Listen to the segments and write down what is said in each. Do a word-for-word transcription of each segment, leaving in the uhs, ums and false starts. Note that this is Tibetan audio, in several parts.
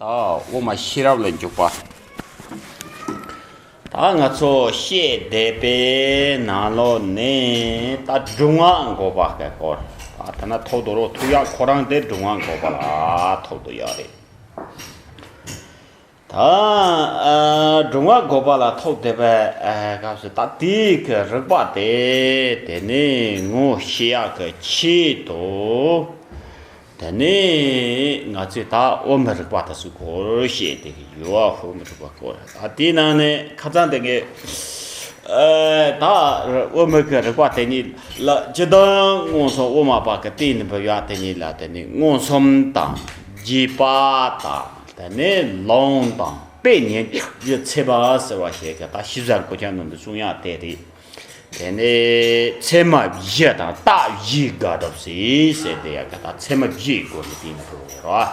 ད་དབུ་མ་ཤེས་རབ་ལ་འཇུག་པ། ད་ང་ཚོ་བཤད་བསྡད་པའི་ནང་ལོགས་ནས་ད་སྒྲུབ་ངག་འགོག་པ་གི་སྐོར། ད་ཐ་ན་ཐོག་ཏུ་རོ་ཐུག་ཡག་ཁོ་རང་དེ་སྒྲུབ་ངག་འགོག་པ་ལ་ཐོག་ཏུ་ཡོད་རེད། ད་ཨ་སྒྲུབ་ངག་འགོག་པ་ལ་ཐོག་བསྡད་པའི་ཨ་སྐབས་སུ་ད་དེའི་གི་རིགས་པ་དེ་དེ་ནས་ངོ་ཤེས་ཡག་གི་ཆེད་དུ། དེ་ནས་ང་ཚོས་ད་དབུ་མའི་རིགས་པ་དེ་ཚོའི་སྐོར་བཤད་བསྡད་ཀྱི་ཡོད། དབུ་མའི་རིགས་པ་སྐོར། ད་དེའི་ནང་ནས་ཁ་སང་དེ་གའི་ཨ་ད་དབུ་མའི་གི་རིགས་པ་དེ་ཉིད་ལ་སྤྱིར་བཏང་མངོན་སུམ་དབུ་མ་པ་གི་སྟེང་ནས་འབུལ་ཡག་དེ་ཉིད་ལ་དེ་ནས་མངོན་སུམ་དང་རྗེས་དཔག་དང་། དེ་ནས་ལུང་དང་དཔེ་ཉན་རྒྱུ་འཚོལ་བ་ཟེར་བ་ཞིག་གི་ད་ཤེས་བྱ་གོ་ཆ་ནང་དུ་གསུང་ཡག་དེ་རེད། དེ་ནས་ཚད་མ་བཞི་དང་རྟགས་བཞིའི་དགག་སྒྲུབ་ཟེར་ཟེར་དེ་ཡག་གི་ད་ཚད་མ་བཞིའི་སྒོ་ནས་བསྟན་ན་འགྲོ་གི་རེད།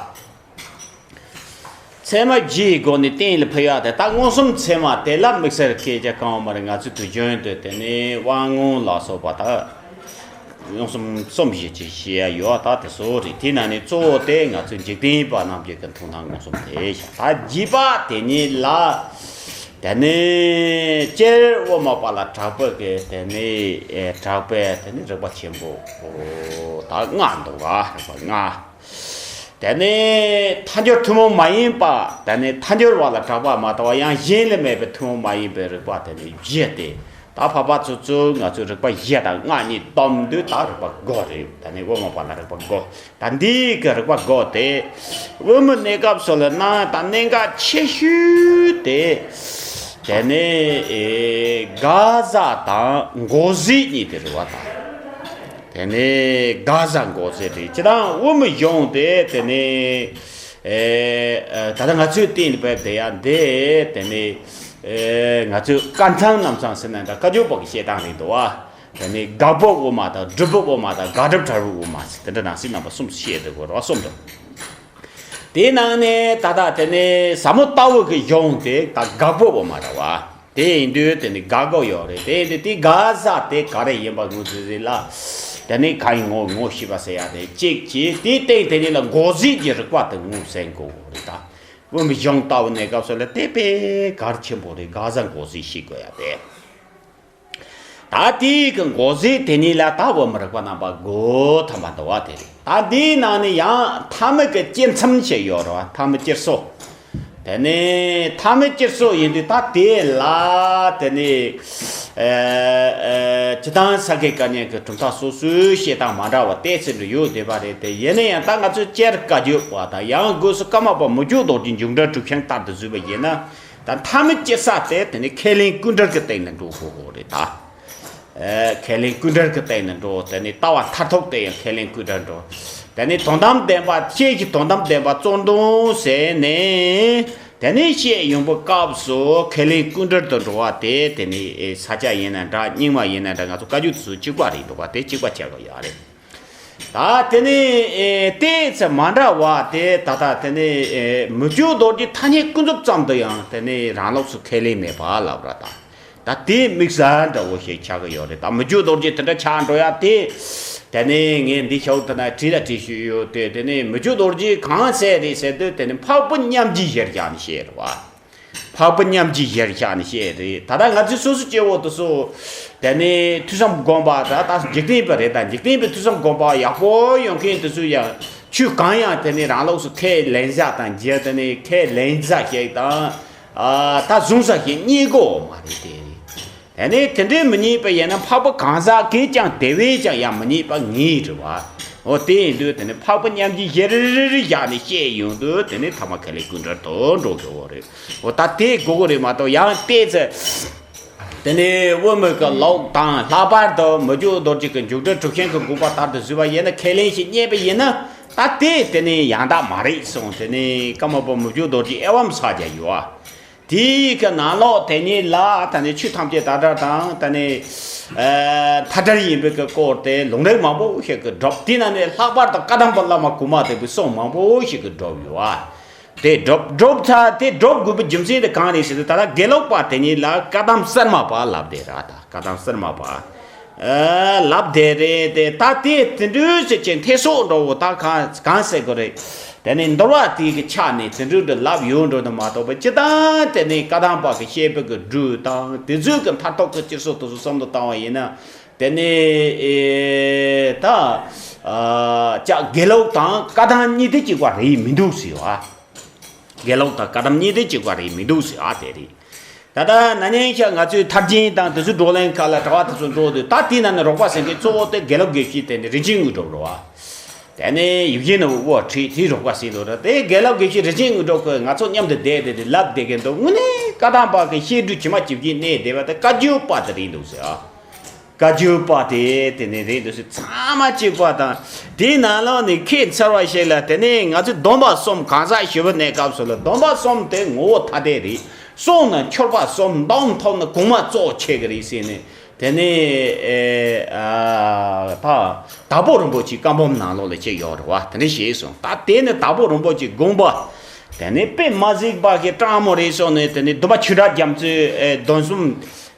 ཚད་མ་བཞིའི་སྒོ་ནས་གཏན་ལ་ཕབ་ཡག་དེ་ད་མངོན་སུམ་ཚད་མ་དེ་ལ་དམིགས་བསལ་སྐད་ཆ་གང་ཡང་མ་རེད། ང་ཚོའི་དུས་རྒྱུན་དུ་དེ་ནས་དབང་མངོན་ལ་སོགས་པ་ད། མངོན་སུམ་གསུམ་བཞི་ཅེས་བཤད་ཡ་ཡོད། ད་དེ་ཚོ་རེད། དེ་ནང་ནས་གཙོ་བོ་དེ་ང་ཚོའི་འཇིག་རྟེན་པ་རྣམས་ཀྱི་གི་མཐོང་སྣང་མངོན་སུམ་དེ་བཞག་ད་རྗེས་དཔག་དེ་ཉིད་ལ། དེ་ནས་སྤྱིར་དབུ་མ་པ་ལ་གྲགས་པའི་གི་དེ་ནས་ཨེ་གྲགས་པའི་དེ་ནས་རིགས་པ་ཆེན་པོ་ད་ལྔ་འདུག་ག་རིགས་པ་ལྔ། དེ་ནས་ཐལ་འགྱུར་ཐུན་མོང་མ་ཡིན་པ། དེ་ནས་ཐལ་འགྱུར་བ་ལ་གྲགས་པ་མ་གཏོགས་ཡང་གཞན་ལ་མེད་པའི་ཐུན་མོང་མ་ཡིན་པའི་རིགས་པ་དེ་ནས་བཞི་སྟེ། ད་འཕགས་པ་ཚོ་ཚོས་ང་ཚོས་རིགས་པ་བཞི་དང་ལྔ་གཉིས་བསྡོམས་དུས་ད་རིགས་པ་དགུ་རེད། ད་ནི་དབུ་མ་པ་ལ་རིགས་པ་དགུ། ད་འདི་གི་རིགས་པ་དགུ་དེ་དབུ་མའི་གནས་སྐབས་སུ་ལ་ན་ད་གནད་འགག་ཆེ་ཤོས་དེ། དེ་ནི་ཨེ་དགག་བྱ་དང་འགོག་བྱེད་གཉིས་དེ་རེད་བ་ད། དེ་ནི་དགག་བྱ་འགོག་བྱེད་རེད། སྤྱིར་བཏང་དབུ་མའི་གཞུང་དེ་དེ་ནི། ཨེ་ད་ལྟ་ང་ཚོའི་སྟེང་ནས་བབས་བསྡད་ཡ་འདི་དེ་ནི་ཨེ་ང་ཚོའི་བཀའ་ཐང་རྣམ་གསུམ་ཟེར་ན་འདྲ། བཀའ་བརྒྱུད་པ་གི་བཤད་སྟངས་རེད་འདུག་བ། དེ་ནི་དགག་པ་དབུ་མ་དང་སྒྲུབ་པ་དབུ་མ་དང་དགག་སྒྲུབ་བྲལ་བའི་དབུ་མ་ཟེར་དེ་འདྲ་ནང་གསེས་རྣམ་པ་གསུམ་བཤད་འདུག་གོ་ར་གསུམ་འདུག་དེའི་ནང་ནས་ད་ལྟ་དེ་ནི་ཟབ་མོ་ལྟ་བའི་གི་གཞུང་དེ་ད་དགག་པ་དབུ་མ་རེད་བ། དེ་ཡིན་དུས་དེ་ནི་དགག་དགོས་ཡོད་རེད། དེ་ཡིན་དུས་དེ་དགག་བྱ་དེ་ག་རེ་ཡིན་པ་ངོས་འཛིན་ཟིན་ལ། དེ་ནི་གང་ཡིན་ངོ་ངོ་ཤེས་པ་ཟེར་ཡ་དེ་གཅིག་བྱས། དེའི་སྟེང་དེ་ཉིད་ལ་འགོག་བྱེད་ཀྱི་རིགས་པ་དེ་ངོས་ཟིན་དགོས་རེད་ད། དབུ་མའི་གཞུང་ལྟ་བུ་གནས་སྐབས་སུ་ལ་དེ་དཔེ་གལ་ཆེན་པོ་རེད། དགག་བྱ་འགོག་བྱེད་ཤེས་དགོས་ཡ་དེ། ད་དེའི་གི་འགོག་བྱེད་དེ་ཉིད་ལ་ད་དབུ་མའི་རིགས་པ་རྣམ་པ་དགུ་ཐམ་པ་འདུག་བ་དེ་རེད། ད་འདིའི་ནང་ནས་ཡང་ཐ་མའི་གི་སྐྱེ་མཚམས་ཤིག་ཡོད་རེད་བ། ཐ་མའི་སྐྱེ་སོ། དེ་ནས་ཐ་མའི་སྐྱེ་སོ་ཡིན་དུས་ད་དེ་ལ་དེ་ནས་ཨེ་ཨེ་སྤྱིར་བཏང་ས་དགེ་བཀའ་རྙིང་གི་གྲུབ་མཐའ་སོ་སོའི་བཤད་སྟངས་མ་འདྲ་བ་ཏོག་ཙམ་རེ་ཡོད་བསྡད་པ་རེད་དེ། ཡིན་ན་ཡང་ད་ང་ཚོས་སྤྱིར་བཀའ་བརྒྱུད་པ་དང་ཡང་སྒོས་སུ་ཀརྨ་པ་མི་བསྐྱོད་རྡོ་རྗེ་མཇུག་འབྲས་གྲུབ་ཆེན་ལྟར་དུ་བཟོས་པ་ཡིན་ན། ད་ཐ་མའི་སྐྱེ་ས་དེ་དེ་ནི་ཁས་ལེན་ཀུན་འབྲེལ་གྱི་སྟེང་ནས་འགྲོ་དགོས་དགོས་རེད་ད། ཨེ་ཁས་ལེན་ཀུན་འབྲེལ་གྱི་སྟེང་ནས་འགྲོ། དེ་ནི་ལྟ་བ་མཐར་ཐུག་དེ་ཡང་ཁས་ལེན་ཀུན་འབྲེལ་འགྲོ། དེ་ནི་དོན་དམ་བདེན་པ་ཤེས་ཀྱི་དོན་དམ་བདེན་པ་གཙོ་འདོན་ཟེར་ནས། དེ་ནི་བཤད་ཡོང་བའི་སྐབས་སུ་ཁས་ལེན་ཀུན་འབྲེལ་དུ་འགྲོ་བ་དེ་དེ་ནི་ས་སྐྱ་ཡིན་ན་འདྲ། རྙིང་མ་ཡིན་ན་འདྲ། ང་ཚོ་བཀའ་བརྒྱུད་དེ་ཚོ་གཅིག་པ་རེད་འདུག་བ། དེ་གཅིག་པ་ཆགས་ཀྱི་ཡོད་རེད། ད་དེ་ནས་ཨེ་ཏོག་ཙམ་མ་འདྲ་བ་དེ་ད་ལྟ་དེ་ནས་ཨེ་མི་བསྐྱོད་རྡོ་རྗེ་ཐ་སྙད་ཀུན་རྫོབ་ཙམ་དུ་ཡང་དེ་ནས་རང་ལུགས་སུ་ཁས་ལེན་མེད་པ་ལབ་ར་ད། ད་དེ་དམིགས་བསལ་འདྲ་བོ་ཞིག་ཆགས་ཀྱི་ཡོད་རེད། ད་མི་བསྐྱོད་རྡོ་རྗེ་དེ་འདྲ་ཆགས་འགྲོ་ཡ་དེ། དེ་ནས་ངས་འདི་ཞོག་དེ་ན་བྲིས་ལ་བྲིས་ཞུས་ཡོད་དེ། དེ་ནས་མི་བསྐྱོད་རྡོ་རྗེ་གང་ཟེར་རེད་ཟེར་དུས་དེ་ནས་འཕགས་པའི་མཉམ་རྗེས་གཞིར་བཞག་ནས་བཤད་རེད་བ། འཕགས་པའི་མཉམ་རྗེས་གཞིར་བཞག་ནས་བཤད་རེད། ད་ལྟ་ང་ཚོའི་སོ་སོ་སྐྱེ་བོ་དེ་ཚོ་དེ་ནས་ཐོས་བསམ་སྒོམ་པ་ད་ད་འཇིག་རྟེན་པ་རེད། ད་འཇིག་རྟེན་པའི་ཐོས་བསམ་སྒོམ་པ་ཡག་པོ་ཡོང་མཁན་དེ་ཚོ་ཡང་ཆོས་གང་ཡང་དེ་ནས་རང་ལུགས་སུ་ཁས་ལེན་བྱ་དང་རྗེས་དེ་ནས་ཁས་ལེན་བྱ་ཞིག་དང་ཨ་ད་བཟུང་བྱ་ཞིག་རྙེད་དགོས་མ་རེད་དེ། དེ་ནས་དེ་འདྲའི་མི་རྙེད་པ་ཡིན་ན་འཕགས་པ་གང་ཟག་གིས་ཀྱང་དེ་བས་ཀྱང་ཡང་མི་རྙེད་པ་ངེས་རེད་བ། འོ་དེ་ཡིན་དུས་དེ་ནས་འཕགས་པ་མཉམ་རྗེས་གཞིར་བཞག་ནས་བཤད་ཡོང་དུས་དེ་ནས་ཐ་མ་ཁས་ལེན་ཀུན་འབྲེལ་དུ་འགྲོ་དགོས་རེད། འོ་ད་དེ་དགོས་ཀྱི་རེད་མ་གཏོགས་ཡང་ཏོག་ཙམ། དེ་ནས་དབུ་མའི་གི་ལུགས་དང་ལྷག་པར་དུ་མི་བསྐྱོད་རྡོ་རྗེ་གི་མཇུག་འབྲས་གྲུབ་ཆེན་གྱི་དགོངས་པ་ལྟར་དུ་བཟོས་པ་ཡིན་ན། ཁས་ལེན་ཞིག་རྙེད་པ་ཡིན་ན་ད་དེ་དེ་ནས་ཡང་དག་མ་རེད་གསུངས། དེ་ནས་ཀརྨ་པ་མི་བསྐྱོད་རྡོ་རྗེ་ཨེ་ཝཾ་ས་ཀྱ་ཡོད་ཨ། དེའི་གི་ནང་ལོགས་དེ་ཉིད་ལ་ད་ནི་ཆོས་ཐམས་ཅད་དག་སྒྲ་དང་ད་ནི་ཨ་མཐའ་བྲལ་ཡིན་པའི་གི་སྐོར་དེ་ལུང་རིགས་མང་པོ་ཞིག་གི་སྒྲུབ། དེ་ནང་ནས་ལྷག་པར་དུ་བཀའ་གདམས་པ་བླ་མ་གོང་མ་དེ་པའི་གསུང་མང་པོ་ཞིག་གི་སྒྲུབ་ཡོད་ཨ། དེ་སྒྲུབ་སྒྲུབ་ཚར་དེ་སྒྲུབ་དགོས་པའི་རྒྱུ་མཚན་དེ་གང་རེད་ཟེར་དུས། ད་ལྟ་དགེ་ལུགས་པ་དེ་ཉིད་ལ་བཀའ་གདམས་གསར་མ་པ་ལབ་དེ་ར། ད་བཀའ་གདམས་གསར་མ་པ་ཨ་ལབ་དེ་རེད་དེ། ད་དེ་དེ་འདྲ་ཟེར་ཅིག་འཐད་སོགས་འགྲོ་བོ་ད་གང་གང་ཟེར་དགོས་རེད། དེ་ནས་འདུལ་བ་དེ་གི་ཆ་ནས་དེ་འདྲ་འདྲ་ལབ་ཡོད་འགྲོ་ནི་མ་གཏོགས་པ། སྤྱིར་བཏང་དེ་ནས་བཀའ་གདམས་པ་གི་བཤད་པའི་གི་སྒྲོས་དང་དེ་ཚོའི་གི་མཐར་ཐུག་གི་སྤྱིར་སོ་དེ་ཚོ་བསམ་བློ་བཏང་བ་ཡིན་ན། དེ་ནས་ཨེ་ད་ཨ་ཅག་དགེ་ལུགས་དང་བཀའ་གདམས་གཉིས་དེ་གཅིག་པ་རེད་མི་འདུག་ཟེར་བ། དགེ་ལུགས་དང་བཀའ་གདམས་གཉིས་དེ་གཅིག་པ་རེད་མི་འདུག་ཟེར་བ་དེ་རེད། ད་ལྟ་ན་ནིང་ཤ་ང་ཚོའི་ཐར་རྒྱན་དང་དེ་ཚོའི་བགྲོ་གླེང་ཁག་ལ་དྲ་བ་དེ་ཚོ་འགྲོ་དུས། ད་དེའི་ནང་ནས་རོགས་པ་ཟེར་མཁན་གཙོ་བོ་དེ་དགེ་ལུགས་དགེ་བཤེས་དེ་ནི་རིན་ཆེན་དངོས་གྲུབ་རེད་བ། དེ་ནས་ཡིད་བཞིན་ནོར་བུ་ཁྲིད་དེའི་རོགས་པ་ཟེར་འདུག་ར། དེ་དགེ་ལུགས་དགེ་བཤེས་རིན་ཆེན་དངོས་གྲུབ་ཁོས་ང་ཚོ་མཉམ་དུ་བསྡད་དེ་དེ་ལབ་བསྡད་མཁན་འདུག་དངོས་གནས་བཀའ་གདམས་པ་གི་བཤད་སྒྲོས་ཇི་མ་ཇི་བཞིན་གནས་བསྡད་པ་དེ་བཀའ་བརྒྱུད་པ་དེ་རེད་འདུག་ཟེར་ཨ། བཀའ་བརྒྱུད་པ་དེ་དེ་ནས་རེད་འདུག་ཟེར། ཚང་མ་གཅིག་པ་དང་། དེའི་ནང་ལོགས་ནས་ཁྱད་མཚར་བ་ཞིག་ལ། དེ་ནས་ང་ཚོས་སྡོམ་པ་གསུམ་གང་ཟག་ཞི་བའི་གནས་སྐབས་སུ་ལ་སྡོམ་པ་གསུམ་དེ་ངོ་བོ་ཐ་དད་རེད། གསུངས་ན་འཁྱོར་བ་གསུམ། འདོམས་ཐོབ་ན་གོང་མ་གཙོ་བོ་ཆགས་ཀྱི་རེད་ཟེར་ནས། དེ་ནས་ཨེ་ཨ་ད་དྭགས་པོ་རིན་པོ་ཆེའི་བཀའ་འབུམ་ནང་ལོགས་ལ་ཅིག་ཡོད་རེད་བ། དེ་འདྲ་ཞིག་གསུངས། ད་དེ་ནི་དྭགས་པོ་རིན་པོ་ཆེའི་དགོངས་པ། དེ་ནས་དཔེ་མ་གཟིགས་པ་ཞིག་སྤྲང་མོ་རེད་སོང་ནས། དེ་ནས་སྡོམ་པ་ཆོས་གྲགས་རྒྱ་མཚོའི་ཨེ་འདོན་གསུམ།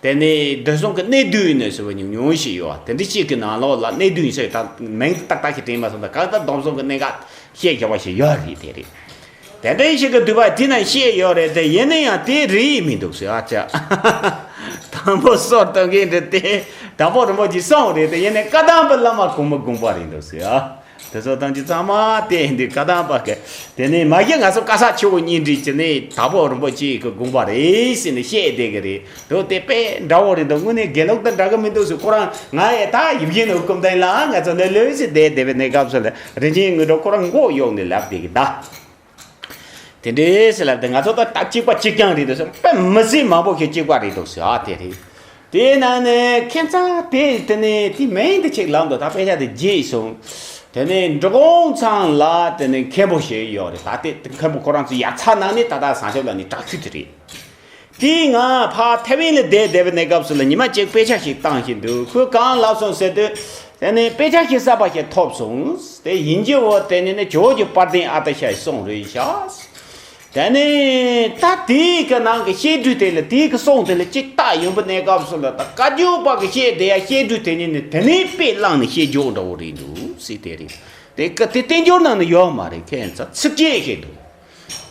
དེ་ནས་འདོན་གསུམ་གྱི་གནད་བསྡུས་ནས་ཟེར་བ་ཉུང་ཉུང་ཞིག་ཡོད། དེ་འདྲ་ཞིག་གི་ནང་ལོགས་ལ་གནད་བསྡུས་ཟེར། ད་མིང་ཏག་ཏག་ཞིག་དྲན་མ་སོང་། ད་གང་ལྟར་སྡོམ་གསུམ་གྱི་གནད་འགག་བཤད་བཞག་པ་ཞིག་ཡོད་རེད། དེ་རེད། དེ་འདྲ་ཞིག་གི་འདུག་པ་དེ་ན་བཤད་ཡོད་རེད་དེ། ཡིན་ན་ཡང་དེ་རེད་མི་འདུག་ཟེར་ཨ་ཅག་དང་པོ་སོར་གཏོང་མཁན་འདྲ་དེ་དང་པོ་རིན་པོ་ཆེ་གསུངས་རེད་དེ། ཡིན་ནའི་བཀའ་གདམས་པའི་བླ་མ་གོང་མ་དགོངས་པ་རེད་འདུག་ཟེར་ཨ། དེ་ཚོ་ཐམས་ཅད་ཚང་མ་བལྟས་ཡིན་དུས་བཀའ་གདམས་པ་གི། དེ་ནས་མ་གཞི་ང་ཚོ་བཀའ་ཤག་ཆེ་བོ་གཉིས་འདྲེས་ཀྱི་ནས་དྭགས་པོ་རིན་པོ་ཆེ་གི་དགོངས་པ་རེད་ཟེར་ནས་བཤད་བསྡད་གི་རེད་འདུག་དེ་དཔེ་འདྲ་བོ་རེད་འདུག་དངོས་གནས་དགེ་ལུགས་དང་འདྲ་གི་མི་འདུག་ཟེར། ཁོ་རང་ང་ཡི་ད་ཡིད་བཞིན་ནོར་བུ་སྐུ་མདུན་ལ་ང་ཚོ་ལོས་ལོས་ཟེར་བསྡད་བསྡད་པའི་གནས་སྐབས་སུ་ལ། རིན་ཆེན་དངོས་གྲུབ་ཁོ་རང་མགོ་གཡོགས་ནས་ལབ་བསྡད་གི་ད། དེ་འདྲའི་ཟེར་ལབ་དེ། ང་ཚོ་ད་སྟབས་གཅིག་པ་གཅིག་རྐྱང་རེད་འདུག་ཟེར། དཔེ་མི་སྲིད་མང་པོ་ཞིག་གཅིག་པ་རེད་འདུག་ཟེར་ཨ། དེ་རེད། དེའི་ནང་ནས་ཁྱད་མཚར་དེ་དེ་ནས་དེ་མིང་དེ་ཅིག་ལབ་འདུག་ད་དཔེ་ཆ་དེ་བརྗེད་སོང་། དེ་ནས་འབྲི་གུང་ཚང་ལ་དེ་ནས་མཁན་པོ་ཞིག་ཡོད་རེད། ད་དེ་མཁན་པོ་ཁོ་རང་ཚོ་ཡ་མཚན་ནང་ནས་ད་ལྟ་བཟང་ཕྱོགས་ལ་ནི་དྲག་ཤོས་དེ་རེད། དེས་ང་ཕར་ཐེ་ཝན་ལ་བསྡད་བསྡད་པའི་གནས་སྐབས་སུ་ལ་ཉི་མ་གཅིག་དཔེ་ཆ་ཞིག་བཏང་བཞིན་འདུག་ཁོས་གང་ལབ་སོང་ཟེར་དུས། དེ་ནས་དཔེ་ཆ་ཞིག་གསར་པ་ཞིག་ཐོབ་སོང་། དེ་ཡིན་གྱི་འོ་དེ་ནི་ནི་ཇོ་བོ་རྗེ་དཔལ་ལྡན་ཨ་ཏི་ཤ་ཡི་གསུང་རེད་ཤག་དེ་ནས་ད་དེའི་གི་ནང་གི་བཤད་སྒྲོས་དེ་ལ། དེའི་གི་གསུང་དེ་ལ་གཅིག་བལྟས་ཡོང་པའི་གནས་སྐབས་སུ་ལ། ད་བཀའ་བརྒྱུད་པ་གི་བཤད་དེ་ཡ་བཤད་སྒྲོས་དེ་ཉིད་ནི་དེ་ནས་དཔེ་བླངས་ནས་བཤད་རྒྱུ་འདྲ་བོ་རེད་འདུག་ཟེར། དེ་རེད། དེ་གི་དེ་བསྟན་འགྱུར་ནང་ནས་ཡོད་མ་རེད། ཁྱད་མཚར་ཚིགས་བཅད་ཞིག་འདུག་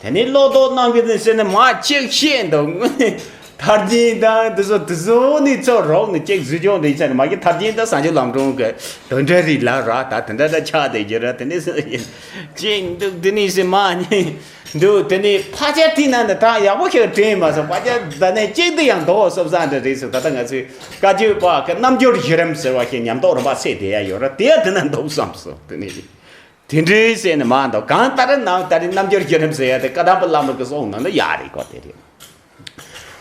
དེ་ནས་བློ་ལྡོག་གནང་གི་ཟེར་ནས་མ་གཅིག་བཤད་འདུག་དངོས་གནས་ཐར་རྒྱན་དང་དེ་ཚོ་དེ་ཚོ་ནི་ཚོ་རོགས་ནས་གཅིག་བཟོས་ཀྱང་འདི་ཆ་ནས་མ་གི་ཐར་རྒྱན་དང་བཟང་སྤྱོད་ལམ་སྒྲོན་གྱི་དོན་འགྲེལ་རིགས་ལ་ར། ད་དེ་འདྲ་འདྲ་ཆགས་བསྡད་རྒྱུ་ར། དེ་ནས་གཅིག་འདུག་དེ་ནས་ཟེར་མ་གཉིས་འདུག་དེ་ནས་ཕལ་ཆེར་དེ་ནང་ནས་ད་ཡག་པོ་ཞིག་དྲན་མ་སོང་། ཕལ་ཆེར་ད་ནས་གཅིག་དེ་ཡང་འདུག་བསམ་བསམ་འདྲ་རེད་སོང་། ད་ལྟ་ང་ཚོས་བཀའ་བརྒྱུད་པ་གི་རྣམ་འགྱུར་བཞི་རིམ་ཟེར་བ་ཞིག་ཉམས་རྟོགས་རིམ་པ་ཚད་དེ་ཡ་ཡོད་ར། དེ་ཡ་དེ་ན་འདུག་བསམ་སོང་། དེ་ནས། དེ་འདྲའི་ཟེར་ནས་མ་འདུག་གང་ལྟར་ནམ་ད་རེས་རྣམ་འགྱུར་བརྒྱུད་རིམ་ཟེར་ཡ་དེ་བཀའ་གདམས་པ་བླ་མ་གི་གསུང་ནང་ན་ཡག་རེད་གོ། དེ་རེད།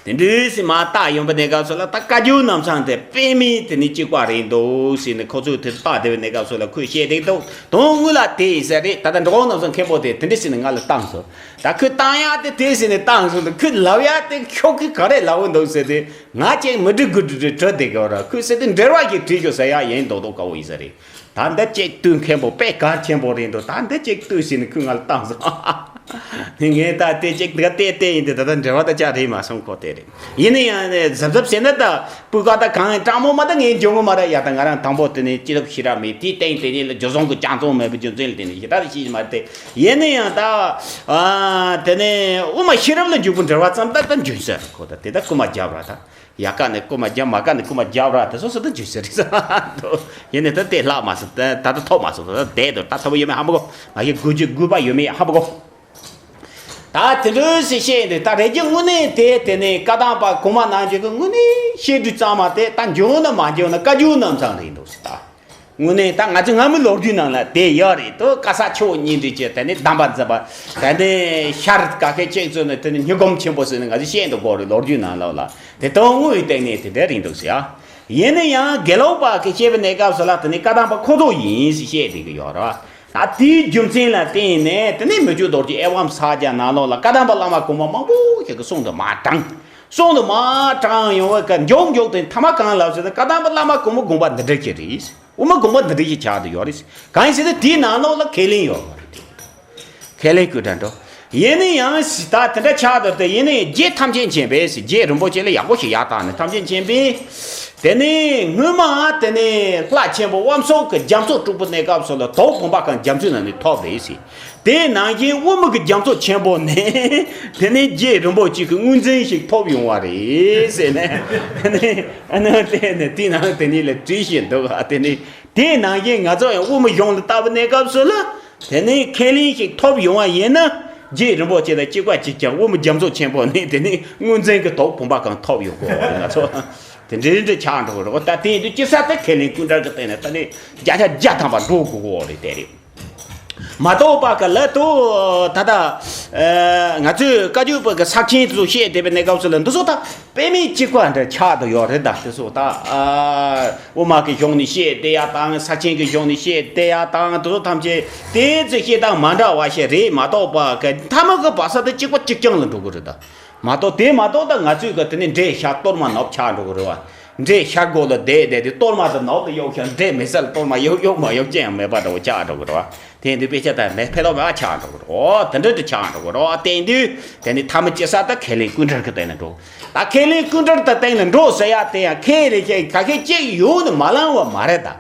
དེ་འདྲའི་ཟེར་མ་བལྟས་ཡོང་པའི་གནས་སྐབས་སུ་ལ། ད་བཀའ་བརྒྱུད་རྣམ་གྲངས་དེ་དཔེ་མེད་དེ་ནི་གཅིག་པ་རེད་འདུག་ཟེར་ནས་ཁོ་ཚོས་དེ་བལྟས་བསྡད་པའི་གནས་སྐབས་སུ་ལ་ཁོས་བཤད་དེ་འདུག་དོན་དངོས་ལ་དེ་ཡིན་ས་རེད། ད་ལྟ་འབྲི་གུང་རྣམ་གསུམ་མཁན་པོ་དེ་དེ་འདྲ་ཟེར་ནས་ང་ལ་བཏང་སོང་། ད་ཁོས་བཏང་ཡ་དེ་དེ་ཟེར་ནས་བཏང་སོང་། ད་ཁོས་ལབ་ཡ་དེ་ཤོག་གི་ག་རེ་ལབ་འོ་འདུག་ཟེར་དུས། ང་ཅིག་མི་འགྲིག་དགོས་འགྲིག་འགྲིག་གྲོལ་བསྡད་དགོས་ར། ཁོས་ཟེར་དུས་འགྲེལ་བ་ཞིག་བྲིས་ཤོག་ཟེར་ཡ་ཡིན་མདོག་མདོག་དཀར་བོ་ཡིན་ས་རེད། ད་འདི་གཅིག་ལྟོས། མཁན་པོ་དཔེ་གལ་ཆེན་པོ་རེད་འདུག་ད་འདི་གཅིག་ལྟོས་ཟེར་ནས་ཁོས་ང་ལ་བཏང་སོང་། ངས་ད་དེ་གཅིག་འདི་ག་བལྟས་བལྟས་ཡིན་དུས། ད་ལྟ་འགྲེལ་བ་ད་ཅག་རེད་མ་སོང་ཁོ། དེ་རེད། ཡིན་ན་ཡང་ནས་གཟབ་གཟབ་བྱས་ན་ད་སྤུས་ཀ་ད་གང་ཡིན་སྤྲང་མོ་མ་ད་ངས་འཇོན་གི་མ་རེད་ཡ། ད་ང་རང་དང་པོ་དེ་ནས་སྐྱེས་ཐོབ་ཤེས་རབ་མེད། དེའི་སྟེང་དེ་ནས་ལ་རྒྱུ་གསུམ་གི་སྤྱང་ཚོང་མེད་པའི་རྒྱུ་མཚན་ལ་བརྟེན་ནས་ཞེ་དྲག་ཤེས་ཀྱི་མ་རེད་དེ། ཡིན་ན་ཡང་ད་ཨ་དེ་ནས་དབུ་མ་ཤེས་རབ་ལ་འཇུག་པའི་འགྲེལ་བ་ཙམ་ད་ད་འཇོན་ས་རེད་ཁོ། ད་དེ་ད་རྐུ་མ་རྒྱབ་ར་ད། ཡ་ཀ་ནས་རྐུ་མ་རྒྱབ། མ་ཀ་ནས་རྐུ་མ་རྒྱབ་ར། དེ་སོ་སོ་དང་ཇི་སྲིད་རིགས་སུ་འདུག་ཡིན་ནའི་ད་དེ་ལྷག་མ་སོང་། ད་ད་ཐོབ་མ་སོང་། ད་བསྡད་འདུག་ད་ཐོབ་ཡོད་མེད་ཧ་མ་གོ། ང་ཡི་དགུ་བཅུ་དགུ་པ་ཡོད་མེད་ཧ་མ་གོ། ད་དེ་འདྲ་ཞིག་བཤད་འདུག་ད་རེ་རྒྱུ་དངོས་གནས་དེ་དེ་ནས་བཀའ་གདམས་པ་གོང་མ་ནང་བཞིན་གྱི་དངོས་གནས་བཤད་སྒྲོས་གཙང་མ་དེ་ད་འཇོན་ན་མ་འཇོན་ན་བཀའ་བརྒྱུད་རྣམ་གྲངས་རེད་འདུག་ཟེར་ད། དངོས་གནས་ད་ང་ཚོའི་སྔ་མོའི་ལོ་རྒྱུས་ནང་ལ་དེ་ཡོད་རེད་དོ། བཀའ་ཤག་ཆེ་བོ་གཉིས་འདྲེས་ཀྱི་དེ་ནས་གདམས་པ་འཛིན་པ། དེ་ནས་ཤར་ག་ཁའི་གཅིག་ཚོ་ནས་དེ་ནས་སྨྱུག་སྒོམ་ཆེན་པོ་ཟེར་ནས་ང་ཚོས་བཤད་འདུག་གོ་རེད། ལོ་རྒྱུས་ནང་ལོགས་ལ་དེ་དོན་དངོས་ཡི་སྟེང་ནས་དེ་འདྲ་རེད་འདུག་ཟེར་ཡ། ཡིན་ན་ཡང་དགེ་ལུགས་པ་གི་བཤད་པའི་གནས་སྐབས་སུ་ལ་དེ་ནས་བཀའ་གདམས་པ་ཁོ་ཚོ་ཡིན་ཟེར་བཤད་བསྡད་ཀྱི་ཡོད་རེད། ད་དེའི་རྒྱུ་མཚན་ལ་བརྟེན་ནས་དེ་ནས་མི་བསྐྱོད་རྡོ་རྗེ་ཨེ་ཝཾ་ས་ཀྱ་ནང་ལོགས་ལ་བཀའ་གདམས་པ་བླ་མ་གོང་མ་མང་པོ་ཞིག་གི་གསུང་དུ་མ་དྲངས། གསུང་དུ་མ་དྲངས་ཡོང་བའི་སྐབས་མགྱོགས་མགྱོགས་དེ་ཐ་མ་གང་ལབ་ཟེར་ན། བཀའ་གདམས་པ་བླ་མ་གོང་མའི་དགོངས་པ་འདི་འདྲ་ཞིག་རེད། དབུ་མ་དགོངས་པ་འདི་འདྲ་ཞིག་ཆགས་བསྡད་ཡོད་རེད། གང་ཡིན་ཟེར་ན་དེའི་ནང་ལོགས་ལ་ཁས་ལེན་ཡོད་མ་རེད། ཁས་ལེན་སྐུ་དྲག་འགྲོ། ཡིན་ན་ཡང་ཟེར་ད་དེ་འདྲ་ཆགས་བསྡད་དེ། ཡིན་ན་ཡང་རྗེ་ཐམས་ཅད་མཁྱེན་པས་ཟེར། རྗེ་རིན་པོ་ཆེ་ལ་ཡག་པོ་ཞིག་ཡར་བཏང་ནས་ཐམས་ཅད་མཁྱེན་པས། དེ་ནས་སྔོན་མ་དེ་ནས་ལྷ་ཆེན་པོ་དབང་ཕྱུག་གི་རྒྱ་མཚོ་དཀྲུགས་པའི་གནས་སྐབས་སུ་ལ་དྭགས་དགོན་པ་གང་རྒྱ་མཚོའི་ནང་ནས་ཐོབ་རེད་ཟེར། དེ་ནང་བཞིན་དབུ་མ་གི་རྒྱ་མཚོ་ཆེན་པོ་ནས་དེ་ནས་རྗེ་རིན་པོ་ཆེ་གི་དངོས་འཛིན་ཞིག་ཐོབ་ཡོང་བ་རེད་ཟེར་ནས། ཨ་ནི་ཨ་ནི་དེ་ནས་དེ་ནང་དེ་ནས་ལ་བྲིས་བཞིན་འདུག་ཨ་དེ་ནས་དེ་ནང་བཞིན་ང་ཚོ་ཡང་དབུ་མ་གཞུང་ལ་ལྟ་བུ་གནས་སྐབས་སུ་ལ། དེ་ནས་ཁས་ལེན་ཞིག་ཐོབ་ཡོང་བ་ཡིན་ན། རྗེ་རིན་པོ་ཆེ་དང་གཅིག་པ་གཅིག་རྐྱང་དབུ་མ་རྒྱ་མཚོ་ཆེན་པོ་ནས་དེ་ནས་དངོས་འཛིན་གྱི་ཐོག་བུམ་པ་གང་ཐོབ་ཡོང་གི་ཡོད་རེད། ང་ཚོ་དེ་འདྲའི་འདྲ་ཆགས་འགྲོ་གི་རེད། ད་དེ་ཡིན་དུས་སྐྱེ་ས་དེ་ཁས་ལེན་ཀུན་བྲལ་གྱི་སྟེང་ནས་ད་ནི་བརྒྱ་ཆ་བརྒྱ་ཐམ་པ་འགྲོ་དགོས་ཀྱི་ཡོད་རེད། དེ་རེད། མ་གཏོགས་པ་གི་ལ་དུ་ད་ལྟ་ང་ཚོས་བཀའ་བརྒྱུད་པ་གི་ས་ཆེན་དེ་ཚོ་བཤད་བསྡད་པའི་གནས་སྐབས་སུ་ལ་འདི་ཚོ་ད་དཔེ་མེད་གཅིག་པ་འདྲ་ཆགས་བསྡད་ཡོད་རེད། ད་དེ་ཚོ་ད་དབུ་མ་གི་གཞུང་ནས་བཤད་བསྡད་ཡ་དང་ས་ཆེན་གི་གཞུང་ནས་བཤད་བསྡད་ཡ་དང་དེ་ཚོ་ཐམས་ཅད་དེ་ཚོ་བཤད་སྟངས་མ་འདྲ་བ་ཞིག་རེད། མ་གཏོགས་པ་གི་མཐའ་མ་གི་བབས་ས་དེ་གཅིག་པ་གཅིག་རྐྱང་ལ་འགྲོ་གི་རེད། ད་མ་གཏོགས་དེ་མ་གཏོགས་ད་ང་ཚོས་གི་དེ་ནས་འདྲེ་ཤ་གཏོར་མ་ནོབ་ཆགས་འགྲོ་གི་རེད་བ། འདྲེ་ཤ་སྒོ་ལ་བསྡད་བསྡད་དེ་གཏོར་མ་དེ་ནོབ་ཏུ་གཡུག་ཤག་འདྲེ་མི་ཟ་ལ་གཏོར་མ་གཡུག་གཡུག་མ་གཡུག་ཅི་ཡང་མེད་པ་འདྲ་བོ་ཆགས་འགྲོ་གི་རེད་བ། དེ་ཡིན་དུས་དཔེ་ཆ་ད་མེད་ཕལ་ལོ་མེད་པ་ཆགས་འགྲོ་གི་རེད། འོ་དེ་འདྲ་དུ་ཆགས་འགྲོ་གི་རེད། དེ་ཡིན་དུས་དེ་ནི་ཐ་མ་སྐྱེ་ས་ད་ཁས་ལེན་ཀུན་བྲལ་གི་སྟེང་ནས་འགྲོ། ད་ཁས་ལེན་ཀུན་བྲལ་དུ་སྟེང་ནས་འགྲོ་ཟེར་ཡ་དེ་ཡང་ཁས་ལེན་ཁས་ཁ་ཤས་གཅིག་ཡོད་ནི་མ་ལང་བ་མ་རེད་ད།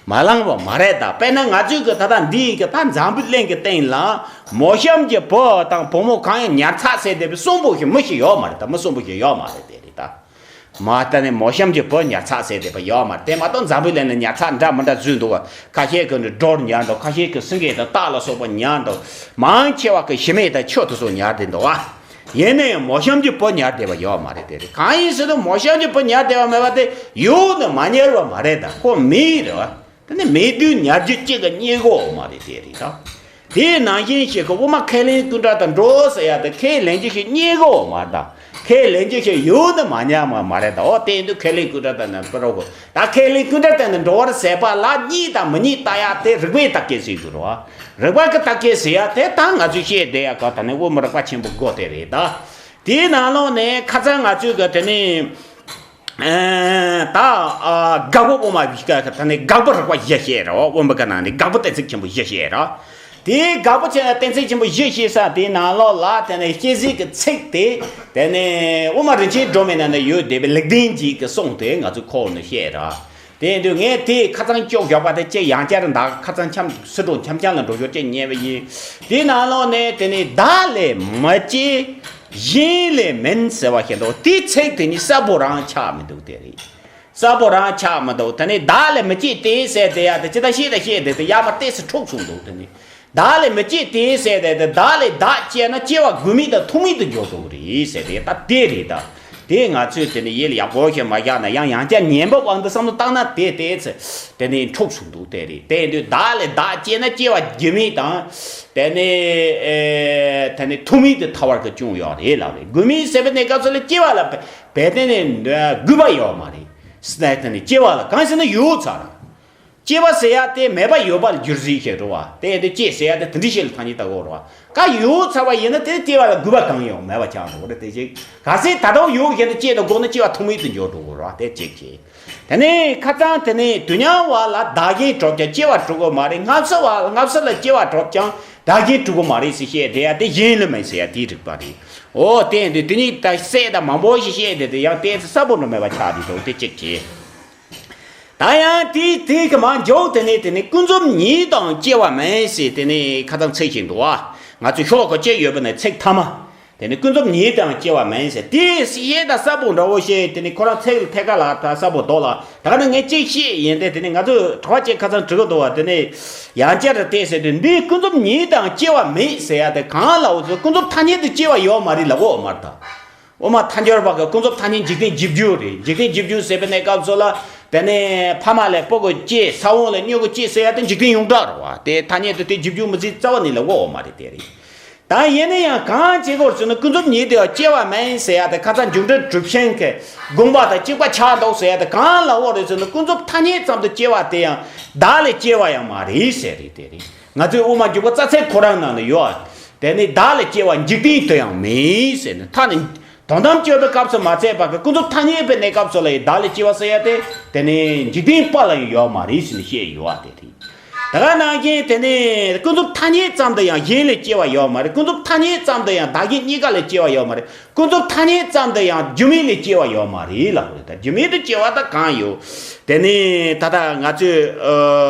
མ་ལང་བ་མ་རེད་ད། དཔེར་ན་ང་ཚོས་གི་ད་ལྟ་འདི་གི་ད་འཛམ་བུའི་གླིང་གི་སྟེང་ལ་མོ་གཤམ་གྱི་བུ་དང་བུ་མོ་གང་ཡང་ཉར་ཚགས་ཟེར་བསྡད་པའི་གསོན་པོ་ཞིག་མི་ཞིག་ཡོད་མ་རེད་ད། མི་གསོན་པོ་ཞིག་ཡོད་མ་རེད། དེ་རེད་ད། མ་ད་ནི་མོ་གཤམ་གྱི་བུ་ཉར་ཚགས་ཟེར་བསྡད་པ་ཡོད་མ་རེད། དེ་མ་གཏོགས་འཛམ་བུའི་གླིང་ལ་ཉར་ཚགས་འདྲ་མི་འདྲ་བཟོས་འདུག་བ། ཁ་ཤས་ཀྱི་ནི་སྒྲོར་ཉར་འདུག་ཁ་ཤས་ཀྱི་སེང་གེ་དང་སྟག་ལ་སོགས་པ་ཉར་འདུག་མང་ཆེ་བ་གི་ཤི་མེད་དང་ཆུ་དེ་ཚོ་ཉར་བསྡད་འདུག་བ། ཡིན་ནའི་མོ་གཤམ་གྱི་བུ་ཉར་བསྡད་པ་ཡོད་མ་རེད། དེ་རེད། གང་ཡིན་ཟེར་ན་མོ་གཤམ་གྱི་བུ་ཉར་བསྡད་པ་མེད་པ་དེ་ཡོད་ནི་མ་ཉར་བ་མ་རེད་ད། ཁོ་མི་རེད་བ། དེ་ནི་མེད་དུས་ཉར་རྒྱུ་གཅིག་གི་རྙེད་གོ་མ་རེད། དེ་རེད་ད། དེའི་ནང་བཞིན་ཞིག་གི་དབུ་མ་ཁས་ལེན་ཀུན་བྲལ་དང་འགྲོ་ཟེར་ཡ་དེ་ཁས་ལེན་རྒྱུ་ཞིག་རྙེད་གོ་མ་རེད་ད། ཁས་ལེན་རྒྱུ་ཞིག་ཡོད་ནི་མ་ཉར་བ་མ་རེད་ད། འོ་དེ་ཡིན་དུས་ཁས་ལེན་ཀུན་བྲལ་དང་ནི་འགྲོ་དགོས། ད་ཁས་ལེན་ཀུན་བྲལ་དང་ནི་འགྲོ་བར་ཟད་པ་ལ་རྙེད་དང་མི་རྙེད་ལྟ་ཡ་དེ་རིགས་པས་བརྟག་དཔྱད་བྱེད་དགོས་རེད་བ། རིགས་པ་གི་བརྟག་དཔྱད་ཟེར་ཡ་དེ་ད་ང་ཚོས་བཤད་བསྡད་ཡ་ག་ད་ནི་དབུ་མ་རིགས་པ་ཆེན་པོ་དགོས་དེ་རེད་ད། དེའི་ནང་ལོགས་ནས་ཁ་སང་ང་ཚོས་གི་དེ་ནི་ཨ་ད་ཨ་དགག་པ་དབུ་མ་བཞི་ཀ་ད་ནི་དགག་པ་རིགས་པ་བཞི་བཤད་རོགས། དབུ་མ་གི་ནང་ནས་དགག་པ་གཏན་ཚིགས་ཆེན་པོ་བཞི་བཤད་རོགས། དེའི་དགག་པ་ཆེ་གཏན་ཚིགས་ཆེན་པོ་བཞི་བཤད་ས་དེའི་ནང་ལོགས་ལ་དེ་ནི་སྐྱེ་ཟད་ཀྱི་ཚིག་དེ་དེ་ནི་དབུ་མ་རིན་ཆེན་སྒྲོན་མེའི་ནང་ན་ཡོད་བསྡད་པའི་ལེགས་ལྡན་འབྱེད་ཀྱི་གསུང་དེ་ང་ཚོས་ཁོ་བོ་ནས་བཤད་རོགས། དེ་ཡིན་དུས་ངས་དེ་ཁ་སང་སྐྱོ་བཞག་པ་དེ་ཅེས་ཡང་བསྐྱར་འདག་ཁ་སང་འཆམ་སི་ཁྲོན་འཆམ་འཆམ་ལ་འགྲོ་ཞོར་ཅེས་ཉན་པ་ཡིན། དེའི་ནང་ལོགས་ནས་དེ་ནི་བདག་ལས་མི་སྐྱེ། གཞན་ལས་མིན་ཟེར་བ་ཞིག་འདུག་དེའི་ཚིག་དེ་ནི་གསལ་པོ་རང་ཆགས་མི་འདུག་དེ་རེད། གསལ་པོ་རང་ཆགས་མི་འདུག་དེ་ནི་བདག་ལས་མི་སྐྱེ་སྟེ་ཟེར་དེ་ཡ་དེ་ཅི་ལྟར་ཤེས་དང་ཤེས་དེ་དེ་ཡ་མ་ཏོག་ཙམ་འཁྲུགས་སོང་འདུག་དེ་ནི་བདག་ལས་མི་སྐྱེ་སྟེ་ཟེར་དེ་དེ་བདག་ལས་བདག་སྐྱེས་ན་སྐྱེ་བ་དགོས་མེད་དང་ཐོགས་མེད་དུ་འགྱུར་འགྲོ་གི་རེད་ཟེར་དེ་ད་དེ་རེད་ད། དེ་ང་ཚོས་དེ་ནི་ཡིད་ལ་ཡག་པོ་ཞིག་མ་བཞག་ན་ཡང་ཡང་བསྐྱར་ཉན་པ་དབང་དུ་བསམ་བློ་བཏང་ན་དེ་ཏོག་ཙམ་དེ་ནི་འཁྲུགས་སོང་འདུག་དེ་རེད། དེ་ཡིན་དུས་བདག་ལས་བདག་སྐྱེས་ན་སྐྱེ་བ་དགོས་མེད་དང་། དེ་ནི་ཨེ་དེ་ནི་ཐོགས་མེད་དུ་ཐར་བར་གྱི་སྐྱོན་ཡོད་རེད་ལབ་རེད། དགོས་མེད་ཟེར་བའི་གནས་སྐབས་སུ་ལ་སྐྱེ་བ་ལ་བས་དེ་ནི་དགོས་པ་ཡོད་མ་རེད། སེ་དེ་ནི་སྐྱེ་བ་ལ་གང་ཟེར་ན་ཡོད་ཚར། སྐྱེ་བ་ཟེར་ཡ་དེ་མེད་པ་ཡོད་པ་ལ་འགྱུར་ཟིན་ཞིག་རེད་བ། དེ་ཡིན་དུས་སྐྱེ་ཟེར་ཡ་དེ་དེ་འདྲའི་ཞིག་ལ་ཐ་སྙད་བཏགས་དགོས་རེད་བ། ཀ་ཡོད་ཚར་བ་ཡིན་ན་དེ་སྐྱེ་བ་ལ་དགོས་པ་གང་ཡང་མེད་པ་ཆགས་འགྲོ་གི་རེད། དེ་ཅིག་གལ་སྲིད་ད་ལྟ་ཡོད་བཞིན་དུ་སྐྱེ་དང་དགོས་ན་སྐྱེ་བ་ཐོགས་མེད་དུ་འགྱུར་འགྲོ་གི་རེད་བ། དེ་གཅིག་བྱས། དེ་ནས་ཁ་སང་དེ་ནས་དུས་མཉམ་པ་ལ་བདག་གཞན་གྲུབ་ཀྱང་སྐྱེ་བ་གྲུབ་ཀྱི་མ་རེད། སྔ་ཕྱི་བ་སྔ་ཕྱི་ལ་སྐྱེ་བ་གྲུབ་ཀྱང་བདག་གཞན་གྲུབ་ཀྱི་མ་རེད་ཟེར་བཤད་དེ་ཡ་དེ་གཞན་ལ་མེད་ཟེར་ཡ་དེའི་རིགས་པ་རེད། འོ་དེ་ཡིན་དུས་དེ་ཉིད་ད་གསལ་དང་མང་པོ་ཞིག་བཤད་དེ་དེ་ཡང་ཏོག་ཙམ་གསལ་པོ་འགྲོ་མེད་པ་ཆགས་དེ་འདུག་དེ་གཅིག་བྱས། ད་ཡང་དེའི་དེ་གི་མ་མཇུག་དེ་ནས་དེ་ནས་ཀུན་རྫོབ་ཉིད་དང་སྐྱེ་བ་མིན་ཟེར་དེ་ནས་ཁ་སང་ཚིག་ཅིག་འདུག་བ། ང་ཚོའི་ཤོག་གུ་གཅིག་ཡོད་པ་ནས་ཚིག་ཐ་མ། དེ་ནས་ཀུན་རྫོབ་ཉིད་དང་སྐྱེ་བ་མིན་ཟེར་དེ་ཞེས་ད་གསལ་པོ་འདྲ་བོ་ཞེས་དེ་ནས་ཁོ་རང་ཚིག་ལ་ཐད་ཀ་ལ་ད་གསལ་པོ་འདུག་ལ། ད་ག་ནས་ངས་གཅིག་བཤད་ཡིན་ཏེ་དེ་ནས་ང་ཚོས་གྲོགས་གཅིག་ཁ་སང་འབྲི་གི་འདུག་བ། དེ་ནས་ཡང་བསྐྱར་དེ་ཟེར་དུས་འདིའི་ཀུན་རྫོབ་ཉིད་དང་སྐྱེ་བ་མེད་ཟེར་ཡ་དེ་གང་ལ་འོ་ཚོ་ཀུན་རྫོབ་ཐ་སྙད་དུ་སྐྱེ་བ་ཡོད་མ་རེད་ལབ་འོ་མ་རེད་ད། དབུ་མ་ཐལ་འགྱུར་བ་གི་ཀུན་རྫོབ་ཐ་སྙད་འཇིག་རྟེན་བཞི་བརྒྱུད་རེད། འཇིག་རྟེན་བཞི་བརྒྱུད་ཟེར་བའི་གནས་སྐབས་སུ་ལ། དེ་ནས་ཕ་མ་ལས་བུ་གུ་སྐྱེས། ས་བོན་ལས་སྨྱུ་གུ་སྐྱེས་ཟེར་ཡ་དེ་འཇིག་རྟེན་ཡོངས་གྲགས་རེད་བ། དེ་ཐ་སྙད་དུ་དེ་བཞི་བརྒྱུད་མི་ཚེ་རྩ་བ་ནས་ལ་འོ་མ་རེད་དེ་རེད། ད་ཡིན་ན་ཡང་གང་བྱེད་དགོས་ཟེར་ན་ཀུན་རྫོབ་ཉིད་དེ་སྐྱེ་བ་མིན་ཟེར་ཡ་དེ་ཁ་སང་འཇུག་འགྲེལ་གྲུབ་ཆེན་གྱི་དགོངས་པ་དང་གཅིག་པ་ཆགས་འདུག་ཟེར་ཡ་དེ་གང་ལ་འོ་རེད་ཟེར་ན་ཀུན་རྫོབ་ཐ་སྙད་ཙམ་དུ་སྐྱེ་བ་དེ་ཡང་བདག་ལས་སྐྱེ་བ་ཡང་མ་རེད་ཟེར་རེད་དེ་རེད། ང་ཚོའི་དབུ་མ་འཇུག་པ་རྩ་ཚིག་ཁོ་རང་ནང་ན་ཡོད། དེ་ནི་བདག་ལས་སྐྱེ་བ་འཇིག་རྟེན་དུ་ཡང་མེད་ཟེར་ནས་ཐ་ནི། དོན་དམ་དཔྱོད་པའི་སྐབས་སུ་མ་ཚད་པ་གི་ཀུན་རྫོབ་ཐ་སྙད་པའི་གནས་སྐབས་སུ་ལ་ཡི་བདག་ལས་སྐྱེ་བ་ཟེར་ཡ་དེ་དེ་ནི་འཇིག་རྟེན་པ་ལ་ཡང་ཡོད་མ་རེད་ཟེར་ནས་བཤད་ཡོད་བ་དེ་རེད། དེ་ག་ནང་བཞིན་དེ་ནས་ཀུན་རྫོབ་ཐ་སྙད་ཙམ་དུ་ཡང་གཞན་ལས་སྐྱེ་བ་ཡོད་མ་རེད། ཀུན་རྫོབ་ཐ་སྙད་ཙམ་དུ་ཡང་བདག་གཞན་གཉིས་ཀ་ལས་སྐྱེ་བ་ཡོད་མ་རེད། ཀུན་རྫོབ་ཐ་སྙད་ཙམ་དུ་ཡང་རྒྱུ་མེད་ལས་སྐྱེ་བ་ཡོད་མ་རེད་ལབ་རེད། ད་རྒྱུ་མེད་དུ་སྐྱེ་བ་ད་གང་ཡོད། དེ་ནས་ད་ལྟ་ང་ཚོས་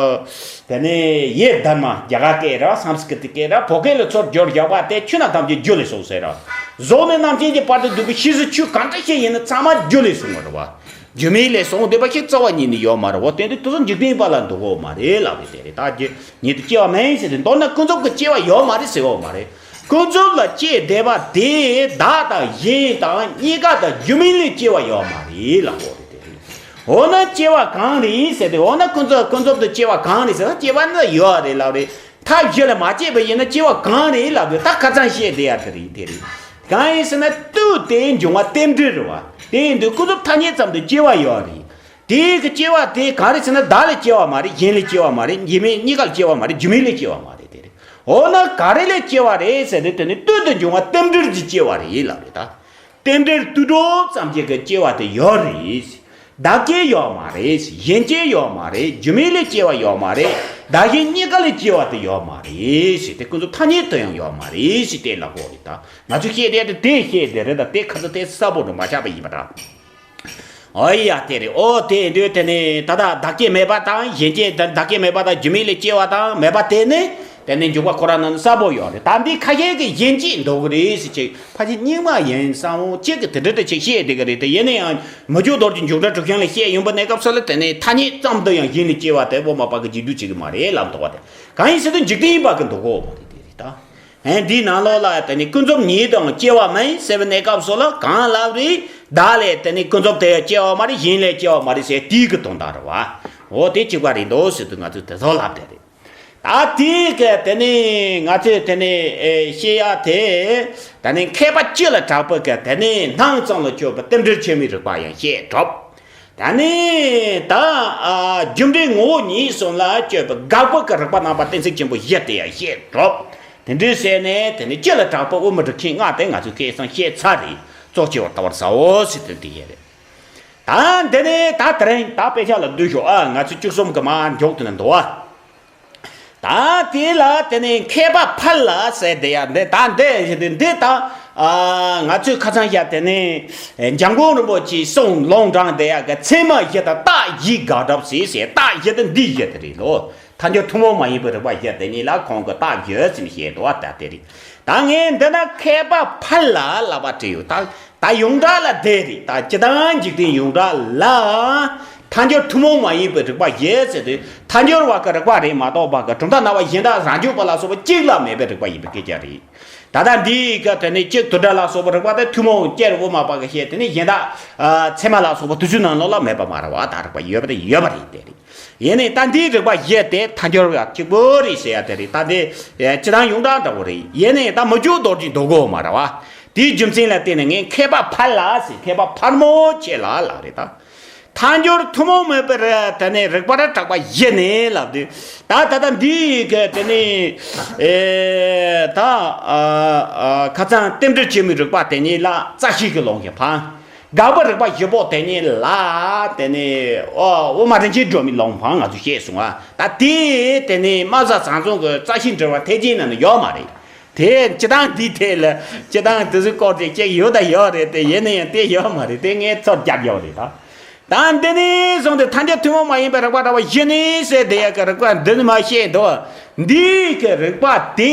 ཨ། དེ་ནས་ཡེ་དྷརྨ་རྒྱ་གར་སྐད་ར་སཾ་སྐྲྀ་ཏ་སྐད་ར་བོད་སྐད་ལ་ཚུར་བསྒྱུར་བཞག་པ་དེ་ཆོས་རྣམས་ཐམས་ཅད་རྒྱུ་ལས་བྱུང་ཟེར་ར། གཟུགས་ནས་རྣམ་མཁྱེན་གྱི་བར་དུ་འདུས་པའི་ཤེས་བཞིན་ཆོས་གང་འདྲ་ཞིག་ཡིན་ན་ཚང་མ་རྒྱུ་ལས་བྱུང་བ་རེད་བ། རྒྱུ་མེད་ལས་བྱུང་བསྡད་པ་ཞིག་རྩ་བ་ཉིད་ནས་ཡོད་མ་རེད་བ། དེ་འདི་དེ་ཚོ་འཇིག་རྟེན་པ་ལ་འདུག་གོ་མ་རེད་ལབ་རེད། དེ་རེད། ད་རྒྱུ་ཉིད་དུ་སྐྱེ་བ་མིན་ཟེར་ཏེ་མདོར་ན་ཀུན་རྫོབ་ཀྱི་སྐྱེ་བ་ཡོད་མ་རེད་ཟེར་བ་མ་རེད། ཀུན་རྫོབ་ལ་སྐྱེས་བསྡད་པ་དེ་བདག་དང་གཞན་དང་གཉིས་ཀ་དང་རྒྱུ་མེད་ལས་སྐྱེ་བ་ཡོད་མ་རེད་ལབ་གོ་རེད། དེ་རེད། འོ་ན་སྐྱེ་བ་གང་རེད་ཟེར་ཏེ། འོ་ན་ཀུན་རྫོབ་ཀུན་རྫོབ་ཏུ་སྐྱེ་བ་གང་རེད་ཟེར་ན་སྐྱེ་བ་ནི་ཡོད་རེད་ལབ་རེད། ཐབས་གཞན་ལ་མ་སྐྱེས་པ་ཡིན་ན་སྐྱེ་བ་གང་རེད་ལབ་དུས་ད་ཁ་སང་བཤད་བསྡད་ཡ་དེ་རེད། དེ་རེད། གང་ཡིན་ཟེར་ན་དུས་དེའི་འབྱུང་བ་རྟེན་འབྲེལ་རེད་བ། དེ་ཡིན་དུས་ཀུན་རྫོབ་ཐ་སྙད་ཙམ་དུ་སྐྱེ་བ་ཡོད་རེད། དེའི་གི་སྐྱེ་བ་དེ་གང་རེད་ཟེར་ན་བདག་ལས་སྐྱེ་བ་མ་རེད། གཞན་ལས་སྐྱེ་བ་མ་རེད། ཡིན་མིན་གཉིས་ཀ་ལས་སྐྱེ་བ་མ་རེད། རྒྱུ་མེད་ལས་སྐྱེ་བ་མ་རེད། དེ་རེད། འོ་ན་ག་རེ་ལས་སྐྱེ་བ་རེད་ཟེར་ཏེ་དེ་ནི་དུས་དེའི་འབྱུང་བ་རྟེན་འབྲེལ་གྱིས་སྐྱེ་བ་རེད་ལབ་རེད་ད། རྟེན་འབྲེལ་དུས་གྲོགས་ཙམ་གྱིས་གི་སྐྱེ་བ་དེ་ཡོད་རེད། བདག་སྐྱེ་ཡོད་མ་རེད། གཞན་སྐྱེ་ཡོད་མ་རེད། རྒྱུ་མེད་ལས་སྐྱེ་བ་ཡོད་མ་རེད། བདག་གཞན་གཉིས་ཀ་ལས་སྐྱེ་བ་དེ་ཡོད་མ་རེད་ཟེར་ཏེ། ཀུན་རྫོབ་ཐ་སྙད་དུ་ཡང་ཡོད་མ་རེད་ཟེར་ཏེ་ལབ་དགོས་རེད་ད། ང་ཚོས་བཤད་བསྡད་དེ་དེ་བཤད་བསྡད་རེད་ད། དེ་ཁ་ཚ་དེ་གསལ་པོ་འགྲོ་མ་ཆགས་པ་ཡིན་པ་འདྲ། ཨོ་ཡ་དེ་རེད། ཨོ་དེ་ཡིན་དུས་དེ་ནི་ད་ལྟ་བདག་སྐྱེ་མེད་པ་དང་གཞན་སྐྱེ། བདག་སྐྱེ་མེད་པ་དང་རྒྱུ་མེད་ལས་སྐྱེ་བ་དང་མེད་པ་དེ་ནི། དེ་ནས་འཇུག་པ་ཁོ་རང་ནང་གསལ་པོ་ཡོད་རེད། ད་འདི་ཁ་ཤས་ཀྱིས་གཞན་སྐྱེ་འདོད་གི་རེད་ཟེར་ཅིག་ཕལ་ཆེར་རྙིང་མ་ཡིན་བསམ་འོང་ཅིག་གིས་དེ་འདྲ་འདྲ་ཅིག་བཤད་བསྡད་གི་རེད་དེ། ཡིན་ན་ཡང་མི་འཇུག་རྡོ་རྗེ་འཇུག་སྒྲ་གྲུབ་ཆེན་ལ་བཤད་ཡོང་པ་གནས་སྐབས་སུ་ལ་དེ་ནས་ཐ་སྙད་ཙམ་དུ་ཡང་གཞན་ལས་སྐྱེ་བ་དེ་དབུ་མ་པ་གི་རྗེས་འཇུག་བྱེད་གི་མ་རེད་ལབ་འདུག་བ། དེ་གང་ཡིན་ཟེར་དུས་འཇིག་རྟེན་པ་གི་འདུག་གོ་བ་རེད། དེ་རེད་ད། ཨེ་འདིའི་ནང་ལོགས་ལ་དེ་ནི་ཀུན་རྫོབ་ཉིད་དུ་སྐྱེ་བ་མིན་ཟེར་བའི་གནས་སྐབས་སུ་ལ་གང་ལབ་རེད། བདག་ལས་དེ་ནི་ཀུན་རྫོབ་དེ་སྐྱེ་བ་མ་རེད། གཞན་ལས་སྐྱེ་བ་མ་རེད་ཟེར་དེའི་གི་དོན་དག་རེད་བ། འོ་དེ་གཅིག་པ་རེད་འདུག་ཟེར་དུས་ང་ཚོས་དེ་ཚོ་ལབ་བསྡད་རེད། ད་དེའི་གི་དེ་ནི་ང་ཚོས་དེ་ནི་ཨེ་བཤད་ཡ་དེ། ད་ནི་མཁས་པ་སྤྱི་ལ་གྲགས་པའི་གི་དེ་ནི་སྣང་ཙམ་ལ་དཔྱོད་པའི་རྟེན་འབྲེལ་ཆོས་མིན་རིག་པ་ཡང་བཤད་གྲུབ། ད་ནི་ད་ཨ་རྒྱུ་འབྲས་ངོ་བོ་ཉིད་གསུམ་ལ་དཔྱོད་པའི་དགག་པའི་གི་རིག་པ་རྣམ་པ་གཏན་ཚིགས་ཆེན་པོ་བཞི་དེ་ཡང་བཤད་གྲུབ། དེ་འདྲའི་ཟེར་ནས་དེ་ནི་སྤྱི་ལ་གྲགས་པའི་དབུ་མའི་སྒྲུབ་ཆེན་ལྔ་དེ་ང་ཚོས་ཁ་སང་བཤད་ཚར་རེད། གཙོ་ཆེ་བར་ལྟ་བར་བྱའོ་ཟེར་དོན་དེ་ཡིན་རེད། ད་འདི་ནས་ད་དེ་རིང་ད་དཔེ་ཆ་ལ་བསྡུས་ཤོག་ཨ་ང་ཚོས་བཅུ་གསུམ་གི་མར་མགྱོགས་དེ་ནས་འདུག་ཨ། ད་དེ་ལ་དེ་ནས་མཁས་པ་ཕ་ལ་ཟེར་དེ་ཡ་འདི་ད་འདི་ཞིག་འདི་འདི་ད་ཨ་ང་ཚོས་ཁ་སང་བཤད་དེ་ནས་འཇམ་མགོན་རིན་པོ་ཆེའི་གསུང་ལུང་དྲངས་དེ་ཡ་གི་ཚད་མ་བཞི་དང་རྟགས་བཞི་དགག་སྒྲུབ་ཟེར་ཟེར། རྟགས་བཞི་དེ་འདི་བཞི་དེ་རེད་ལོ། ཐལ་འགྱུར་ཐུན་མོང་མ་ཡིན་པའི་རིགས་པ་བཞི་དེ་ཉིད་ལ་ཁོང་གིས་རྟགས་བཞི་ཟེར་ནས་བཤད་འདུག་བ། ད་དེ་རེད། ད་ངས་འདི་ན་མཁས་པ་ཕ་ལ་ལབ་པ་བྲིས་ཡོད། ད་ད་ཡོངས་གྲགས་ལ་དེ་རེད། ད་སྤྱིར་བཏང་འཇིག་རྟེན་ཡོངས་གྲགས་ལ་ཐལ་འགྱུར་ཐུན་མོང་མ་ཡིན་པའི་རིགས་པ་བཞི་ཟེར་དུས་ཐལ་འགྱུར་བ་གི་རིགས་པ་རེད་མ་གཏོགས་པ་གི་གྲུབ་མཐའ་རྣམ་པ་གཞན་དག་རང་རྒྱུད་པ་ལ་སོགས་པ་གཅིག་ལ་མེད་པའི་རིགས་པ་ཡིན་པའི་སྐད་ཆ་རེད། ད་ལྟ་འདིའི་སྐབས་དེ་ནས་གཅིག་དུ་སྒྲ་ལ་སོགས་པའི་རིགས་པ་དེ་ཐུན་མོང་སྤྱིར་དབུ་མ་པ་གི་བཤད་དེ་ནས་གཞན་དག་ཨ་ཚད་མ་ལ་སོགས་པ་དེ་ཚོའི་ནང་ལོགས་ལ་མེད་པ་མ་རེད་བ། ད་རིགས་པ་ཡོད་པ་དེ་ཡོད་པ་རེད། དེ་རེད། ཡིན་ནའི་ད་འདིའི་རིགས་པ་བཞི་དེ་ཐལ་འགྱུར་བ་གཅིག་པོ་རེད་ཟེར་ཡ་དེ་རེད། ད་འདི་ཨེ་སྤྱིར་བཏང་ཡོངས་གྲགས་འདྲ་བོ་རེད། ཡིན་ནའི་ད་མི་འཇུག་རྡོ་རྗེ་འདུག་གོ་མ་རེད་བ། དེའི་རྒྱུ་མཚན་ལ་བརྟེན་ནས་ངས་མཁས་པ་ཕ་ལ་ཟེར། མཁས་པ་ཕ་རི་མོ་ཆེ་ལ་ལ་རེད་ད། ཐལ་འགྱུར་ཐུན་མོང་མིན་པའི་རི་དེ་ནས་རིགས་པར་གྲགས་པ་བཞི་ནི་ལབ་དུས། ད་ད་ལྟ་འདིའི་གི་དེ་ནས་ཨེ་ད་ཨ་ཨ་ཁ་སང་རྟེན་འབྲེལ་ཆོས་མིན་རིགས་པ་དེ་ཉིད་ལ་རྩ་ཤེས་ཀྱི་ལུང་གིས་ཕན། དགག་པའི་རིགས་པ་བཞི་པོ་དེ་ཉིད་ལ་དེ་ནས་ཨོ་དབུ་མ་རིན་ཆེན་སྒྲོན་མེའི་ལུང་ཕན་ང་ཚོས་བཤད་སོང་ང་། ད་དེ་དེ་ནས་རྨ་བྱ་བྱང་རྩོམ་གྱི་རྩ་ཤེས་འགྲེལ་བ་ཐེག་ཆེན་ནང་ན་ཡོད་མ་རེད། དེ་སྤྱིར་བཏང་འདིའི་ཐད་ལ་སྤྱིར་བཏང་དེ་ཚོའི་སྐོར་དེ་ཅིག་ཡོད་ད་ཡོད་རེད་དེ། ཡིན་ན་ཡང་དེ་ཡོད་མ་རེད། དེ་ངས་ཚོར་རྒྱབ་ཡོད་རེད་ད། ད་འདི་ནས་བཟུང་སྟེ་ཐལ་འགྱུར་ཐུན་མོང་མ་ཡིན་པའི་རིགས་པ་འདྲ་བ་བཞི་ནི་ཟེར་དེ་ཡ་གི་རིགས་པ་འདི་ནི་མ་བཤད་དོ། འདིའི་གི་རིགས་པ་དེ་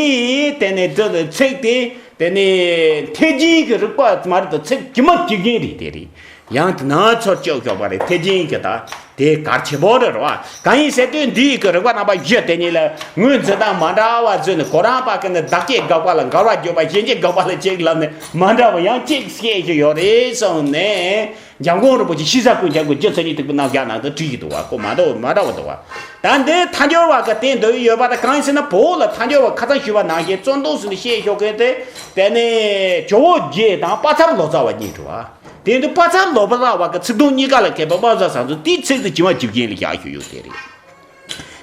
དེ་ནས་འདི་ཚིག་དེ་དེ་ནས་ཐེག་ཆེན་གྱི་རིགས་པ་མ་རེད་དོ། ཚིག་ཇི་མ་ཇི་བཞིན་རེད། དེ་རེད། ཡང་དེ་ན་ཚོར་སྐྱོ་ཤོག་པ་རེད། ཐེག་ཆེན་གྱི་ད་དེ་གལ་ཆེན་པོ་རེད་རོ། གང་ཡིན་ཟེར་དུས་འདི་ཡི་གི་རིགས་པ་རྣམ་པ་བཞི་དེ་ཉིད་ལ་ངོས་འཛིན་སྟངས་མ་འདྲ་བ་བཟོས་ནས་ཁོ་རང་པ་ཀི་ནི་བདག་སྐྱེ་དགག་པ་ལ་འགལ་བ་བརྗོད་པ། གཞན་སྐྱེ་དགག་པ་ལ་གཅིག་ལབ་ནས་མ་འདྲ་བ་ཡང་གཅིག་བཤད་ཀྱི་ཡོད་རེད་གསུངས་ནས། འཇམ་མགོན་རིན་པོ་ཆེ་ཤེས་བྱ་ཀུན་ཁྱབ་ཀྱི་རྒྱུ་མཚན་ཉིད་ཐེག་པའི་རྣམ་གཞག་ནང་དུ་བྲིས་ཀྱི་འདུག་བ། ཁོ་མ་འདྲ་བ་མ་འདྲ་བ་འདུག་བ། ད་འདི་ཐལ་འགྱུར་བ་གི་སྟེང་དུ་ཡོད་པ་དང་། གང་ཡིན་ཟེར་ན་བོད་ལ་ཐལ་འགྱུར་བ་ཁ་སང་ཞུས་པ་ནང་བཞིན་བཙོན་དོང་ཟིན་ནས་བཤད་ཤོག་མཁན་དེ་དེ་ནས་ཇོ་བོ་རྗེ་དང་དཔལ་ཚར་ལོ་ཙཱ་བ་གཉིས་འདུག་བ། དེ་འདི་དཔལ་ཚར་ལོ་ཙཱ་བ་གི་ཚིག་དོན་གཉིས་ཀ་ལ་མཁས་པའི་རྨ་བྱ་བྱང་རྩོམ་དེའི་ཚིག་དེ་ཇི་མ་ཇི་བཞིན་ལ་བཞག་བཞག་ཡོད་དེ་རེད།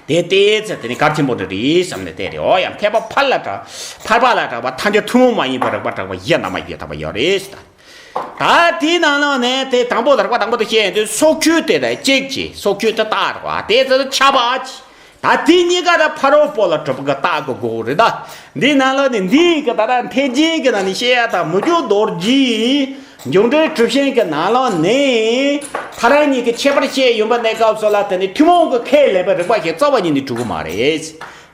དེ་ལྟའི་ཚེ་དེ་ནི་གལ་ཆེན་པོ་འདྲ་རེད་བསམ་ནས་བལྟས་རེད། འོ་ཡང་མཁས་པ་ཕར་ལ་གྲགས་ཕར་པ་ལ་གྲགས་པ་ཐལ་འགྱུར་ཐུན་མོང་མ་ཡིན་པའི་རིགས་པ་གྲགས་པ་བཞི་རྣམ་པ་བཞི་དག་པ་ཡོད་རེད་ཟེར། ད་དེའི་ནང་ལོགས་ནས་དེ་དང་པོ་རིགས་པ་དང་པོ་དེ་བཤད་ཡོང་དུས་སོ་སྐྱོན་དེ་དང་གཅིག་བྱས། སོ་སྐྱོན་དེ་རྟགས་རེད་བ། དེ་ཚོ་ཁྱབ་པ་བྱས། ད་དེ་གཉིས་ཀ་ད་ཕ་རོལ་པོ་ལ་གྲུབ་པ་གི་རྟགས་ཀྱི་དགོས་རེད་ད། འདིའི་ནང་ལོགས་ནས་འདིའི་གི་ད་ལྟ་འཐད་ཅིང་གི་ནང་ནས་བཤད་ཡ་ད་མི་འགྱུར་རྡོ་རྗེའི་འབྱུང་འགྲོའི་གྲུབ་ཆེན་གྱི་ནང་ལོགས་ནས་ཐལ་རང་གཉིས་ཀྱི་ཁྱད་པར་བཤད་ཡོང་པ་གནས་སྐབས་སུ་ལ་དེ་ནི་ཐུན་མོང་གི་ཁས་ལེན་པའི་རིགས་པ་ཞིག་རྩ་བ་ཉིད་ནས་གྲུབ་ཀྱི་མ་རེད།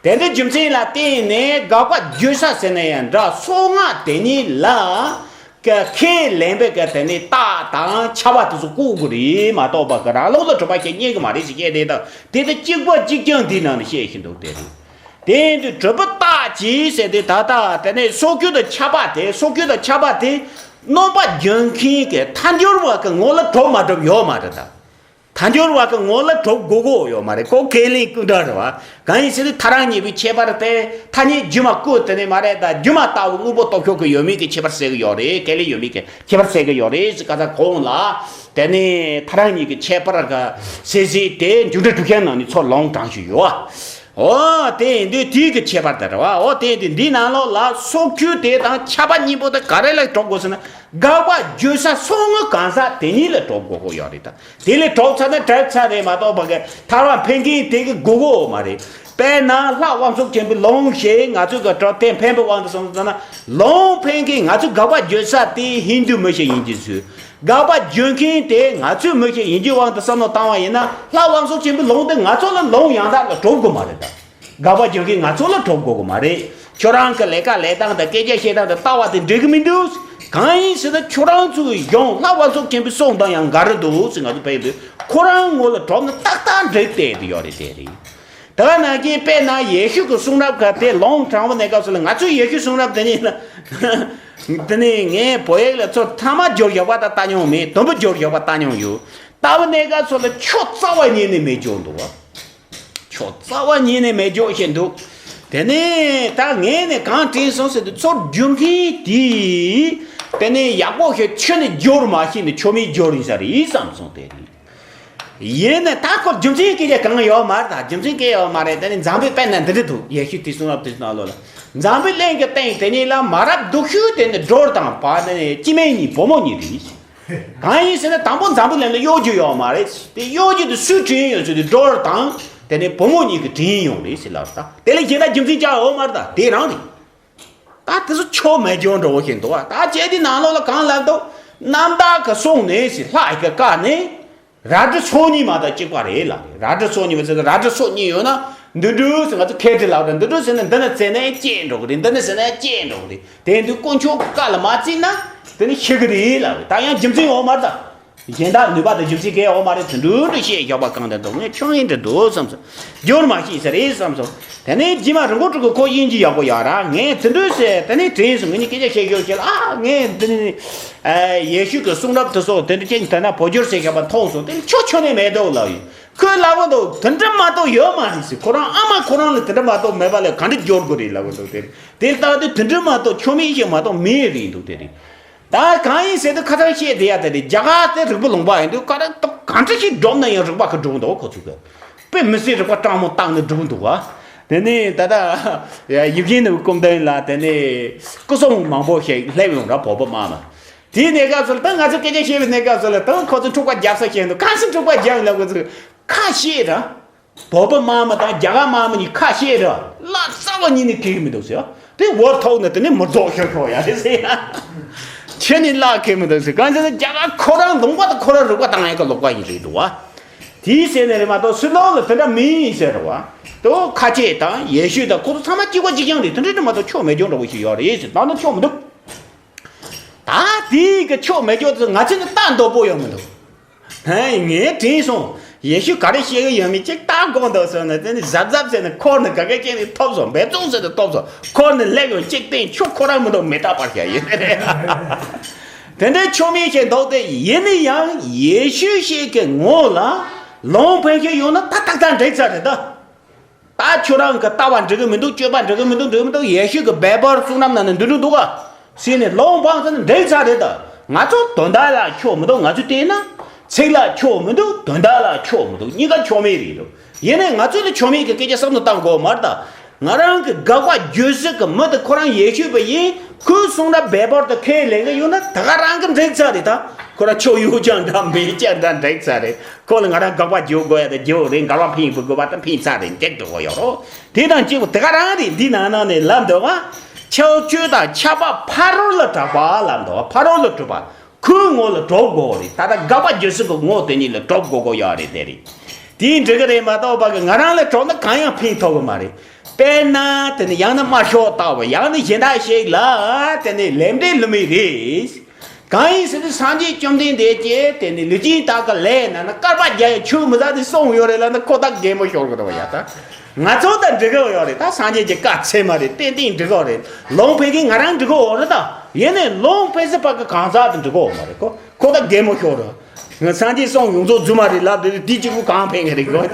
དེ་འདྲའི་རྒྱུ་མཚན་ལ་བརྟེན་ནས་དགག་པ་བརྗོད་བྱ་ཟེར་ན་ཡང་འདྲ་སོགས་སྔགས་དེ་ཉིད་ལ་ཀྱི་ཁས་ལེན་པའི་གི་དེ་ནི་རྟགས་དང་ཁྱབ་པ་དེ་ཚོ་བཀོད་དགོས་རེད་མ་གཏོགས་པ་གི་རང་ལུགས་ལ་གྲུབ་པ་ཞིག་རྙེད་ཀྱི་མ་རེད་ཟེར་བཤད་དེ་དང་དེ་ལྟ་གཅིག་པ་གཅིག་རྐྱང་འདིའི་ནང་ནས་བཤད་བཞིན་འདུག་དེ་རེད། དེ་ཡིན་དུས་གྲུབ་པ་རྟགས་ཀྱིས་ཟེར་དེ་ད་ལྟ་དེ་ནི་སོ་སྐྱུར་དང་ཁྱབ་པ་དེ་སོ་སྐྱུར་དང་ཁྱབ་པ་དེ་སྣོམ་པ་བརྗོད་མཁན་གྱི་ཐལ་འགྱུར་བ་གི་ངོ་ལ་གྲུབ་མ་གྲུབ་ཡོད་མ་རེད་ད། ཐལ་འགྱུར་བ་གི་ངོ་ལ་གྲུབ་དགོས་ཀྱི་ཡོད་མ་རེད། ཁོ་ཁས་ལེན་སྐུ་འདྲ་རེད་བ། གང་ཡིན་ཟེར་ན་ཐལ་རང་གཉིས་པོའི་ཁྱད་པར་དེ་ཐ་སྙད་སྒྱུ་མ་བཀོད་དེ་ནས་མ་རེད་ད། སྒྱུ་མ་ལྟ་བུ་དངོས་པོ་སྟོབས་ཤུགས་ཀྱི་ཡོད་མེད་ཀྱི་ཁྱད་པར་གསལ་གྱི་ཡོད་རེད། ཁས་ལེན་ཡོད་མེད་ཀྱི་ཁྱད་པར་གསལ་གྱི་ཡོད་རེད་ཟེར་ག་ས་གོང་ལ། དེ་ནས་ཐལ་རང་གཉིས་ཀྱི་ཁྱད་པར་ག་གསལ་གསལ་དེ་འཇུག་འགྲེལ་གྲུབ་ཆེན་ནང་ནས་ཚུར་ལུང་དྲངས་ཞུས་ཡོད། འོ་དེ་ཡིན་དུས་དེའི་གི་ཁྱད་པར་དེ་རེད་བ། འོ་དེ་ཡིན་དུས་འདིའི་ནང་ལོགས་ལ་སོ་སྐྱུར་དེ་དང་ཁྱབ་པ་གཉིས་པོ་དེ་ག་རེ་ལ་གྲུབ་དགོས་ཟེར་ན། དགག་པ་བརྗོད་བྱ་སོགས་སྔགས་གང་ཟག་དེ་ཉིད་ལ་གྲུབ་དགོས་ཀྱི་ཡོད་རེད་ད། དེ་ལས་གྲུབ་ཚར་ན་གྲུབ་ཚར་རེད་མ་གཏོགས་པ་གི་ཐལ་བ་འཕེན་མཁན་དེ་གི་དགོས་ཀྱི་ཡོད་མ་རེད། དཔེར་ན་ལྷ་དབང་ཕྱུག་ཆེན་པོའི་ལུང་ཞེས་ང་ཚོས་གི་གྲུབ་དེ་འཕེན་པའི་དབང་དུ་སོང་ཙང་ན་ལུང་འཕེན་མཁན་ང་ཚོས་དགག་པ་བརྗོད་ས་དེ་ཧིན་དུ་མི་ཤེས་ཡིན་གྱི་ཚུལ། དགག་པ་བརྗོད་མཁན་དེ་ང་ཚོས་མི་ཤེས་ཡིན་གྱི་དབང་དུ་བསམ་བློ་བཏང་བ་ཡིན་ན་ལྷ་དབང་ཕྱུག་ཆེན་པོའི་ལུང་དེ་ང་ཚོ་ལ་ལུང་ཡང་དག་ལ་གྲུབ་དགོས་མ་རེད་ད། དགག་པ་བརྗོད་མཁན་ང་ཚོ་ལ་གྲུབ་དགོས་ཀྱི་མ་རེད། ཁྱོད་རང་གི་ལས་ཀ་ལས་སྟངས་དང་སྐད་ཆ་བཤད་སྟངས་དང་ལྟ་བ་དེ་འགྲིག་གི་མི་འདུག་གང་ཡིན་ཟེར་ན་ཁྱོད་རང་ཚོའི་གཞུང་ལྷ་དབང་ཕྱུག་ཆེན་པོའི་གསུང་དང་ཡང་འགལ་རེད་འདུག་ཟེར་ང་ཚོ་བལྟས་དུས་ཁོ་རང་ངོ་ལ་གྲུབ་ན་ཏག་ཏག་འགྲིག་བསྡད་དེ་ཡོད་རེད་དེ་རེད། དེ་ག་ནང་བཞིན་དཔེར་ན་ཡེ་ཤུ་གི་གསུང་རབ་ཁག་དེ་ལུང་དྲངས་པ་གནས་སྐབས་སུ་ལ་ང་ཚོས་ཡེ་ཤུ་གསུང་རབ་དེ་ཉིད་ལ་དེ་ནས་ངས་བོད་ཡིག་ལ་ཚུར་ཐ་མ་སྦྱོར་བཞག་པ་དང་ལྟ་མྱོང་མེད། དུམ་བུ་སྦྱོར་བཞག་པ་ལྟ་མྱོང་ཡོད། ལྟ་བུ་གནས་སྐབས་སུ་ལ་ཆོས་རྩ་བ་ཉིད་ནས་མེད་འཇོག་འདུག་བ། ཆོས་རྩ་བ་ཉིད་ནས་མེད་འཇོག་བྱས་འདུག་དེ་ནས་ད་ངས་ནས་གང་དྲན་སོང་ཟེར་དུས་ཚུར་བསྒྱུར་མཁན་དེས་དེ་ནས་ཡག་པོ་ཞིག་ཆོས་ནས་སྦྱོར་མ་ཤེས་ནས་ཆོས་མེད་སྦྱོར་ཡིན་ས་རེད་བསམ་སོང་དེ་རེད། ཡིན་ནས་ད་ཁོ་རྒྱུ་མཚན་སྐད་ཆ་གང་ཡོད་མ་རེད། ད་རྒྱུ་མཚན་སྐད་ཡོད་མ་རེད། དེ་ནས་འཛམ་བུའི་དཔེར་ན་འདི་འདྲ་འདུག་ཡེ་ཤུ་དེ་གསུང་རབ་དེ་ནང་ལོགས་ལ་འཛམ་བུའི་གླིང་གི་སྟེང་དེ་ཉིད་ལ་མ་རབས་སྡུག་ཤོས་དེ་ནི་སྒྲོལ་དང་བ་དེ་ནས་སྐྱེ་དམན་གཉིས་བུ་མོ་གཉིས་རེད། གང་ཡིན་ཟེར་ན་དང་པོ་འཛམ་བུ་གླིང་ལ་གཡོ་སྒྱུ་ཡོད་མ་རེད། དེ་གཡོ་སྒྱུ་དེ་སུས་བྲིས་ཡོད་ཟེར་དུས་སྒྲོལ་དང་དེ་ནས་བུ་མོ་གཉིས་ཀྱིས་བྲིས་ཡོང་རེད་ཟེར་ལབ་ད། དེ་ལས་གཞན་དག་རྒྱུ་མཚན་ཅང་ཡོད་མ་རེད། ད་དེ་རང་རེད། ད་དེ་ཚོ་ཆོས་མེད་འཇོག་འདྲ་བོ་ཞིག་འདུག་བ། ད་བྱས་དེ་ནང་ལོགས་ལ་གང་ལབ་འདུག་རྣམ་དག་གི་གསུང་ནས་ཟེར་ལྷ་ཡི་གི་བཀའ་ནས། རལ་གྲི་སོ་གཉིས་མ་དང་གཅིག་པ་རེད་ལབ་རེད། རལ་གྲི་སོ་གཉིས་མ་ཟེར་ན་རལ་གྲི་སོ་གཉིས་ཡོད་ན་འདི་འདྲ་ཟེར་ང་ཚོ་ཁལ་གྲི་ལབ་རེད། འདི་འདྲ་ཟེར་ན་འདི་ནས་ཟེར་ན་སྐྱེས་འགྲོ་གི་རེད། འདི་ནས་ཟེར་ན་སྐྱེས་འགྲོ་གི་རེད། དེ་དུས་དཀོན་མཆོག་གི་བཀའ་ལ་མ་བརྩིས་ན་དེ་ནི་ཤི་གི་རེད་ལབ་རེད། ད་ཡང་རྒྱུ་མཚན་ཡོད་མ་རེད་ད། གཞན་དག་ནུས་པ་དང་རྒྱུ་མཚན་གང་ཡང་ཡོད་མ་རེད། དེ་འདྲ་འདྲ་བཤད་ཞོག་པ་གང་དེ་འདུག་ངས་ཆོས་ཡིན་འདྲ་འདུག་བསམ་སོང་། སྦྱོར་མ་ཤེས་ས་རེད་བསམ་སོང་། དེ་ནས་རྗེས་མ་རིན་པོ་ཆེ་གི་ཁོ་དབྱིན་ཇི་ཡག་པོ་ཡོད་ར། ངས་དེ་འདྲ་ཟེར་དེ་ནས་དྲན་སོང་། ངས་ནི་སྐད་ཆ་བཤད་ཞོར་བྱས་ལ་ཨ་ངས་འདི་ནི་ཨ་ཡེ་ཤུ་གི་གསུང་རབ་དེ་སོགས་དེ་འདྲ་ཅན་དེ་ན་བོད་སྒྱུར་བྱས་བཞག་པ་མཐོང་སོང་། དེ་ནི་ཁྱོད་ཆོས་ནས་མེད་འདུག་ལབ་ཡིན། ཁོས་ལབ་གི་འདུག་དེ་འདྲ་མ་གཏོགས་ཡོད་མ་རེད་ཟེར། ཁོ་རང་ཨ་མ་ཁོ་རང་ལ་དེ་འདྲ་མ་གཏོགས་མེད་པ་ལས་ག་འདྲ་སྦྱོར་དགོས་རེད་ལབ་གི་འདུག་དེ་དེ་ལྟ་དུས་དེ་འདྲ་མ་གཏོགས་ཆོས་མེད་ཞིག་མ་གཏོགས་མེད་རེད་འདུག་དེ་རེད། ད་གང་ཡིན་ཟེར་དུས་ཁ་སང་བཤད་བསྡད་ཡ་དེ་རེད། རྒྱ་གར་དེ་རིག་པ་ལུང་པ་ཡིན་དུས་ག་རེ་ག་འདྲ་ཞིག་སྒྲུབ་ན་ཡང་རིག་པ་གིས་སྒྲུབ་འདུག་ཁོ་ཚོ་གིས། དཔེ་མི་སྲིད་རིག་པ་སྤྲང་མོ་བཏང་ནས་སྒྲུབ་འདུག་བ། དེ་ནས་ད་ལྟ་ཡིད་བཞིན་ནོར་བུ་སྐུ་མདུན་ལ་དེ་ནས་སྐུ་སྲུང་མང་པོ་ཞིག་སླེབས་ཡོང་ར། བོད་པ་དམག་མ། དེའི་གནས་སྐབས་སུ་ལ་ད་ང་ཚོ་སྐད་ཆ་བཤད་པའི་གནས་སྐབས་སུ་ལ་ད་ཁོ་ཚོ་འཁྲུག་པ་རྒྱབ་ས་བཤད་འདུག་གང་སེ་འཁྲུག་པ་རྒྱབ་ཡིན་ལབ་ཁོ་ཚོ་ཁ་བཤད་ར། བོད་པ་དམག་མི་དང་རྒྱ་གར་དམག་མི་གཉིས་ཁ་བཤད་ར། བློ་རྩ་བ་ཉིད་ནས་འཁེལ་གི་མི་འདུག་ཟེར། དེ་འོ་ཐོག་ནས་དེ་ནས་མི་རྫོགས་ཤོར་ཤོར་ཡ་རེད་ཟེར་ཡ། ཁྱེད་ནི་བློ་འཁེལ་མི་འདུག་ཟེར། གང་ཟེར་ན་རྒྱ་གར་ཁོ་རང་ལུང་པ་དང་ཁོ་རང་རིག་པ་བཏང་ཡ་གི་ལུག་པ་ཡིན་རེད་འདུག་བ། དེའི་ཟེར་ནས་རེད་མ་གཏོགས་སུ་ལོག་ལ་དེ་འདྲ་མིན་ཟེར་རེད་བ། དེ་ཁ་ཆེ་དང་ཡེ་ཤུ་དང་ཁོ་ཚོ་ཚང་མ་གཅིག་པ་གཅིག་རྐྱང་རེད། དེ་འདྲ་རེད་མ་གཏོགས་ཆོས་མེད་ཅོག་འདྲ་བོ་ཞིག་ཡོད་རེད་ཟེར། ད་ནི་ཆོས་མི་འདུག་ད་དེའི་གི་ཆོས་མེད་ཅོག་དེ་ང་ཚོ་ནི་ལྟ་འདོད་པོ་ཡོད་མི་འདུག་ཧེ། ངས་དྲན་སོང་། ཡེ་ཤུ་ག་རེ་བཤད་གི་ཡོད་མེད་ཅིག་ལྟ་དགོས་འདུག་ཟེར་ནས་དེ་ནི་གཟབ་གཟབ་བྱས་ནས་འཁོར་ནས་ག་གེ་ཅིག་ནས་ཐོབ་སོང་། འབད་བརྩོན་བྱས་ནས་ཐོབ་སོང་། འཁོར་ནས་སླེབས་ཡོང་གཅིག་བསྟན། ཁྱོད་ཁོ་རང་མི་འདུག་མེ་སྟག་པར་བཤད་ཡིན། དེ་འདྲའི་ཆོ་མེད་ཅིག་འདུག་སྟེ། ཡིན་ན་ཡང་ཡེ་ཤུ་ཞིག་གི་ངོ་ལ་ལུང་ཕན་གྱི་ཡོད་ན་ད་ཏག་ཏག་འགྲིག་ཚར་རེད་ད། ད་ཁྱོད་རང་གི་ལྟ་བ་འགྲིག་གི་མི་འདུག་སྤྱོད་པ་འགྲིག་གི་མི་འདུག་འགྲིག་གི་མི་འདུག་ཡེ་ཤུ་གི་བྷའི་བལ་གསུང་རབ་ནང་ནས་འདི་འདྲ་འདུག་ག་ཟེར་ནས་ལུང་སྤངས་ཚར་ན་འགྲིག་ཚར་རེད་ད། ང་ཚོ་དོན་དག་ལ་ཆོ་མི་འདུག་ང་ཚོས་བལྟས་ན་ཚིག་ལ་ཆོ་མི་འདུག་དོན་དག་ལ་ཆོ་མི་འདུག་གཉིས་ཀ་ཆོ་མེད་རེད་འདུག་ཡིན་ནའི་ང་ཚོ་ལ་ཆོ་མེད་ཀྱི་སྐད་ཆ་བསམ་བློ་བཏང་དགོས་མ་རེད་ད། ང་རང་གི་དགག་པ་བརྗོད་སྲིད་གི་མི་དེ་ཁོ་རང་ཡེ་ཤེས་པ་ཡིན། ཁོས་གསུང་འདྲ་འབད་པར་དུ་ཁས་ལེན་གི་ཡོད་ན་ད་ག་རང་གི་འགྲིག་ཚར་རེད། ད་ཁོ་རང་ཆོས་ཡོད་ཀྱང་འདྲ་མེད་ཀྱང་འདྲ་འགྲིག་ཚར་རེད། ཁོ་ལ་ང་རང་དགག་པ་བརྗོད་དགོས་ཡ་ད་བརྗོད་རེད། འགལ་བ་འཕེན་དགོས་པ་ད་འཕེན་ཚར་རེད། འགྲིག་འགྲོ་གི་ཡོད་རོ། དེ་དང་གཅིག་པ་དེ་ག་རང་རེད། འདི་ནང་ནང་ནས་ལབ་འདུག་ག་ཕྱོགས་ཆོས་དང་ཆགས་པ་ཕ་རོལ་ལ་གྲགས་པ་ལབ་འདུག་ག་ཕ་རོལ་ལ་གྲུབ་པ། ཁོའི་ངོ་ལ་གྲུབ་དགོས་རེད། ད་ལྟ་དགག་པ་བརྗོད་སྲིད་གི་ངོ་དེ་ཉིད་ལ་གྲུབ་དགོས་དགོས་ཡོད་རེད། དེ་རེད། དེའི་འགྲིག་གི་རེད་མ་གཏོགས་པ་གི་ང་རང་ལ་གྲུབ་ན་གང་ཡང་ཕན་ཐོགས་གི་མ་རེད། དཔེར་ན་དེ་ནི་ཡང་ན་དམར་ཤོག་ལྟ་བུ། ཡང་ན་གཞན་དག་ཞིག་ལ་དེ་ནི་ལེགས་འབྲས་ལོན་མི་རེད། གང་ཡིན་ཟེར་ན་སངས་རྒྱས་བཅོམ་ལྡན་འདས་ཀྱིས་དེ་ནི་ལུས་ཅན་དག་གི་ལས་རྣམས་ན་དཀར་པོ་བརྒྱ་ཡི་ཆོས་མི་ཟད་དེ་གསུངས་ཡོད་རེད་ལབ་ན་ཁོ་ཐག་གད་མོ་ཤོར་གི་འདུག་ཡ། ད་ང་ཚོ་དང་འགྲིག་གི་ཡོད་རེད། ད་སངས་རྒྱས་ཀྱི་བཀའ་ཚད་མ་རེད། ཏན་ཏན་འགྲིག་གི་རེད། ལུང་ཕན་མཁན་ང་རང་འགྲིག་གི་ཡོད་རེད། ད་ཡིན་ནའི་ལུང་ཕན་སྲིད་པ་གི་གང་ཟག་དང་འགྲིག་གི་ཡོད་མ་རེད་ཁོ། ཁོ་ད་གད་མོ་ཤོར་རོ། ང་སངས་རྒྱས་གསུང་ཡོངས་རྫོགས་རྫུན་མ་རེད་ལབ་དེ་དེ་གཅིག་པུ་གང་ཕན་གི་རེད་གོ།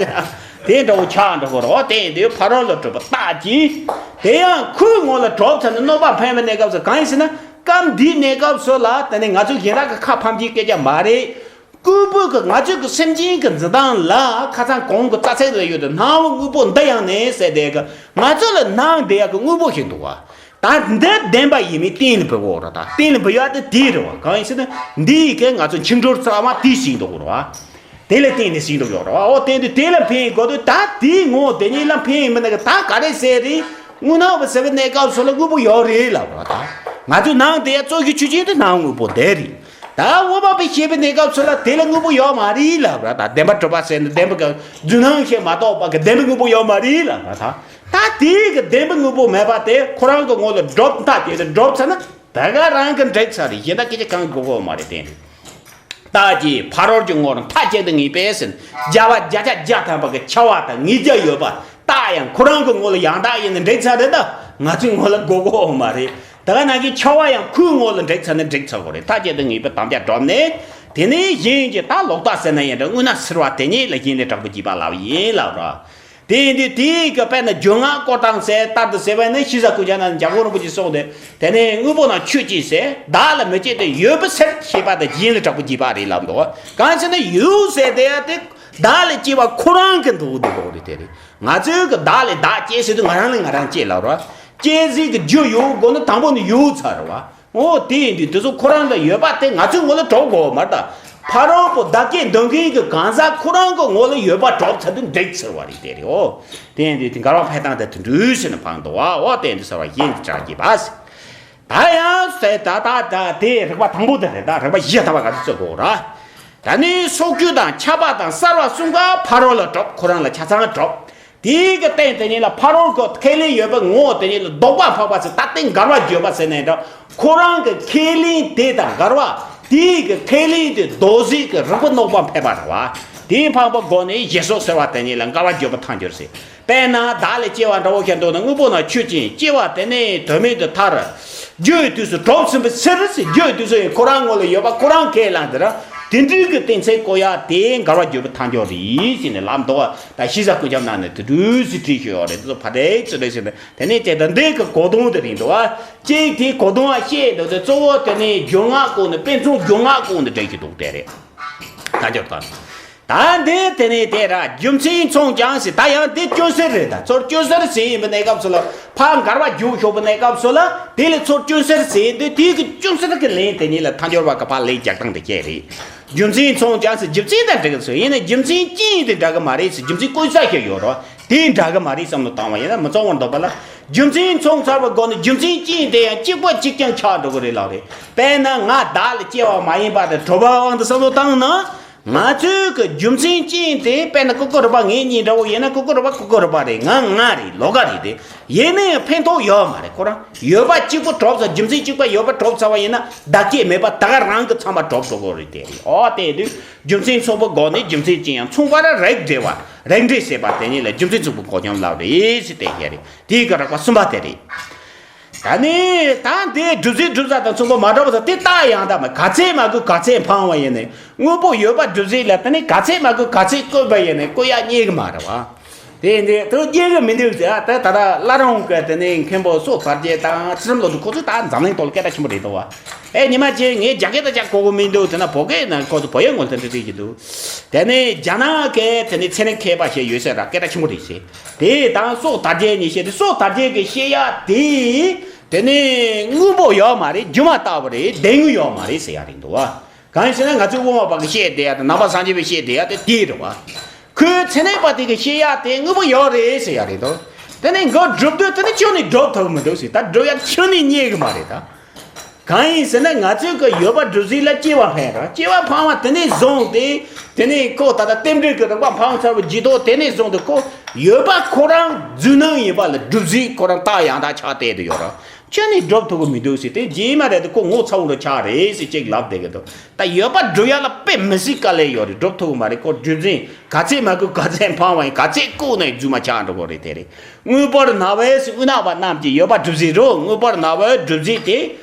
དེ་འདྲ་བོ་ཆགས་འགྲོ་གི་རེད། འོ་དེ་ཡིན་དུས་ཕ་རོལ་ལ་གྲུབ་པ་རྟགས་ཀྱིས། དེ་ཡང་ཁོའི་ངོ་ལ་གྲུབ་ཚར་ནས་གནོད་པ་འཕེན་པའི་གནས་སྐབས་སུ་གང་ཡིན་ཟེར་ན། སྐབས་འདིའི་གནས་སྐབས་སུ་ལ་དེ་ནས་ང་ཚོ་གཞན་དག་གི་ཁ་ཕམ་གྱི་སྐད་ཆ་མ་རེད། ལྐུགས་པོ་གི་ང་ཚོ་གི་སེམས་ཅན་གྱི་འཛིན་སྟངས་ལ་ཁ་སང་གོང་གི་རྩ་ཚིག་ལ་ཡོད་དུ་སྣང་བ་དངོས་པོ་འདི་ཡང་ནས་ཟེར་དེ་གི་ང་ཚོ་ལ་སྣང་བསྡད་ཡག་གི་དངོས་པོ་ཞིག་འདུག་བ། ད་འདི་བདེན་པ་ཡིན་མིན་གཏན་ལ་འབེབས་འོག་ར། ད་གཏན་ལ་འབེབས་ཡག་དེ་དེ་རེད་བ། གང་ཡིན་ཟེར་ན་འདི་ཡི་གེ་ང་ཚོ་འཆིང་གྲོལ་རྩ་བ་དེ་ཞིག་འདུག་ར་བ། དེ་ལ་བརྟེན་ནས་ཞིག་འདུག་ཡོད་ར་བ། འོ་དེ་འདི་དེ་ལ་ཕན་ཡིན་དགོས་དུས་ད་དེའི་ངོ་བོ་དེ་ཉིད་ལ་ཕན་ཡིན་མིན་ན་གི་ད་ག་རེ་ཟེར་རེད། དངོས་སྣང་བ་ཟེར་བའི་གནས་སྐབས་སུ་ལ་དངོས་པོ་ཡོད་རེད་ལབ་ར། ད་ང་ཚོའི་ནང་དེ་གཙོ་གི་ཆོས་ཅན་དེ་སྣང་དངོས་པོ་དེ་རེད། ད་འོད་དཔག་པའི་ཤེས་པའི་གནས་སྐབས་སུ་ལ་དེ་ལ་དངོས་པོ་ཡོད་མ་རེད་ལབ་ར། ད་བདེན་པར་གྲུབ་པ་ཟེར་ནས་བདེན་པ་གི་རྫུན་སྣང་ཞིག་མ་གཏོགས་པ་གི་བདེན་པའི་དངོས་པོ་ཡོད་མ་རེད་ལབ་ར། ད་ད་དེའི་གི་བདེན་པའི་དངོས་པོ་མེད་པ་དེ་ཁོ་རང་གི་ངོ་ལ་སྒྲུབ་མཐའ་དེ་ལ་སྒྲུབ་ཚར་ན་ད་ག་རང་གི་འགྲིག་ཚར་རེད། གཞན་དག་སྐད་ཆ་གང་དགོས་གོ་མ་རེད། དེ་རེད། རྟགས་ཀྱིས་ཕ་རོལ་གྱི་ངོར་མཐའ་གཅིག་ཏུ་ངེས་པས་ཟེར། བརྒྱ་བ་བརྒྱ་ཆ་བརྒྱ་ཐམ་པ་གི་ཁྱབ་པ་དང་ངེས་བྱ་ཡོད་པ་རྟགས་ཡང་ཁོ་རང་གི་ངོ་ལ་ཡང་དག་ཡིན་ན་འགྲིག་ཚར་རེད། ད་ང་ཚོའི་ངོ་ལ་དགོས་གོ་མ་རེད། ད་ག་ནང་གི་ཁྱབ་པ་ཡང་ཁོའི་ངོ་ལ་འགྲིག་ཚར་ན་འགྲིག་ཚར་གོ་རེད། མཐའ་གཅིག་ཏུ་ངེས་པའི་དམ་བཅའ་བསྒྲུབས་ནས། དེ་ནས་གཞན་གྱི་ད་ལོག་ལྟ་ཟེར་ན་ཡིན་འདྲ། དངོས་སྣང་སེལ་བ་དེ་ཉིད་ལ་གཞན་ལས་དྲག་པོ་བགྱིས་པ་ལབ་ཡིན་ལབ་ར། དེ་ཡིན་དུས་དེའི་གི་དཔེར་ན་སྦྱོར་ངག་བཀོད་སྟངས་ཟེར་ལྟར་དུ་ཟེར་བས་ནི་ཤེས་བྱ་ཀུན་ཁྱབ་ནང་འཇམ་མགོན་རིན་པོ་ཆེས་གསུངས་ཏེ། དེ་ནས་དངོས་པོ་རྣམས་ཆོས་ཅན་ཟེར། བདག་ལ་མི་སྐྱེ་སྟེ་ཡོད་པའི་ཕྱིར་ཞེས་པ་དེ་གཞན་ལས་དྲག་པོ་བགྱིས་པ་རེད་ལབ་འདུག། གང་ཟེར་ན་ཡོད་ཟེར་དེ་ཡང་དེ་བདག་ལ་སྐྱེ་བ་ཁོ་རང་གི་འདུག་འདུག་རེད། དེ་རེད། ང་ཚོའི་གི་བདག་ལས་བདག་སྐྱེ་ཟེར་དུས་ང་རང་ལ་ང་རང་སྐྱེ་ལབ་ར། སྐྱེ་ཟེར་གི་རྒྱུ་ཡོད་དགོས་ན་དང་པོ་ནི་ཡོད་ཚར་བ། འོ་དེ་ཡིན་དུས་དེ་ཚོ་ཁོ་རང་ལ་ཡོད་པ་དེ་ང་ཚོའི་ངོ་ལ་གྲུབ་དགོས་མ་རེད། ད་ཕ་རོལ་པོ་བདག་སྐྱེ་འདོད་མཁན་གྱི་གང་ཟག་ཁོ་རང་གི་ངོ་ལ་ཡོད་པ་གྲུབ་ཚར་དུས་འགྲིག་ཟེར་བ་རེད། དེ་རེད། འོ་དེ་ཡིན་དུས་དེ་འགལ་བ་འཕེན་སྟངས་དེ་དེ་འདྲ་ཟེར་ནས་འཕངས་འདུག་བ། འོ་དེ་ཡིན་དུས་ཟེར་བ་གཞན་གྱི་བྱ་བགྱིས་པ་ཟེར། ད་ཡང་ཟེར་ད་ད་ད་དེ་རིགས་པ་དང་པོ་དེ་རེད། ད་རིགས་པ་བཞི་ཐམ་པ་ག་ཚོད་དགོས་ར། ད་ནི་སྲོག་གཅོད་དང་ཆགས་པ་དང་གསར་བ་གསུམ་ཀ་ཕ་རོལ་ལ་གྲུབ། ཁོ་རང་ལ་ཆ་ཚང་གྲུབ། དེའི་གི་སྟེང་དེ་ཉིད་ལ་ཕ་རོལ་གི་ཁས་ལེན་ཡོད་པའི་ངོ་བོ་དེ་ཉིད་ལ་ལྡོག་པ་འཕགས་པ་ཟེར། ད་སྟེང་འགལ་བ་བརྗོད་པ་ཟེར་ནས་འདྲ། ཁོ་རང་གི་ཁས་ལེན་དེ་དང་འགལ་བ། དེའི་གི་ཁས་ལེན་དེ་ལྡོག་ཟེར་གི་རིགས་པ་གནོད་པ་འཕེན་པ་རེད་བ། དེའི་འཕགས་པའི་སྒོ་ནས་ཞེས་སོགས་ཟེར་བ་དེ་ཉིད་ལ་འགལ་བ་བརྗོད་པ་ཐལ་འགྱུར་ཟེར། དཔེར་ན་བདག་ལས་སྐྱེ་བ་འདྲ་བོ་ཞིག་འདུག་ན། དངོས་པོ་རྣམས་ཆོས་ཅན། སྐྱེ་བ་དེ་ནི་དོན་མེད་དུ་ཐལ། རྒྱུ་ཡི་དུས་སུ་གྲུབ་ཟིན་པའི་ཕྱིར་ཟེར། རྒྱུ་ཡི་དུས་སུ་ཡང་ཁོ་རང་ངོ་ལ་ཡོད་པ་ཁོ་རང་ཁས་བླངས་དེ་ར། དེ་འདྲའི་གི་གཏན་ཚིགས་བཀོད་ཡ་དེ་འགལ་བ་བརྗོད་པ་ཐལ་འགྱུར་རེད་ཟེར་ནས་ལབ་འདུག་བ། ད་ཤེས་བྱ་ཀུན་ཁྱབ་ནང་ནས་དེ་འདྲ་ཟེར་བྲིས་ཤོད་ཡོད་རེད། དེ་ཚོ་ཕ་རེག་ཚུར་རེག་ཟེར་ནས། དེ་ནས་དེ་ད་འདི་གི་གོ་དོན་དེ་རེད་འདུག་བ། གཅིག་དེའི་གོ་དོན་བཤད་འདུག་སྟེ། གཙོ་བོ་དེ་ནས་སྦྱོར་ངག་སྐོར་ནས། དཔེ་མཚོན་སྦྱོར་ངག་སྐོར་ནས་འགྲེལ་གྱི་འདུག་དེ་རེད། ཐལ་འགྱུར་དང་། ད་འདི་དེ་ནས་དེ་ར་རྒྱུ་མཚན་མཚུངས་ཀྱང་ཟེར། ད་ཡང་འདི་སྐྱོན་སེལ་རེད། ད་ཚུར་སྐྱོན་སེལ་ཟེར་ཡིན་པའི་གནས་སྐབས་སུ་ལ། ཕར་འགལ་བ་བརྗོད་ཆོག་པའི་གནས་སྐབས་སུ་ལ། དེ་ལས་ཚུར་སྐྱོན་སེལ་ཟེར་དུས་དེའི་གི་སྐྱོན་སེལ་གི་ལན་དེ་ཉིད་ལ་ཐལ་འགྱུར་བ་གི་ཕར་ལན་རྒྱག་སྟངས་དེ་བྱས་རེད། རྒྱུ་མཚན་མཚུངས་ཀྱང་ཟེར། རྒྱུ་མཚན་དང་འགྲིག་གི་ཟེར། ཡིན་ན་རྒྱུ་མཚན་ཅི་ཡིན་དེ་འདྲ་གི་མ་རེད་ཟེར། རྒྱུ་མཚན་བཀོད་ས་ཞིག་ཡོད་རོ། དེ་འདྲ་གི་མ་རེད་བསམ་བློ་བཏང་བ་ཡིན་ན་མི་གཙང་བར་འདོད་པ་ལ། རྒྱུ་མཚན་མཚུངས་ཚར་བའི་སྒོ་ནས་རྒྱུ་མཚན་ཅི་ཡིན་དེ་ཡང་གཅིག་པ་གཅིག་རྐྱང་ཆགས་འགྲོ་གི་རེད་ལབ་རེད། དཔེར་ན་ང་བདག་ལས་སྐྱེ་བ་མ་ཡིན་པ་དེ་གྲུབ་པའི་དབང་དུ་བསམ་བློ་བཏང་ན། ང་ཚོའི་གི་རྒྱུ་མཚན་ཅི་ཡིན་དེ། དཔེར་ན་ཀུ་ཀུ་རུ་པ་ངེད་གཉིས་འདྲ་བོ་ཡིན་ན། ཀུ་ཀུ་རུ་པ་ཀུ་ཀུ་རུ་པ་རེད། ང་ང་རེད། ལོགས་ཀ་རེད་དེ། ཡིན་ན་ཡང་ཕན་ཐོགས་ཡོད་མ་རེད། ཁོ་རང་ཡོད་པ་གཅིག་པུ་གྲུབ་ཚར། རྒྱུ་མཚན་གཅིག་པ་ཡོད་པ་གྲུབ་ཚར་བ་ཡིན་ན་བདག་སྐྱེ་མེད་པ་ད་ག་རང་གི་ཚང་མ་གྲུབ་འགྲོ་གི་རེད། དེ་རེད། ཨོ་དེ་དུས་རྒྱུ་མཚན་མཚུངས་པའི་སྒོ་ནས་རྒྱུ་མཚན་ཅི་ཡང་མཚུངས་པར་རིགས་འགྲེ་བ། རིགས་འགྲེ་ཟེར་བ་དེ་ཉིད་ལ་རྒྱུ་མཚན་མཚུངས་པའི་གོ་རྐྱེན་ལབ་རེད་ཟེར་དེ་བཤད་རེད། དེའི་གི་རིགས་པ་གསུམ་པ་དེ་རེད། ད་ནི་ད་འདི་སྒྲུབ་བྱེད་སྒྲུབ་བྱ་དང་མཚུངས་པ་མ་གྲུབ་པ་ཟེར་དེ་རྟགས་ཡང་དག་མ། ག་ཚད་མ་དགོས་ག་ཚད་འཕངས་པ་ཡིན་ནའི་དངོས་པོ་ཡོད་པ་སྒྲུབ་བྱེད་ལ། དེ་ནི་ག་ཚད་མ་དགོས་ག་ཚད་བཀོད་པ་ཡིན་ནའི་བཀོད་ཡ་རྙེད་གི་མ་རེད་བ། དེ་འདི་དུ་རྙེད་གི་མི་འདུག་ཟེར། ད་ད་ད་བླ་རུང་གི་དེ་ནི་མཁན་པོ་སོ་བར་རྒྱལ་དང་ཚུལ་ཁྲིམས་ལོ་དུ་ཁོ་ཚོས་ད་འཛམ་གླིང་ཐོག་ལ་སྐད་གྲགས་ཆེན་པོ་རེད་འདུག་བ། ཨེ་ཉི་མ་ཅན་ངས་རྒྱ་སྐད་ད་ཅག་གོ་གི་མི་འདུག་དེ་ན་བོད་སྐད་ན་ཁོ་ཚོ་བོད་ཡིག་ངོ་དེ་འདྲ་བྲིས་ཀྱི་འདུག་དེ་ནས་རྒྱ་ནག་གི་དེ་ནས་ཚན་རིག་མཁས་པ་ཞིག་ཡོད་ས་ར་སྐད་གྲགས་ཆེན་པོ་རེད་ཟེར། དེ་དང་སྲོག་དར་རྒྱས་ནས་བཤད་དེ་སྲོག་དར་རྒྱས་ཀྱི་བཤད་ཡ་དེ་དེ་ནས་དངོས་པོ་ཡོད་མ་རེད། སྒྱུ་མ་ལྟ་བུ་རེད། བདེན་དངོས་ཡོད་མ་རེད་ཟེར་ཡ་རེད་འདུག་བ། གང་ཡིན་ཟེར་ན་ང་ཚོའི་དབུ་མ་པ་གི་བཤད་བསྡད་ཡ་དང་ནང་པ་སངས་རྒྱས་པའི་བཤད་བསྡད་ཡ་དེ་དེ་རེད་བ། ཁོའི་ཚན་རིག་པ་དེ་གི་བཤད་ཡ་དེ་དངོས་པོ་ཡོད་རེད་ཟེར་ཡ་རེད་དོ། དེ་ནས་འགོ་སྒྲུབ་དུས་དེ་ནི་ཁྱོན་ནས་སྒྲུབ་ཐུབ་མི་འདུག་ཟེར། ད་སྒྲུབ་ཡ་ཁྱོན་ནས་རྙེད་གི་མ་རེད་ད། གང་ཡིན་ཟེར་ན་ང་ཚོའི་གི་ཡོད་པ་སྒྲུབ་ཟིན་ལ་སྐྱེ་བ་འཕེན་ར་སྐྱེ་བ་འཕང་བ་དེ་ནས་བཟུང་སྟེ་དེ་ནས་ཁོ་ད་ལྟ་རྟེན་འབྲེལ་གི་རིགས་པ་འཕང་ཚར་བའི་རྗེས་ཐོག་དེ་ནས་བཟུང་སྟེ་ཁོ་ཡོད་པ་ཁོ་རང་རྫུན་སྣང་ཡིན་པ་ལ་སྒྲུབ་ཟིན་ཁོ་རང་རྟགས་ཡང་དག་ཆགས་བསྡད་དུ་ཡོད་ར། ཁྱོན་ནས་སྒྲུབ་ཐུབ་གི་མི་འདུག་ཟེར། དེ་རྗེས་མ་རེད་དེ་ཁོ་ངོ་ཚ་བོ་རུ་ཆགས་རེད་ཟེར་ཅིག་ལབ་བསྡད་གི་འདུག་ད་ཡོད་པ་སྒྲུབ་ཡ་ལ་དཔེ་མི་སྲིད་དཀའ་ལས་ཡོད་རེད། སྒྲུབ་ཐུབ་གི་མ་རེད། ཁོ་སྒྲུབ་ཟིན་ག་ཚད་མ་བཀོལ་ག་ཚད་འཕང་བ་ཡིན། ག་ཚད་བཀོལ་ནས་རྫུན་མ་ཆགས་འགྲོ་གི་རེད། དེ་རེད། དངོས་པོར་སྨྲ་བས་ཟེར། དབུས་ནག་པ་རྣམས་ཀྱིས་ཡོད་པ་སྒྲུབ་ཟིན་རོ། དངོས་པོར་སྨྲ་བས་སྒྲུབ་ཟིན་དེ་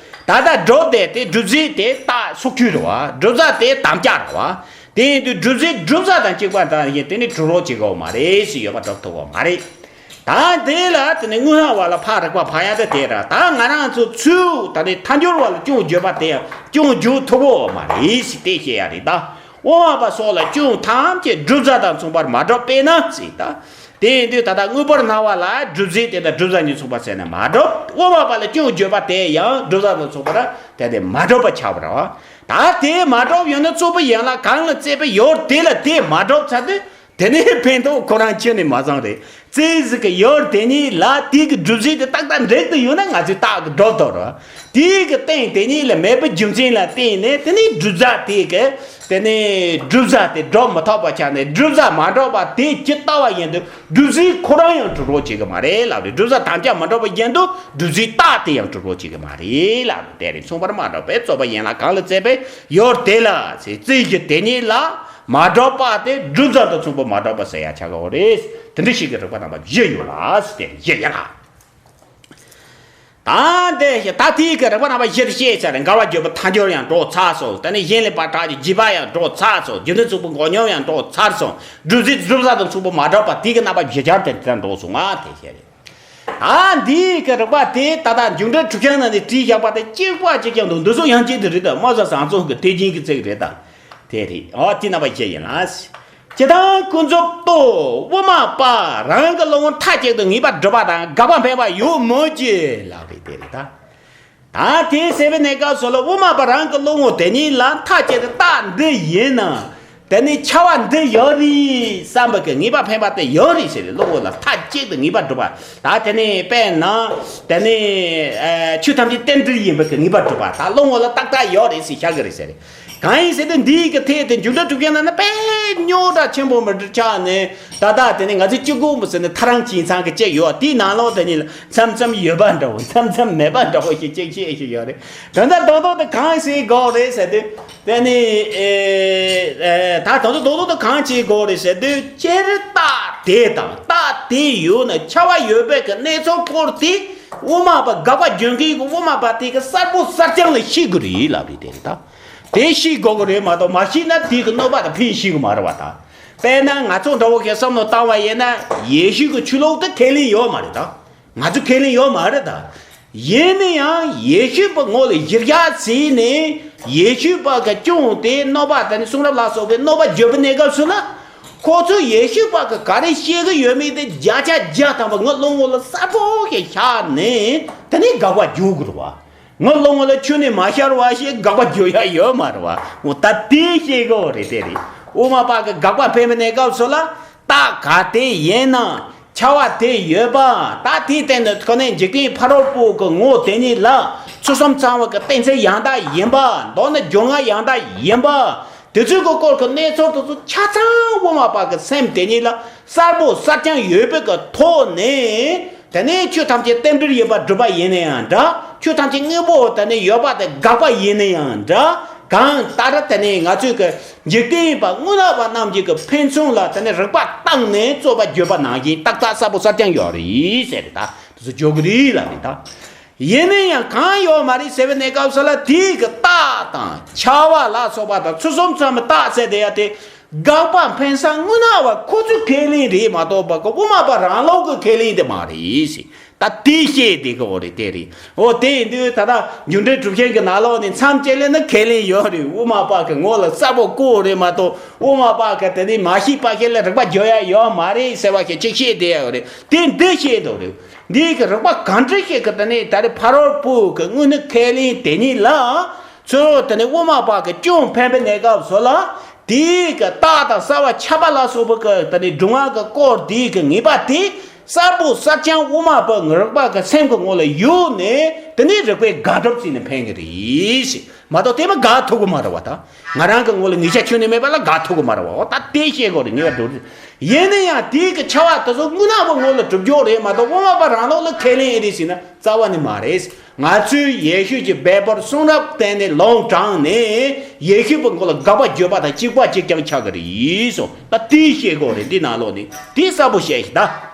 ད་ལྟ་སྒྲུབ་བསྡད་དེ་སྒྲུབ་ཟིན་དེ་རྟགས་སོགས་ཆོས་རེད་བ། སྒྲུབ་ས་དེ་དམ་བཅའ་རེད་བ། དེ་ཡིན་དུས་སྒྲུབ་ཟིན་སྒྲུབ་ས་དང་གཅིག་པ་དང་ཡིན་དེ་ནི་གྲུབ་རོགས་བྱེད་དགོས་མ་རེད་ཟེར། ཡོད་པ་སྒྲུབ་ཐུབ་གོ་མ་རེད། ད་དེ་ལ་དེ་ནི་དངོས་སྣང་བ་ལ་ཕར་རིག་པ་ཕར་ཡ་ད་དེ་ར། ད་ང་རང་ཚོ་ཚུལ་ད་ནི་ཐལ་འགྱུར་བ་ལ་སྐྱོན་བརྗོད་པ་དེ་ཡང་སྐྱོན་བརྗོད་ཐུབ་གོ་མ་རེད་ཟེར་དེ་བཤད་ཡ་རེད། ད་དབུ་མ་པ་སོགས་ལ་སྐྱོན་ཐམས་ཅད་སྒྲུབ་ས་དང་མཚུངས་པར་མ་གྲུབ་པས་ན་ཟེར། ད་དེ་ཡིན་དུས་ད་ལྟ་དངོས་པོར་སྨྲ་བ་ལ་སྒྲུབ་ཟིན་དེ་དང་སྒྲུབ་ས་གཉིས་མཚུངས་པ་ཟེར་ན་མ་གྲུབ། དབུ་མ་པ་ལ་སྐྱོན་བརྗོད་པ་དེ་ཡང་སྒྲུབ་ས་དང་མཚུངས་པར་དེ་དེ་མ་གྲུབ་པ་ཆགས་པ་རེད་བ། ད་དེ་མ་གྲུབ་ཡོད་ན་རྩོད་པའི་ཡན་ལག་གང་ལ་རྩོད་པའི་ཡོད་དེ་ལ་དེ་མ་གྲུབ་ཚར་དུས། དེ་ནས་ཕན་ཐོགས་ཁོ་རང་ཁྱོན་ནས་མ་བཟང་རེད། རྩོད་ཟིག་གི་ཡུལ་དེ་ཉིད་ལ་དེ་གི་སྒྲུབ་བྱེད་དེ་ཏག་ཏག་འགྲིག་ཏུ་ཡོད་ན་ང་ཚོས་རྟགས་ཀྱི་སྒྲུབ་ཐུབ་རེད། དེ་གི་སྟེང་དེ་ཉིད་ལ་མེད་པའི་རྒྱུ་མཚན་ལ་བརྟེན་ནས་དེ་ནས་སྒྲུབ་བྱ་དེ་གི་དེ་ནས་སྒྲུབ་བྱ་དེ་སྒྲུབ་མི་ཐུབ་པ་ཆགས་ནས་སྒྲུབ་བྱ་མ་གྲུབ་པ་དེ་ཇི་ལྟ་བ་བཞིན་དུ་སྒྲུབ་བྱེད་ཁོ་རང་ཡང་གྲུབ་རོགས་བྱེད་ཀྱི་མ་རེད་ལབ་རེད། སྒྲུབ་བྱ་དམ་བཅའ་མ་གྲུབ་པ་བཞིན་དུ་སྒྲུབ་བྱེད་རྟགས་དེ་ཡང་གྲུབ་རོགས་བྱེད་ཀྱི་མ་རེད་ལབ་རེད། དེ་རེད། མཚུངས་པར་མ་གྲུབ་པའི་རྩོད་པ་ཡན་ལག་གང་ལ་རྩོད་པའི་ཡུལ་དེ་ལ་ཟེར། རྩོད་རྒྱུ་དེ་ཉིད་ལ། མ་གྲུབ་པ་དེ་སྒྲུབ་བྱ་དང་མཚུངས་པ་མ་གྲུབ་པ་ཟེར་ཡ་ཆགས་ཀྱི་ཡོད་རེད། དེ་འདྲ་ཞིག་གི་རིགས་པ་རྣམ་པ་བཞི་ཡོད་ལ་ཟེར་ཏེ་བཞི་ཡོད་ལ། ད་འདི་ད་དེའི་གི་རིགས་པ་རྣམ་པ་བཞི་དེ་བཤད་ཚར་རེད། འགལ་བ་བརྗོད་པའི་ཐལ་འགྱུར་ཡང་འགྲོ་ཚར་སོང་། དེ་ནས་གཞན་ལས་པ་དག་གི་རྗེས་དཔག་ཡང་འགྲོ་ཚར་སོང་། རྒྱུ་མཚན་མཚུངས་པའི་འགོག་སྙོམས་ཡང་འགྲོ་ཚར་སོང་། སྒྲུབ་བྱེད་སྒྲུབ་བྱ་དང་མཚུངས་པ་མ་གྲུབ་པ་དེའི་གི་རྣམ་པ་བཞི་ཆར་དེ་དེ་འགྲོ་སོང་ང་དེ་བཤད་རེད། ཨ་འདིའི་གི་རིགས་པ་དེ་ད་ལྟ་འཇུག་འགྲེལ་གྲུབ་ཆེན་ནང་ནས་བྲིས་བཞག་པ་དེ་གཅིག་པ་གཅིག་རྐྱང་འདུག་འདི་ཚོ་ཡང་གཅིག་ཏུ་རེད་དམ། སྨྲ་བྱ་བཟང་བཙོང་གི་དེ་རྒྱུན་གྱི་ཚིག་རེད་དམ། དེ་རེད། ཨོ་དེ་རྣམ་པ་བཞི་ཡིན་ལ། སྤྱིར་བཏང་ཀུན་རྫོབ་ཏུ་དབུ་མ་པ་རང་གི་བློ་ངོར་མཐའ་གཅིག་ཏུ་ངེས་པར་སྒྲུབ་པ་དང་དགག་པ་འཕེན་པ་ཡོད་མོད་ཀྱི་ལབ་རེད། དེ་རེད་ད། ད་དེ་ཟེར་བའི་གནས་སྐབས་སུ་ལ་དབུ་མ་པ་རང་གི་བློ་ངོར་དེ་ཉིད་ལ་མཐའ་གཅིག་ཏུ་རྟགས་འདི་ཡིན་ན། དེ་ནི་ཁྱབ་པ་འདི་ཡོད་རེད་བསམ་པ་གི་ངེས་པ་འཕེན་པ་དེ་ཡོད་རེད་ཟེར་བའི་བློ་ངོ་ལ་མཐའ་གཅིག་ཏུ་ངེས་པ་སྒྲུབ་པ། ད་དེ་ནི་དཔེར་ན་དེ་ནི་ཆོས་ཐམས་ཅད་རྟེན་འབྲེལ་ཡིན་པ་གི་ངེས་པ་སྒྲུབ་པ། ད་བློ་ངོ་ལ་ཏག་ཏག་ཡོད་རེད་ཟེར་བཞག་གི་རེད་ཟེར། གང་ཡིན་ཟེར་དུས་འདིའི་གི་ཐད་དེ་འཇུག་འགྲེལ་གྲུབ་ཆེན་ནང་ན་དཔེ་རྙོག་དྲ་ཆེན་པོ་མི་འདྲ་ཆགས་ནས་ད་ལྟ་དེ་ནི་ང་ཚོས་གཅིག་དགོངས་པ་ཟེར་ནས་ཐལ་རང་ཅིག་ཚང་གི་བཅད་ཡོད། དེའི་ནང་ལོགས་དེ་ཉིད་ལ་མཚམས་མཚམས་ཡོད་པ་འདྲ་བོ་མཚམས་མཚམས་མེད་པ་འདྲ་བོ་ཞིག་གཅིག་བཤད་ཞིག་ཡོད་རེད། དོན་དག་རྡོག་རྡོག་དེ་གང་ཟེར་དགོས་རེད་ཟེར་དུས། དེ་ནི། ཨེ། ཨེ། ད་དོན་དུ་རྡོག་རྡོག་ཏུ་གང་བྱེད་དགོས་རེད་ཟེར་དུས་སྤྱིར་རྟགས་དེ་དང་རྟགས་དེ་ཡོད་ན་ཁྱབ་པ་ཡོད་པའི་གི་གནས་ཚུལ་སྐོར་དེ་དབུ་མ་པ་དགག་པ་བརྗོད་མཁན་གྱི་དབུ་མ་པ་དེ་གི་གསལ་པོ་གསལ་རྐྱང་ལ་ཤེས་དགོས་རེད་ལབ་རེད། དེ་རེད་ད། དེ་ཤེས་དགོས་གི་རེད་མ་གཏོགས་མ་ཤེས་ན་དེ་གི་གནོད་པ་དང་ཕན་ཤེས་གི་མ་རེད་བ་ད། དཔེར་ན་ང་ཚོ་འདྲ་བོ་གི་བསམ་བློ་བཏང་བ་ཡིན་ན་ཡེ་ཤུ་གི་ཆོས་ལུགས་དེ་ཁས་ལེན་ཡོད་མ་རེད་ད། ང་ཚོ་ཁས་ལེན་ཡོད་མ་རེད་ད། ཡིན་ན་ཡང་ཡེ་ཤུ་པ་ངོ་ལ་གཞིར་བཞག་བྱས་ནས་ཡེ་ཤུ་པ་གི་སྐྱོན་དེ་གནོད་པ་དང་གསུང་རབ་ལ་སོགས་པའི་གནོད་པ་བརྗོད་པའི་གནས་སྐབས་སུ་ལ་ཁོ་ཚོས་ཡེ་ཤུ་པ་གི་ག་རེ་བཤད་གི་ཡོད་མེད་དེ་བརྒྱ་ཆ་བརྒྱ་ཐམ་པ་ངའི་བློ་ངོ་ལ་གསལ་པོ་ཞིག་ཤར་ནས་དེ་ནས་དགག་པ་རྒྱག་དགོས་རེད་བ། ངའི་བློ་ངོ་ལ་ཁྱོན་ནས་མ་ཤར་བ་ཞིག་དགག་པ་རྒྱག་ཡ་ཡོད་མ་རེད་བ། འོ་ད་དེ་ཤེས་དགོས་རེད། དེ་རེད། དབུ་མ་པ་གི་དགག་པ་འཕེན་པའི་གནས་སྐབས་སུ་ལ། རྟགས་ག་དེ་ཡིན་ན་ཁྱབ་པ་དེ་ཡོད་པ། ད་དེའི་སྟེང་དུ་ཁོ་ནས་འཇིག་རྟེན་ཕ་རོལ་པོ་གི་ངོ་དེ་ཉིད་ལ་ཚུལ་གསུམ་ཚང་བ་གི་གཏན་ཚིགས་ཡང་དག་ཡིན་པ། མདོར་ན་སྦྱོར་ལྔ་ཡང་དག་ཡིན་པ། དེ་ཚོའི་གི་སྐོར་གི་གནས་ཚུལ་དེ་ཚོ་ཆ་ཚང་དབུ་མ་པ་གི་སེམས་དེ་ཉིད་ལ་གསལ་པོ་གསལ་རྐྱང་ཡོད་པའི་གི་ཐོག་ནས། དེ་ནས་ཆོས་ཐམས་ཅད་རྟེན་འབྲེལ་ཡོད་པར་སྒྲུབ་པ་ཡིན་ན་ཡང་འདྲ། ཆོས་ཐམས་ཅད་དངོས་པོ་དེ་ནས་ཡོད་པ་དེ་དགག་པ་ཡིན་ན་ཡང་འདྲ། གང་ལྟར་དེ་ནས་ང་ཚོས་ཀྱི་འཇིག་རྟེན་པ་དངོས་ལ་བ་རྣམས་ཀྱི་གི་ཕན་ཚུན་ལ་དེ་ནས་རིགས་པ་བཏང་ནས་རྩོད་པ་བརྗོད་པ་ནང་བཞིན་ཏག་ཏག་གསལ་པོ་གསལ་རྐྱང་ཡོད་རེད་ཟེར་རེད་ད། དེ་ཚོ་བརྗོད་གི་རེད་ལབ་རེད་ད། ཡིན་ན་ཡང་གང་ཡོད་མ་རེད་ཟེར་བའི་གནས་སྐབས་སུ་ལ་དེའི་གི་རྟགས་དང་ཁྱབ་པ་ལ་སོགས་པ་དང་ཚུལ་གསུམ་ཚང་མའི་རྟགས་ཟེར་དེ་ཡ་དེ། དགག་པ་འཕེན་ས་དངོས་སྣང་བ་ཁོ་ཚོའི་ཁས་ལེན་རེད་མ་གཏོགས་པ་ཀོ་དབུ་མ་པ་རང་ལུགས་ཀྱི་ཁས་ལེན་དེ་མ་རེད་ཟེར། ད་དེ་བཤད་དེ་གོ་རེད་དེ་རེད། འོ་དེ་ཡིན་དུས་ད་ལྟ་འགྱུར་འགྲོས་གྲུབ་ཆེན་གྱི་ནང་ལོགས་ནས་མཚམས་བཅད་ལེན་ན་ཁས་ལེན་ཡོད་རེད། དབུ་མ་པ་གི་ངོ་ལ་གསལ་པོ་བཀོད་རེད་མ་གཏོགས། དབུ་མ་པ་གི་དེ་ནས་མ་ཤེས་པ་ཁས་ལེན་རིགས་པ་བརྗོད་ཡ་ཡོད་མ་རེད་ཟེར་བ་ཞིག་ཅིག་བཤད་བསྡད་ཡོད་རེད། དེ་འདི་བཤད་འདུག་རེད། འདི་གི་རིགས་པ་གང་འདྲ་ཞིག་གི་དེ་ནས་ད་རེས་ཕ་རོལ་པོ་གི་དངོས་གནས་ཁས་ལེན་དེ་ཉིད་ལ། ཚུར་དེ་ནས་དབུ་མ་པ་གི་སྐྱོན་ཕན་པའི་གནས་སྐབས་སུ་ལ། དེའི་གི་རྟགས་དང་གསལ་བ་ཁྱབ་པ་ལ་སོགས་པའི་གི་དེ་ནས་སྒྲུབ་ངག་གི་སྐོར་དེའི་གི་ངེས་པ་དེ་གསལ་པོ་གསལ་རྐྱང་དབུ་མ་པའི་རིགས་པ་གི་སེམས་ཀྱི་ངོ་ལ་ཡོད་ནས། དེ་ནས་རིགས་པས་དགག་སྒྲུབ་བྱས་ནས་ཕན་གི་རེད་ཟེར་མ་གཏོགས། དེ་མ་དགག་ཐུབ་གི་མ་རེད་བ། ད་ང་རང་གི་ངོ་ལ་ངེས་ཤེས་ཁྱོན་ནས་མེད་པ་ལ་དགག་ཐུབ་གི་མ་རེད་བ། འོ་ད་དེ་བཤད་དགོས་རེད། ངེས་པ་འགྲོ་རེད། ཡིན་ན་ཡང་དེའི་གི་ཁྱབ་པ་དེ་ཚོ་དངོས་གནས་པོ་ངོ་ལ་གྲུབ་རྒྱུ་རེད་མ་གཏོགས། དབུ་མ་པ་རང་ལུགས་ལ་ཁས་ལེན་ཨེ་རེད་ཟེར་ན་རྩ་བ་ནས་མ་རེད། ང་ཚོའི་ཡེ་ཤུ་གི་འབད་པར་གསུང་རབ་བསྟན་ནས་ལུང་དྲངས་ནས། ཡེ་ཤུ་པའི་ངོ་ལ་དགག་པ་བརྗོད་པ་དང་གཅིག་པ་གཅིག་རྐྱང་ཆགས་ཀྱི་རེད་གསུངས། ད་དེ་བཤད་དགོས་རེད། འདི་ནང་ལོགས་ནས་དེ་གསལ་པོ་བཤད་ཤིག་ད།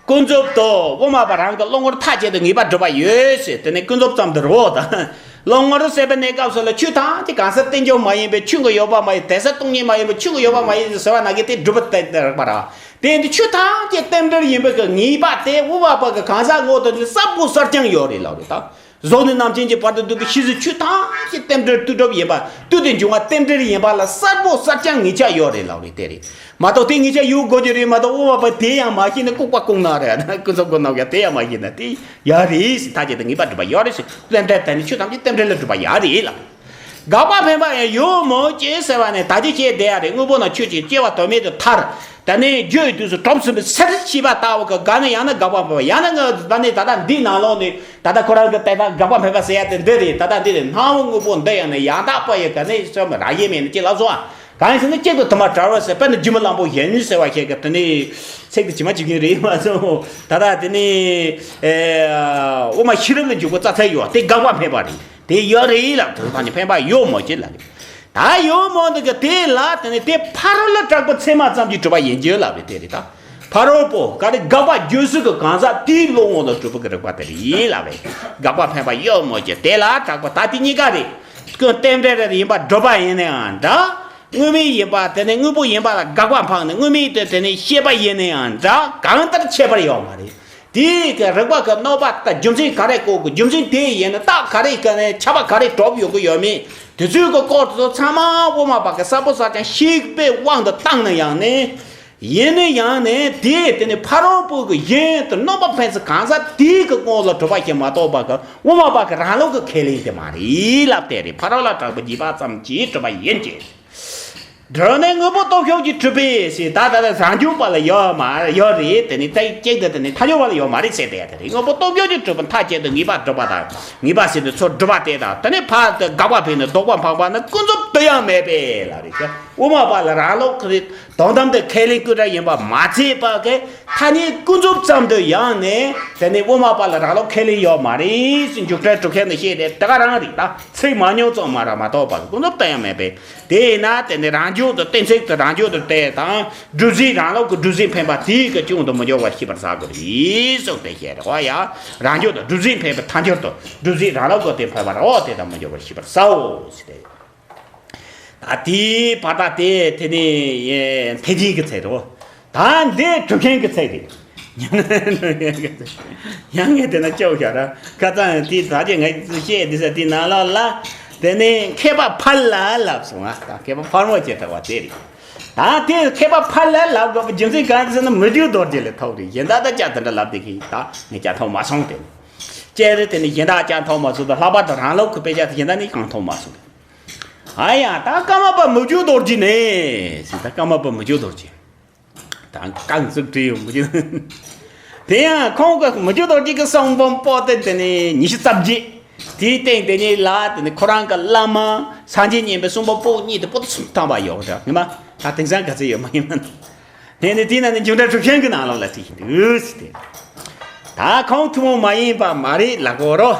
ཀུན་རྫོབ་ཏུ་དབུ་མ་པ་རང་གི་བློ་ངོར་ཐག་བཅད་དུ་ངེས་པ་གྲུབ་པ་ཡོད་ཟེར། དེ་ནས་ཀུན་རྫོབ་ཙམ་དུ་རོ་དང་། བློ་ངོར་ཟེར་བའི་གནས་སྐབས་སུ་ལ་ཆོས་ཐམས་ཅད་གང་ཟག་རྟེན་འབྱུང་མ་ཡིན་པའི་ཆོས་ཀྱི་ཡོད་པ་མ་ཡིན། དེ་ཟག་སྟོང་ཉིད་མ་ཡིན་པའི་ཆོས་ཀྱི་ཡོད་པ་མ་ཡིན་ཟེར་བ་ན་གི་དེ་སྒྲུབ་པ་དེ་རགས་པ་ར། དེ་ཡིན་དུས་ཆོས་ཐམས་ཅད་རྟེན་འབྲེལ་ཡིན་པའི་གི་ངེས་པ་དེ་དབུ་མ་པ་གི་གང་ཟག་ངོ་དེ་ནི་གསལ་པོ་གསལ་རྐྱང་ཡོད་རེད་ལབ་རེད་ད། གཟུགས་ནས་རྣམ་མཁྱེན་གྱི་བར་དུ་འདུས་པའི་ཤེས་བྱའི་ཆོས་ཐམས་ཅད་རྟེན་འབྲེལ་ལྟོས་གྲུབ་ཡིན་པ། ལྟོས་དང་འབྱུང་བ་རྟེན་འབྲེལ་ཡིན་པ་ལ་གསལ་པོ་གསལ་རྐྱང་ངེས་ཆ་ཡོད་རེད་ལབ་རེད་དེ་རེད། མ་གཏོགས་དེ་ངེས་ཆ་ཡོད་དགོས་ཀྱི་རེད་མ་གཏོགས། དབུ་མ་པ་དེ་ཡང་མ་ཤེས་ན་ལྐུགས་པ་ལྐུགས་ནག་རེད། ཀུན་རྫོབ་ཀུན་རྣམ་ཡང་དེ་ཡང་མ་ཤེས་ན་དེ་ཡག་རེད་ཟེར། ཐག་བཅད་དུ་ངེས་པ་གྲུབ་པ་ཡོད་རེད་ཟེར། རྟེན་འབྲེལ་དེ་ནི་ཆོས་ཐམས་ཅད་རྟེན་འབྲེལ་ལ་གྲུབ་པ་ཡག་རེད་ལབ། དགག་པ་འཕེན་པ་ཡང་ཡོད་མོད་ཀྱི་ཟེར་བ་ནས། ད་ཅི་བཤད་བསྡད་ཡ་རེད། དངོས་པོ་རྣམས་ཆོས་ཅན། སྐྱེ་བ་དོན་མེད་དུ་ཐར། ད་ནི་རྒྱུ་ཡི་དུས་སུ་གྲོགས་སུ་འབད་ཟེར་ཞེས་པ་ལྟ་བུ་གི་དགག་ནི། ཡང་ན་དགག་པ་འཕེན་པ། ཡང་ན་ང་ད་ནི་ད་ལྟ་འདི་ནང་ལོགས་ནས་ད་ལྟ་ཁོ་རང་གི་དེ་ལྟར་དགག་པ་འཕེན་པ་ཟེར་ཡ་དེ་འདི་རེད། ད་ལྟ་འདི་རེད། སྣང་བ་དངོས་པོ་འདི་ཡང་ན་ཡང་དག་པ་ཡི་ག་ནས་བསམ་ར་ཡེ་མེད་ནི་ཅི་ལ་སོང་། གང་ཡིན་ཟེར་ན་གཅིག་ཏུ་དུ་མ་བྲལ་བ་ཟེར། དཔེར་ན་སྒྱུ་མ་གླང་པོ་ཡིན་ཟེར་བ་ཞིག་གི་དེ་ནི་ཚིག་དེ་ཇི་མ་ཇི་བཞིན་རེད་མ་སོང་། ད་ལྟ་དེ་ནི་ཨེ་དབུ་མ་ཤེས་རབ་ལ་འཇུག་པ་རྩ་ཚད་ཡོད་དེ་དགག་པ་འཕེན་པ་རེད། དེ་ཡོད་རེད་ལབ། དེ་ཚོ་ཐམས་ཅད་འཕེན་པ་ཡོད་མོད་ཀྱི་ལབ་རེད། ད་ཡོད་མོད་འདི་གི་དེ་ལ་དེ་ནི་དེ་ཕ་རོལ་ལ་གྲགས་པ་ཚད་མ་ཙམ་གྱིས་གྲུབ་པ་ཡིན་གྱི་ལབ་རེད། དེ་རེད་ད། ཕ་རོལ་པོ་ག་རེ་དགག་པ་བརྗོད་ཚུལ་གྱི་གང་ཟག་དེའི་བློ་ངོ་ལ་གྲུབ་པ་གི་རིགས་པ་དེ་རེད་ལབ་རེད། དགག་པ་འཕེན་པ་ཡོད་མོད་ཀྱི་དེ་ལ་གྲགས་པ་ད་དེ་གཉིས་ཀ་རེད། ཀུན་རྟེན་འབྲེལ་རེ་ཡིན་པ་སྒྲུབ་པ་ཡིན་ནའང་འདྲ། དངོས་མེད་ཡིན་པ་དེ་ནི་དངོས་པོ་ཡིན་པ་ལ་དགག་པ་འཕངས་ནས་དངོས་མེད་དུ་དེ་ནི་བཤད་པ་ཡིན་ནའང་འདྲ། གང་ལྟར་ཁྱད་པར་ཡོད་མ་རེད། དེའི་གི་རིགས་པ་གི་གནོད་པ་དང་རྒྱུ་མཚན་ག་རེ་བཀོད་དགོས། རྒྱུ་མཚན་དེ་ཡིན་ན་རྟགས་ག་རེ་ག་ནས་ཁྱབ་པ་ག་རེ་གྲུབ་ཡོད་གི་ཡོད་མེད། དེ་ཚོའི་གི་སྐོར་དེ་ཚོ་ཚང་མ་དབུ་མ་པ་གི་གསལ་པོ་གསལ་རྐྱང་ཤེས་པའི་དབང་དུ་བཏང་ན་ཡང་ནི། ཡིན་ན་ཡང་ནི་དེ་དེ་ནི་ཕ་རོལ་པོ་གི་གཞན་དུ་གནོད་པ་འཕེན་ཚུལ་གང་ཟག་དེའི་གི་དངོས་ལ་གྲུབ་པ་ཞིག་མ་གཏོགས་པ་གི་དབུ་མ་པ་གི་རང་ལུགས་གི་ཁས་ལེན་དེ་མ་རེད་ལབ་དེ་རེད། ཕ་རོལ་ལ་གྲགས་པ་རྗེས་དཔག་ཙམ་གྱིས་གྲུབ་པ་ཡིན་གྱི། སྒྲུབ་ནས་དངོས་པོ་སྟོབས་ཞུགས་ཀྱིས་གྲུབ་པས་ཟེར། ད་ད་ལྟ་རང་འཇུག་པ་ལ་ཡོད་མ་ཡོད་རེད། དེ་ནི་ད་གཅིག་ཏུ་དེ་ནི་ཐལ་འགྱུར་བ་ལ་ཡོད་མ་རེད་ཟེར་དེ་ཡ་དེ་རེད། དངོས་པོ་སྟོབས་ཞུགས་ཀྱིས་གྲུབ་པ་ཐག་བཅད་དུ་ངེས་པ་གྲུབ་པ་དང་། ངེས་པ་ཟེར་དུས་ཚུར་སྒྲུབ་པ་དེ་དང་། དེ་ནི་ཕར་དུ་དགག་པ་འཕེན་ནས་ལྡོག་པ་འཕངས་པ་ནི་ཀུན་རྫོབ་ཏུ་ཡང་མེད་པས་ལབ་རེད། དབུ་མ་པ་ལ་རང་ལུགས་ཀྱི་དོན་དམ་དུ་ཁས་ལེན་ཀུན་ར་ཡིན་པ་མ་ཚད་པ་གི་ཐ་སྙད་ཀུན་རྫོབ་ཙམ་དུ་ཡང་ནས་དེ་ནི་དབུ་མ་པ་ལ་རང་ལུགས་ཁས་ལེན་ཡོད་མ་རེད་ཟེར། འཇུག་འགྲེལ་གྲུབ་ཆེན་ནས་བཤད་དེ་དེ་ག་རང་རེད། ད་ཚིག་མང་ཉུང་ཙམ་མ་ར་མ་གཏོགས་པ་ཀུན་རྫོབ་ཏུ་ཡང་མེད་པས། དེས་ན་དེ་ནི་རང་འཇུག་ཏུ་གཏན་ཚིགས་དུ་རང་འཇུག་ཏུ་དེ་དང་། སྒྲུབ་བྱེད་རང་ལུགས་ཀྱི་སྒྲུབ་བྱེད་འཕེན་པ་དེའི་གི་སྐྱོན་དུ་མི་འགྱུར་བར་ཤེས་པར་བྱ་དགོས་རེད་གསུངས་ཏེ་བཤད་རེད། འོ་ཡ། རང་འཇུག་ཏུ་སྒྲུབ་བྱེད་འཕེན་པའི་ཐལ་འགྱུར་དུ་སྒྲུབ་བྱེད་རང་ལུགས་ཀྱི་དེ་འཕེན་པར་འོ་དེ་དང་མི་འགྱུར་བར་ཤེས་པར་བྱའོ་ཟེར་ཏེ། ད་དེའི་བར་ཐག་དེ་དེ་ནི་འཐད་ཅན་གྱི་ཚད་རེད། ད་འདི་གྲུབ་ཆེན་གྱི་ཚད་རེད། ཡང་ངས་དེ་ན་སྐྱོ་བཞག་ར། ཁ་སང་དེ་ད་ཅི་ངས་བཤད་དེ་ས་དེ་ནང་ལོགས་ལ་དེ་ནི་མཁས་པ་ཕར་ལ་ལབ་སོང་ང་། ད་མཁས་པ་ཕར་མོ་ཅེས་གྲགས་པ་དེ་རེད། ད་དེ་མཁས་པ་ཕར་ལ་ལབ་དགོས་པའི་རྒྱུ་མཚན་གང་ཡིན་ཟེར་ན། མི་འཇུག་རྡོ་རྗེ་ལ་ཐུག་རེད། གཞན་དག་ད་ཅག་དེ་འདྲ་ལབ་བསྡད་ཀྱི་ཡིན། ད་ངས་ཅག་ཐུག་མ་སོང་དེ། ཅེས་རེད། དེ་ནི་གཞན་དག་ཅག་ཐུག་མ་སོང་། ད་ལྷག་པར་དུ་རང་ལུགས་ཀྱི་དཔེ་ཆ་དེ་གཞན་དག་ནི་གང་ཐུག་མ་སོང་། ཨ་ཡ། ད་ཀརྨ་པ་མི་འཇུག་རྡོ་རྗེ་ནས་ཟེར། ད་ཀརྨ་པ་མི་འཇུག་རྡོ་རྗེ། ད་རྐང་བཙུགས་བྲིས་ཡོང་གི། དེ་ཡང་ཁོང་གི་མི་འཇུག་རྡོ་རྗེ་གི་གསུང་འབུམ་པོ་ཏི་དེ་ནི་ཉི་ཤུ་རྩ་བརྒྱད། དེའི་སྟེང་དེ་ཉིད་ལ་དེ་ནི་ཁོ་རང་གི་བླ་མ་སངས་རྒྱས་མཉན་པའི་གསུང་འབུམ་པོ་གཉིས་དེ་པོ་ཏི་སུམ་ཐམ་པ་ཡོད་རེད། ངེས་མ་ད་དེང་སང་ག་ཚོད་ཡོད་མ་ཡིན་མ། དེ་ནི་དེའི་ནང་ནས་འཇུག་འགྲེལ་གྲུབ་ཆེན་གྱི་ནང་ལོགས་ལ་བྲིས་ཤིང་འདུག་ཟེར་ཏེ། ད་ཁོང་ཐུན་མོང་མ་ཡིན་པ་མ་རེད་ལབ་དགོས་རོ།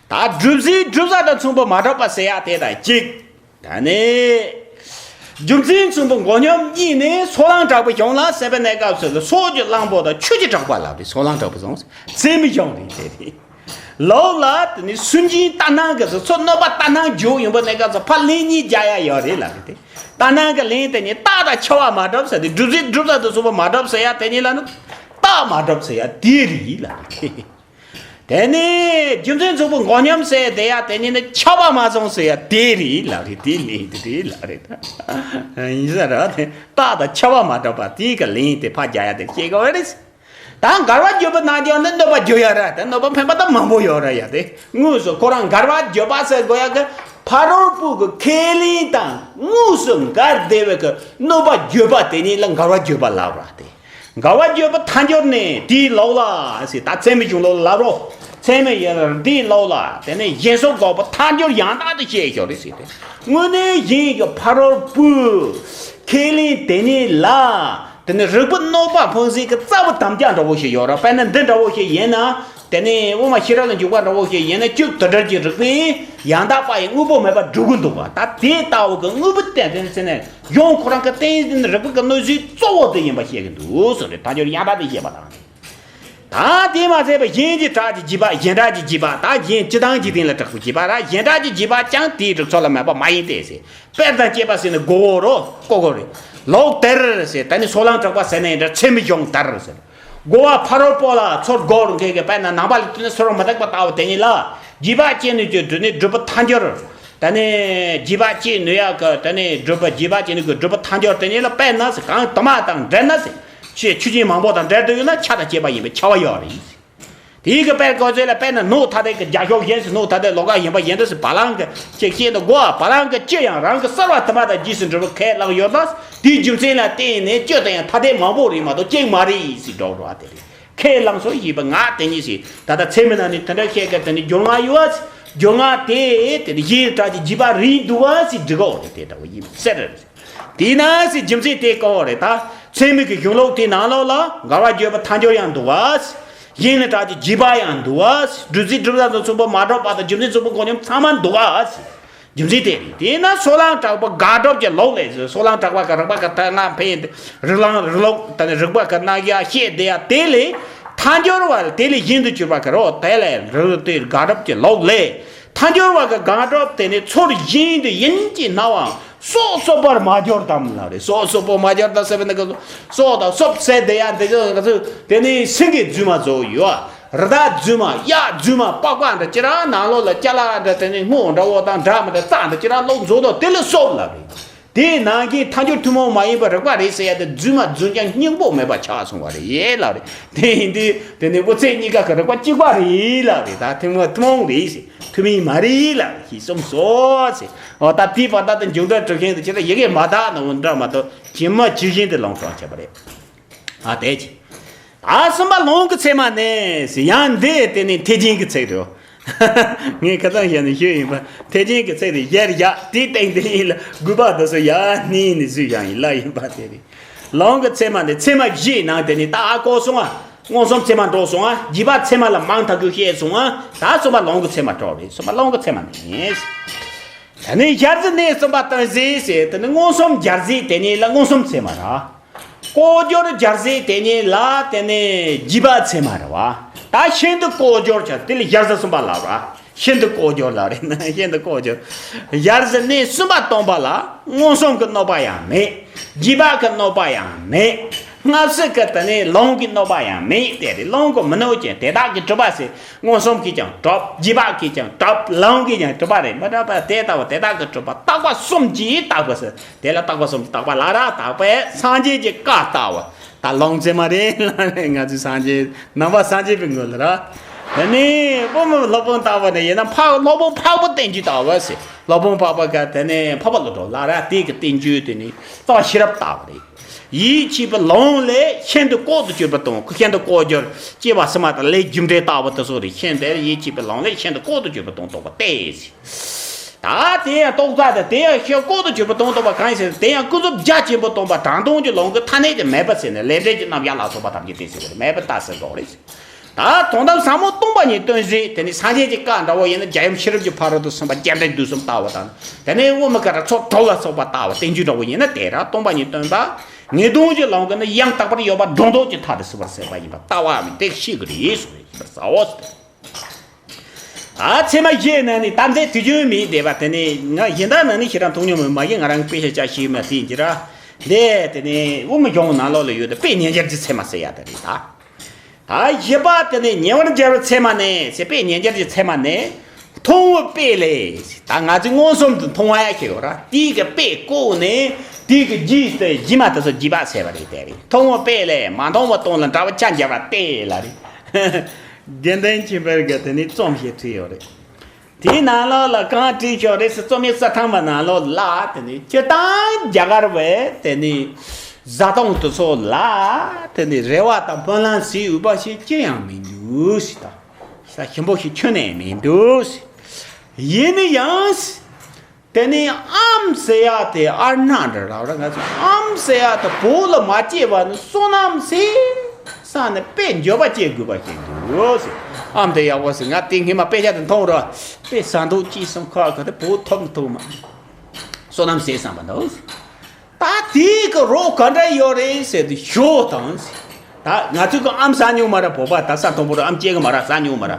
ད་སྒྲུབ་བྱེད་སྒྲུབ་ས་དང་མཚུངས་པ་མ་གྲུབ་པ་ཟེར་ཡ་དེ་དང་གཅིག། ད་ནི། རྒྱུ་མཚན་མཚུངས་པའི་མགོ་སྙོམས་གཉིས་ནས་སོགས་ལམ་དྲག་པོའི་གཞུང་ལ་ཟེར་བའི་གནས་སྐབས་སུ་ལ། སོགས་ཀྱི་གླང་པོ་དང་ཆོས་ཀྱི་དྲེགས་པ་ལབ་རེད། སོགས་ལམ་དྲག་པོ་སོང་ཚད་མའི་གཞུང་རེད་དེ་རེད། ལོགས་ལ་དེ་ནི་སུན་འབྱིན་ལྟར་སྣང་གི་ཚུལ། གནོད་པ་ལྟར་སྣང་འཇུག་ཡོང་བའི་གནས་སྐབས་སུ་ཕར་ལན་གཉིས་རྒྱག་ཡ་ཡོད་རེད་ལབ་རེད་དེ། ལྟར་སྣང་གི་ལན་དེ་ནི་རྟགས་དང་ཁྱབ་པ་མ་གྲུབ་ཟེར་ཏེ། སྒྲུབ་བྱེད་སྒྲུབ་ས་དང་མཚུངས་པ་མ་གྲུབ་ཟེར་ཡ་དེ་ཉིད་ལ་ནི། རྟགས་ རྟགས་མ་གྲུབ་ཟེར་ཡ་དེ་རེད་ལབ་རེད། དེ་ནས་རྒྱུ་མཚན་ཚོགས་པའི་མགོ་སྙོམས་ཟེར་དེ་ཡ་དེ་ནས་ནི་ཆགས་པ་མ་སོང་ཟེར་ཡ་དེ་རེད་ལབ་རེད། དེ་ནས་དེ་རེད་ལབ་རེད། ཡིན་ས་ར་དེ་རྟགས་དང་ཆགས་པ་མ་གྲུབ་པ་དེ་གི་ལན་དེ་ཕར་རྒྱག་ཡ་དེ་སྐྱེ་དགོས་རེད། ད་འགལ་བ་བརྗོད་པའི་རྣལ་འབྱོར་ནི་གནོད་པ་བརྗོད་ཡ་ར་དེ་གནོད་པ་ཕན་པ་ད་མང་པོ་ཡོད་ར་ཡ་དེ་དངོས་སུ་ཁོ་རང་འགལ་བ་བརྗོད་པ་ཟེར་དགོས་ཡ་གི་ཕ་རོལ་པོ་གི་ཁས་ལེན་དང་དངོས་སུ་འགལ་བསྡད་པའི་གི་གནོད་པ་བརྗོད་པ་དེ་ཉིད་ལ་འགལ་བ་བརྗོད་པ་ལབ་ར་དེ། འགལ་བ་བརྗོད་པའི་མཐའ་འབྱོར་ནི་དེའི་ལོག་ལ་ཟེར། ད་ཚད་མའི་གཞུང་ལུགས་ལ་ལབ་རོགས། ཚད་མའི་ཡན་དེའི་ལོག་ལ་དེ་ནི་གཞན་སོགས་འགོག་པའི་མཐའ་འབྱོར་ཡང་དག་ཏུ་བཤད་ཞོར་རེད་ཟེར་ཏེ། དངོས་གནས་གཞན་གྱི་ཕ་རོལ་པོའི་ཁས་ལེན་དེ་ཉིད་ལ་དེ་ནི་རིགས་པའི་གནོད་པ་ཕོག་སའི་གི་རྩ་བའི་དམ་བཅའ་འདྲ་བོ་ཞིག་ཡོད་ར། དཔེར་ན་འདི་འདྲ་བོ་ཞིག་ཡིན་ན། དེ་ནས་དབུ་མ་ཤེས་རབ་ལ་འཇུག་པ་འདྲ་བོ་ཞིག་ཡིན་ན་གཅིག་དེ་འདྲ་གྱི་རིགས་པས་ཡང་དག་པ་ཡི་དངོས་པོ་མེད་པར་སྒྲུབ་ཀྱི་འདུག་པ། ད་དེ་ལྟ་བུ་གི་དངོས་པོ་བསྟན་ཏེ་ཟེར་ནས་གཞུང་ཁོ་རང་གི་བསྟན་ཟིན་རིགས་པ་གི་གནོད་བྱེད་གཙོ་བོ་དེ་ཡིན་པ་བཤད་ཀྱི་འདུག་ཟེར་རེད། མཐའ་འབྱོར་ཡང་དག་དེ་བཤད་པ་དང་། ད་དེ་མ་ཟད་པ་གཞན་གྱི་གྲགས་ཀྱི་འཇིགས་པ། གཞན་གྲགས་ཀྱི་འཇིགས་པ། ད་གཞན་སྤྱི་དང་འཇིག་རྟེན་ལ་གྲགས་པའི་འཇིགས་པ་ར། གཞན་གྲགས་ཀྱི་འཇིགས་པ་ཀྱང་དེའི་སྒྲུབ་ཚུལ་ལ་མེད་པ་མ་ཡིན་ཏེ་ཟེར། དཔེར་དང་བཅས་པ་ཟེར་ནས་མགོ་བོ་རོ་ཀོ་ཀོ་རེད། ལོག་དེར་ཟེར། ད་ནི་སོ་ལང་དྲག་པ་ཟེར་ནས་འདྲ་ཚད་མའི་གཞུང་དེར་ཟེར། རྒོལ་བ་ཕ་རོལ་པོ་ལ་ཚུར་རྒོལ་མཁན་གྱི་དཔེར་ན་ནང་པ་ལ་བསྟུན་ནས་སོ་རང་མི་རྟག་པ་ལྟ་བུ་དེ་ཉིད་ལ། འཇིགས་པ་སྐྱེད་ནུས་ཀྱི་སྒྲུབ་ནི་སྒྲུབ་པའི་མཐའ་འབྱོར། ད་ནི་འཇིགས་པ་སྐྱེད་ནུས་ཡག་གི་ད་ནི་སྒྲུབ་པ། འཇིགས་པ་སྐྱེད་ནུས་ཀྱི་སྒྲུབ་པའི་མཐའ་འབྱོར་དེ་ཉིད་ལ་དཔེར་ན་ཟེར། གང་དུ་མ་དང་འབྲེལ་ན་ཟེར། ཆོས་ཆོས་ཅན་མང་པོ་དང་འབྲེལ་དུ་ཡོད་ན་ཆ་དང་བཅས་པ་ཡིན་པའི་ཁྱབ་པ་ཡོད་རེད། དེའི་གི་དཔེར་བཀོད་ཚོད་ལ་དཔེར་ན་ནོར་ཐ་དད་ཀྱི་རྒྱ་ཤོག་གཞན་ཞིག་ནོར་ཐ་དད་ལོགས་ཀ་ཡིན་པ་ཡིན་དུས་སུ་བ་ལང་གི་ཅིག་ཤེས་འདུག་གོ། བ་ལང་གི་ཅི་ཡང་རང་གི་གསར་བ་དུ་མ་དང་རྗེས་སུ་འགྲོ་བའི་ཁས་བླངས་ཡོད་ལ། དེའི་རྒྱུ་མཚན་ལ་བརྟེན་ནས་ཅི་དང་ཡང་ཐ་དད་མང་པོ་རེད་མ་གཏོགས་གཅིག་མ་རེད་ཟེར་སྒྲོག་འགྲོ་བ་དེ་རེད། ཁས་བླངས་སོ་ཞེས་པའི་ངག་དེ་ཉིད་ཟེར། ད་ལྟ་ཚད་མའི་ནང་ནས་དེ་འདྲ་བཤད་མཁན་དེ་ནི་སྦྱོར་ངག་ཡོད་པ། སྦྱོར་ངག་དེ་དེ་ནི་གཞན་གྲགས་ཀྱི་འཇིགས་པ་རེད་འདུག་བ་ཟེར་འགྲིག་གོ། དེ་འདྲ་བ་ཡིན་ཟེར། དེས་ན་ཟེར་རྒྱུ་མཚན་དེ་གོ་བ་རེད། ད་ཚད་མའི་གི་གཞུང་ལུགས་དེའི་ནང་ལོགས་ལ་འགལ་བ་བརྗོད་པའི་མཐའ་འབྱོར་ཡང་འདུག་བ། གཞན་ལ་གྲགས་ཀྱི་འཇིགས་པ་ཡང་འདུག་བ། སྒྲུབ་ཚུལ་སྒྲུབ་ས་དང་མཚུངས་པ་མ་གྲུབ་པ་དང་རྒྱུ་མཚན་མཚུངས་པ་མགོ་སྙོམས་ཚང་མ་འདུག་བ། རྒྱུ་མཚན་དེ་རེད། དེས་ན་སོ་ལང་དྲག་པོ་དགག་སྒྲུབ་ཀྱི་ལུགས་ལས། སོ་ལང་དྲག་པ་གི་རིགས་པ་གི་ཐ་ན་ཕན་རིགས་ལང་རིགས་ལུགས་དང་རིགས་པ་གི་རྣམ་གཞག་བཤད་དེ་ཡ་དེ་ལས་མཐའ་འབྱོར་བ་དེ་ལས་གཞན་དུ་གྱུར་པ་གི་རོ། དེ་ལས་རིགས་དེ་དགག་སྒྲུབ་ཀྱི་ལུགས་ལས། མཐའ་འབྱོར་བ་གི་དགག་སྒྲུབ་དེ་ནི་ཚུར་གཞན་དུ་ཡིན་གྱི་སྣང་བའང་སོ་སོ་པར་མ་སྦྱོར་དམ་ལ་རེད། སོ་སོ་པོ་མ་སྦྱོར་དམ་ཟེར་བ་ནི་ག་སོ་དང་སོབ་ཟེར་དེ་ཡང་དེ་ཚོ་ག་ཚོད་དེ་ནི་སེང་གེ་རྫུན་མ་བཟོ་ཡོད། རི་དྭགས་རྫུན་མ། གཡག་རྫུན་མ། པགས་པ་འདྲ་ཅི་རང་ནང་ལོགས་ལ་ཅ་ལག་འདྲ་དེ་ནི་སྔོ་འདྲ་བོ་དང་འདྲ་མི་འདྲ་རྩྭ་འདྲ་ཅི་རང་ལོག་བཟོ་དོ་དེ་ལ་སོབ་ལ་རེད། དེའི་ནང་གི་མཐའ་འཇོག་ཐུན་མོང་མ་ཡིན་པའི་རིགས་པ་རེད་ཟེར་ཡ་དེ་རྫུན་མ་རྫུན་རྐྱང་སྙིང་པོ་མེད་པ་ཆགས་སོང་བ་རེད་ལབ་རེད། དེ་ཡིན་དུས་དེ་ནི་དབུ་ཚད་གཉིས་ཀ་གི་རིགས་པ་གཅིག་པ་རེད་ལབ་རེད། ད་ཐུན་མོང་ཐུན་མོང་རེད་ཟེར། ཐུན་མིན་མ་རེད་ལབ་ཞེས་གསུངས་སོ་ཟེར། འོ་ད་དེའི་བར་ད་དུ་མཇུག་སྒྲིལ་གྲུབ་ཤིང་དུ་ཁྱེད་ལ་ཡི་གེ་མ་དག་ནོ་འདྲ་མ་གཏོགས་ཇི་མ་ཇི་བཞིན་དུ་ལུང་དྲངས་བྱས་པ་རེད། ཨ་དེ་ཅི། ད་གསུམ་པ་ལུང་གི་ཚད་མ་ནི་ཟེར། ཡང་འདི་དེ་ནི་ཐེག་ཆེན་གྱི་ཚིག་རེད། ངས་ཁ་སང་བཤད་ནས་ཞུས་ཡིན་པ། ཐེག་ཆེན་གྱི་ཚིག་རེད། ཡར་བཞག་དེའི་སྟེང་དེ་ཡིན་ལ་དགོས་པ་དེ་ཚོ་ཡར་སྣེ་ནས་བཟོས་བཞག་ཡིན་ལ་ཡིན་པ་དེ་རེད། ལུང་གི་ཚད་མ་ནི་ཚད་མ་བཞིའི་ནང་དེ་ནི་ད་ཨ་གོ་སོང་ཨ། མངོན་སུམ་ཚད་མ་འགྲོ་སོང་ཨ། རྗེས་དཔག་ཚད་མ་ལ་མང་དག་གིས་བཤད་སོང་ཨ། ད་གསུམ་པ་ལུང་གི་ཚད་མ་གྲོལ་རེད། གསུམ་པ་ལུང་གི་ཚད་མ་ནི། ད་ནི་སྦྱར་ཚུལ་གནས་གསུམ་པ་སྟོན་ཟེར་ཟེར། དེ་ནི་མངོན་སུམ་སྦྱར་ཚུལ་དེ་ཉིད་ལ་མངོན་སུམ་ཚད་མ་ར། ལྐོག་སྦྱོར་སྦྱར་ཚུལ་དེ་ཉིད་ལ་དེ་ནི་རྗེས་དཔག་ཚད་མ་ར་བ། ད་ཤིན་ཏུ་ལྐོག་སྦྱོར་བྱ་དེ་ལ་སྦྱར་ཚུལ་གསུམ་པ་ལ་ར། ཤིན་ཏུ་ལྐོག་སྦྱོར་ལ་རེད་ན་ཤིན་ཏུ་ལྐོག་སྦྱོར། སྦྱར་ཚུལ་གནས་གསུམ་པ་སྟོན་པ་ལ་མངོན་སུམ་གྱི་གནོད་པ་ཡང་མེད། རྗེས་དཔག་གི་གནོད་པ་ཡང་མེད། སྔ་ཕྱི་གི་དེ་ནི་ལུང་གི་གནོད་པ་ཡང་མེད། དེ་རེད། ལུང་གི་མི་གནོད་ཅིང་དེ་དག་གིས་གྲུབ་པ་ཟེར། མངོན་སུམ་གྱིས་ཀྱང་གྲུབ། རྗེས་དཔག་གིས་ཀྱང་གྲུབ། ལུང་གིས་ཀྱང་གྲུབ་པ་རེད། མི་འདྲ་བ་དེ་ལྟ་བུ་དེ་དག་གིས་གྲུབ་པ་རྟག་པ་གསུམ་གྱིས་དག་པ་ཟེར། དེ་ལ་རྟག་པ་གསུམ་གྱིས་དག་པ་ལ་ར་དག་པས་སངས་རྒྱས་ཀྱི་བཀའ་ལྟ་བུ། ད་ལུང་ཚད་མ་རེད་ལ་རེད། ང་ཚོའི་སངས་རྒྱས་ནང་པ་སངས་རྒྱས་པའི་ངོས་ལ་ར། དེ་ནི་དབུ་མའི་སློབ་དཔོན་ལྟ་བུ་ནི་ཡིན་ན་འཕགས་སློབ་དཔོན་འཕགས་པའི་བསྟན་བཅོས་ལྟ་བུ་ཟེར། སློབ་དཔོན་འཕགས་པ་ག་དེ་ནི་འཕགས་པ་ཀླུ་སྒྲུབ་ལ་ར་དེ་གི་བསྟན་བཅོས་དེ་ནི་རྩ་བ་ཤེས་རབ་ལྟ་བུ་རེད། ཡིད་ཆེས་པའི་ལུང་ལས་ཤིན་ཏུ་ལྐོག་ཏུ་གྱུར་པ་དང་། ཤིན་ཏུ་ལྐོག་གྱུར་སྐྱེ་བ་ཕྱི་མ་དང་ལས་རྒྱུ་འབྲས་ལྟ་བུ་དེ་ཚོ་རེད། ཤིན་ཏུ་ཡིད་ཆེས་པའི་ལུང་ལས་ཤིན་ཏུ་ལྐོག་ཏུ་གྱུར་པ་དང་རྟོགས་པ་སྟེ། ད་དེ་ཡང་རྟོགས་པ་དང་དེ་ཡང་ཤིན་ལྐོག་ཏུ་གྱུར་པ་དང་རྟོགས་པ་གང་ཡིན་ཟེར་ན། དེ་ཡང་ཀུན་རྫོབ་རྒྱ་ཆེན་པོ་སྟོན་པ་དྲང་དོན་གྱི་ལུང་གི་ཐ་སྙད་དེ་མེད་པ་ཟེར་ནས་ལས་འབྲས་ཀྱི་རྣམ་གཞག་ལ་སོགས་པ་ཐམས་ཅད་དེ་ཟེར་བ་རེད། མེད་པར་ལྟ་ཟེར་དགོས་རེད། ད་དོན་དམ་ཟབ་མོ་སྟོང་པ་ཉིད་སྟོན་ཟེར། དེ་ནི་སངས་རྒྱས་ཀྱི་བཀའ་འདྲ་བོ་ཡིན་ན་རྒྱལ་ཡུམ་ཤེས་རབ་ཀྱི་ཕ་རོལ་ཏུ་ཕྱིན་པ་རྒྱས་འབྲིང་བསྡུས་གསུམ་ལྟ་བུ་དང་། དེ་ནས་དབུ་མ་ཀ་ར་ཚོགས་དྲུག་ལ་སོགས་པ་ལྟ་བུ་བསྟན་བཅོས་འདྲ་བོ་ཡིན་ན་དེ་ར་སྟོང་པ་ཉིད་སྟོན་པ། ངེས་དོན་གྱི་ལུང་གི་ནི་ཡང་དག་པར་ཡོད་པ་སྒྲོ་འདོགས་ཀྱི་མཐའ་དེ་སྲིད་པར་ཟད་པ་ཡིན་པ་ལྟ་བ་མིན་ཏེ་ཤེས་ཀྱི་རེད་གསུངས་པའི་ཕྱིར་ཟེར་བ། ཨ་ཚད་མ་བཞི་ནང་ནས་དམ་ཚིག་དུས་རྒྱུན་མེད་བསྡད་པ་དེ་ནི་ང་གཞན་དག་ནང་ནས་ཞེ་དྲག་མཐོང་མྱོང་མེད། མ་གཞི་ང་རང་དཔེ་ཆ་བཅའ་ཤེས་མ་ཟིན་གྱི་ར། འདི་དེ་ནི་དབུ་མའི་གཞུང་ནང་ལོགས་ལ་ཡོད་དེ་དཔེ་ཉེ་སྦྱར་གྱི་ཚད་མ་ཟེར་ཡ་དེ་རེད་ད། ད་བཞི་པ་དེ་ནི་ཉེ་བར་སྦྱར་བའི་ཚད་མ་ནི་ཟེར། དཔེ་ཉེ་སྦྱར་གྱི་ཚད་མ་ནི། མཐོང་བའི་དཔེ་ལས། ད་ང་ཚོས་མངོན་སུམ་དུ་མཐོང་བ་ཡ་ཁྱེར་ཡོད་ར། དེའི་གི་དཔེ་བཀོད་ནས་དེའི་གི་རྒྱུད་དེ་རྒྱུད་མ་དེ་ཚོ་རྒྱུད་པ་ཟེར་བ་རེད། དེ་རེད། མཐོང་བའི་དཔེ་ལས། མ་མཐོང་བ་དང་ལ་འདྲ་བར་ཆ་སྦྱར་བ་སྟེ་ལ་རེད། དགེ་འདུན་ཆོས་འཕེལ་གྱིས་དེ་ནི་རྩོམ་ཞིག་བྲིས་ཡོད་རེད། དེའི་ནང་ལོགས་ལ་གང་བྲིས་ཆོག་རེད་ཟེར། རྩོམ་ཡིག་རྩ་ཐང་པ་ནང་ལོགས་ལ་དེ་ནི་སྤྱིར་བཏང་རྒྱ་གར་བས་དེ་ནི་བཟའ་བཏུང་དེ་ཚོ་ལ་དེ་ནི་རེ་བ་དང་སྨོན་ལམ་ཟེར་འོས་པ་ཞིག་ཅི་ཡང་མི་འདུག་ཟེར། ད་ས་ཞིམ་པོ་ཞིག་ཁྱོན་ནས་མི་འདུག་ཟེར། ཡིན་ན་ཡང་དེ་ནི་ཨམ་ཟེར་ཡ་དེ། ཨར་ན་འདྲ་ར་ར། ང་ཚོ་ཨམ་ཟེར་ཡ་དེ་བོད་ལ་མ་སྐྱེས་པ་ནི་བསོད་ནམས་ཟེར་ས་ནས་དཔེ་འགྱོད་པ་སྐྱེ་དགོས་པ་ཞིག་འདུག་ཟེར། ཨམ་དེ་ཡག་པོ་ཟེར། ང་དེ་སྔས་མ་དཔེ་ཆ་དེ་མཐོང་ར། དཔེ་ཟ་འདུག་ཅི་སོང་ཁ་ཁ་དེ་བོད་ཐོབ་མི་ཐུབ་མ། བསོད་ནམས་ཟེར་བསམ་པ་འདུག་ཟེར། ད་དེའི་གི་རོ་ག་འདྲ་ཡོད་རེད་ཟེར་དུས་ཞོ་དང་ཟེར། ད་ང་ཚོས་གི་ཨམ་ཟ་མྱོང་མ་ར། བོད་པ་ད་ས་མཐོན་པོ་ར་ཨམ་སྐྱེ་གི་མ་ར། ཟ་མྱོང་མ་ར།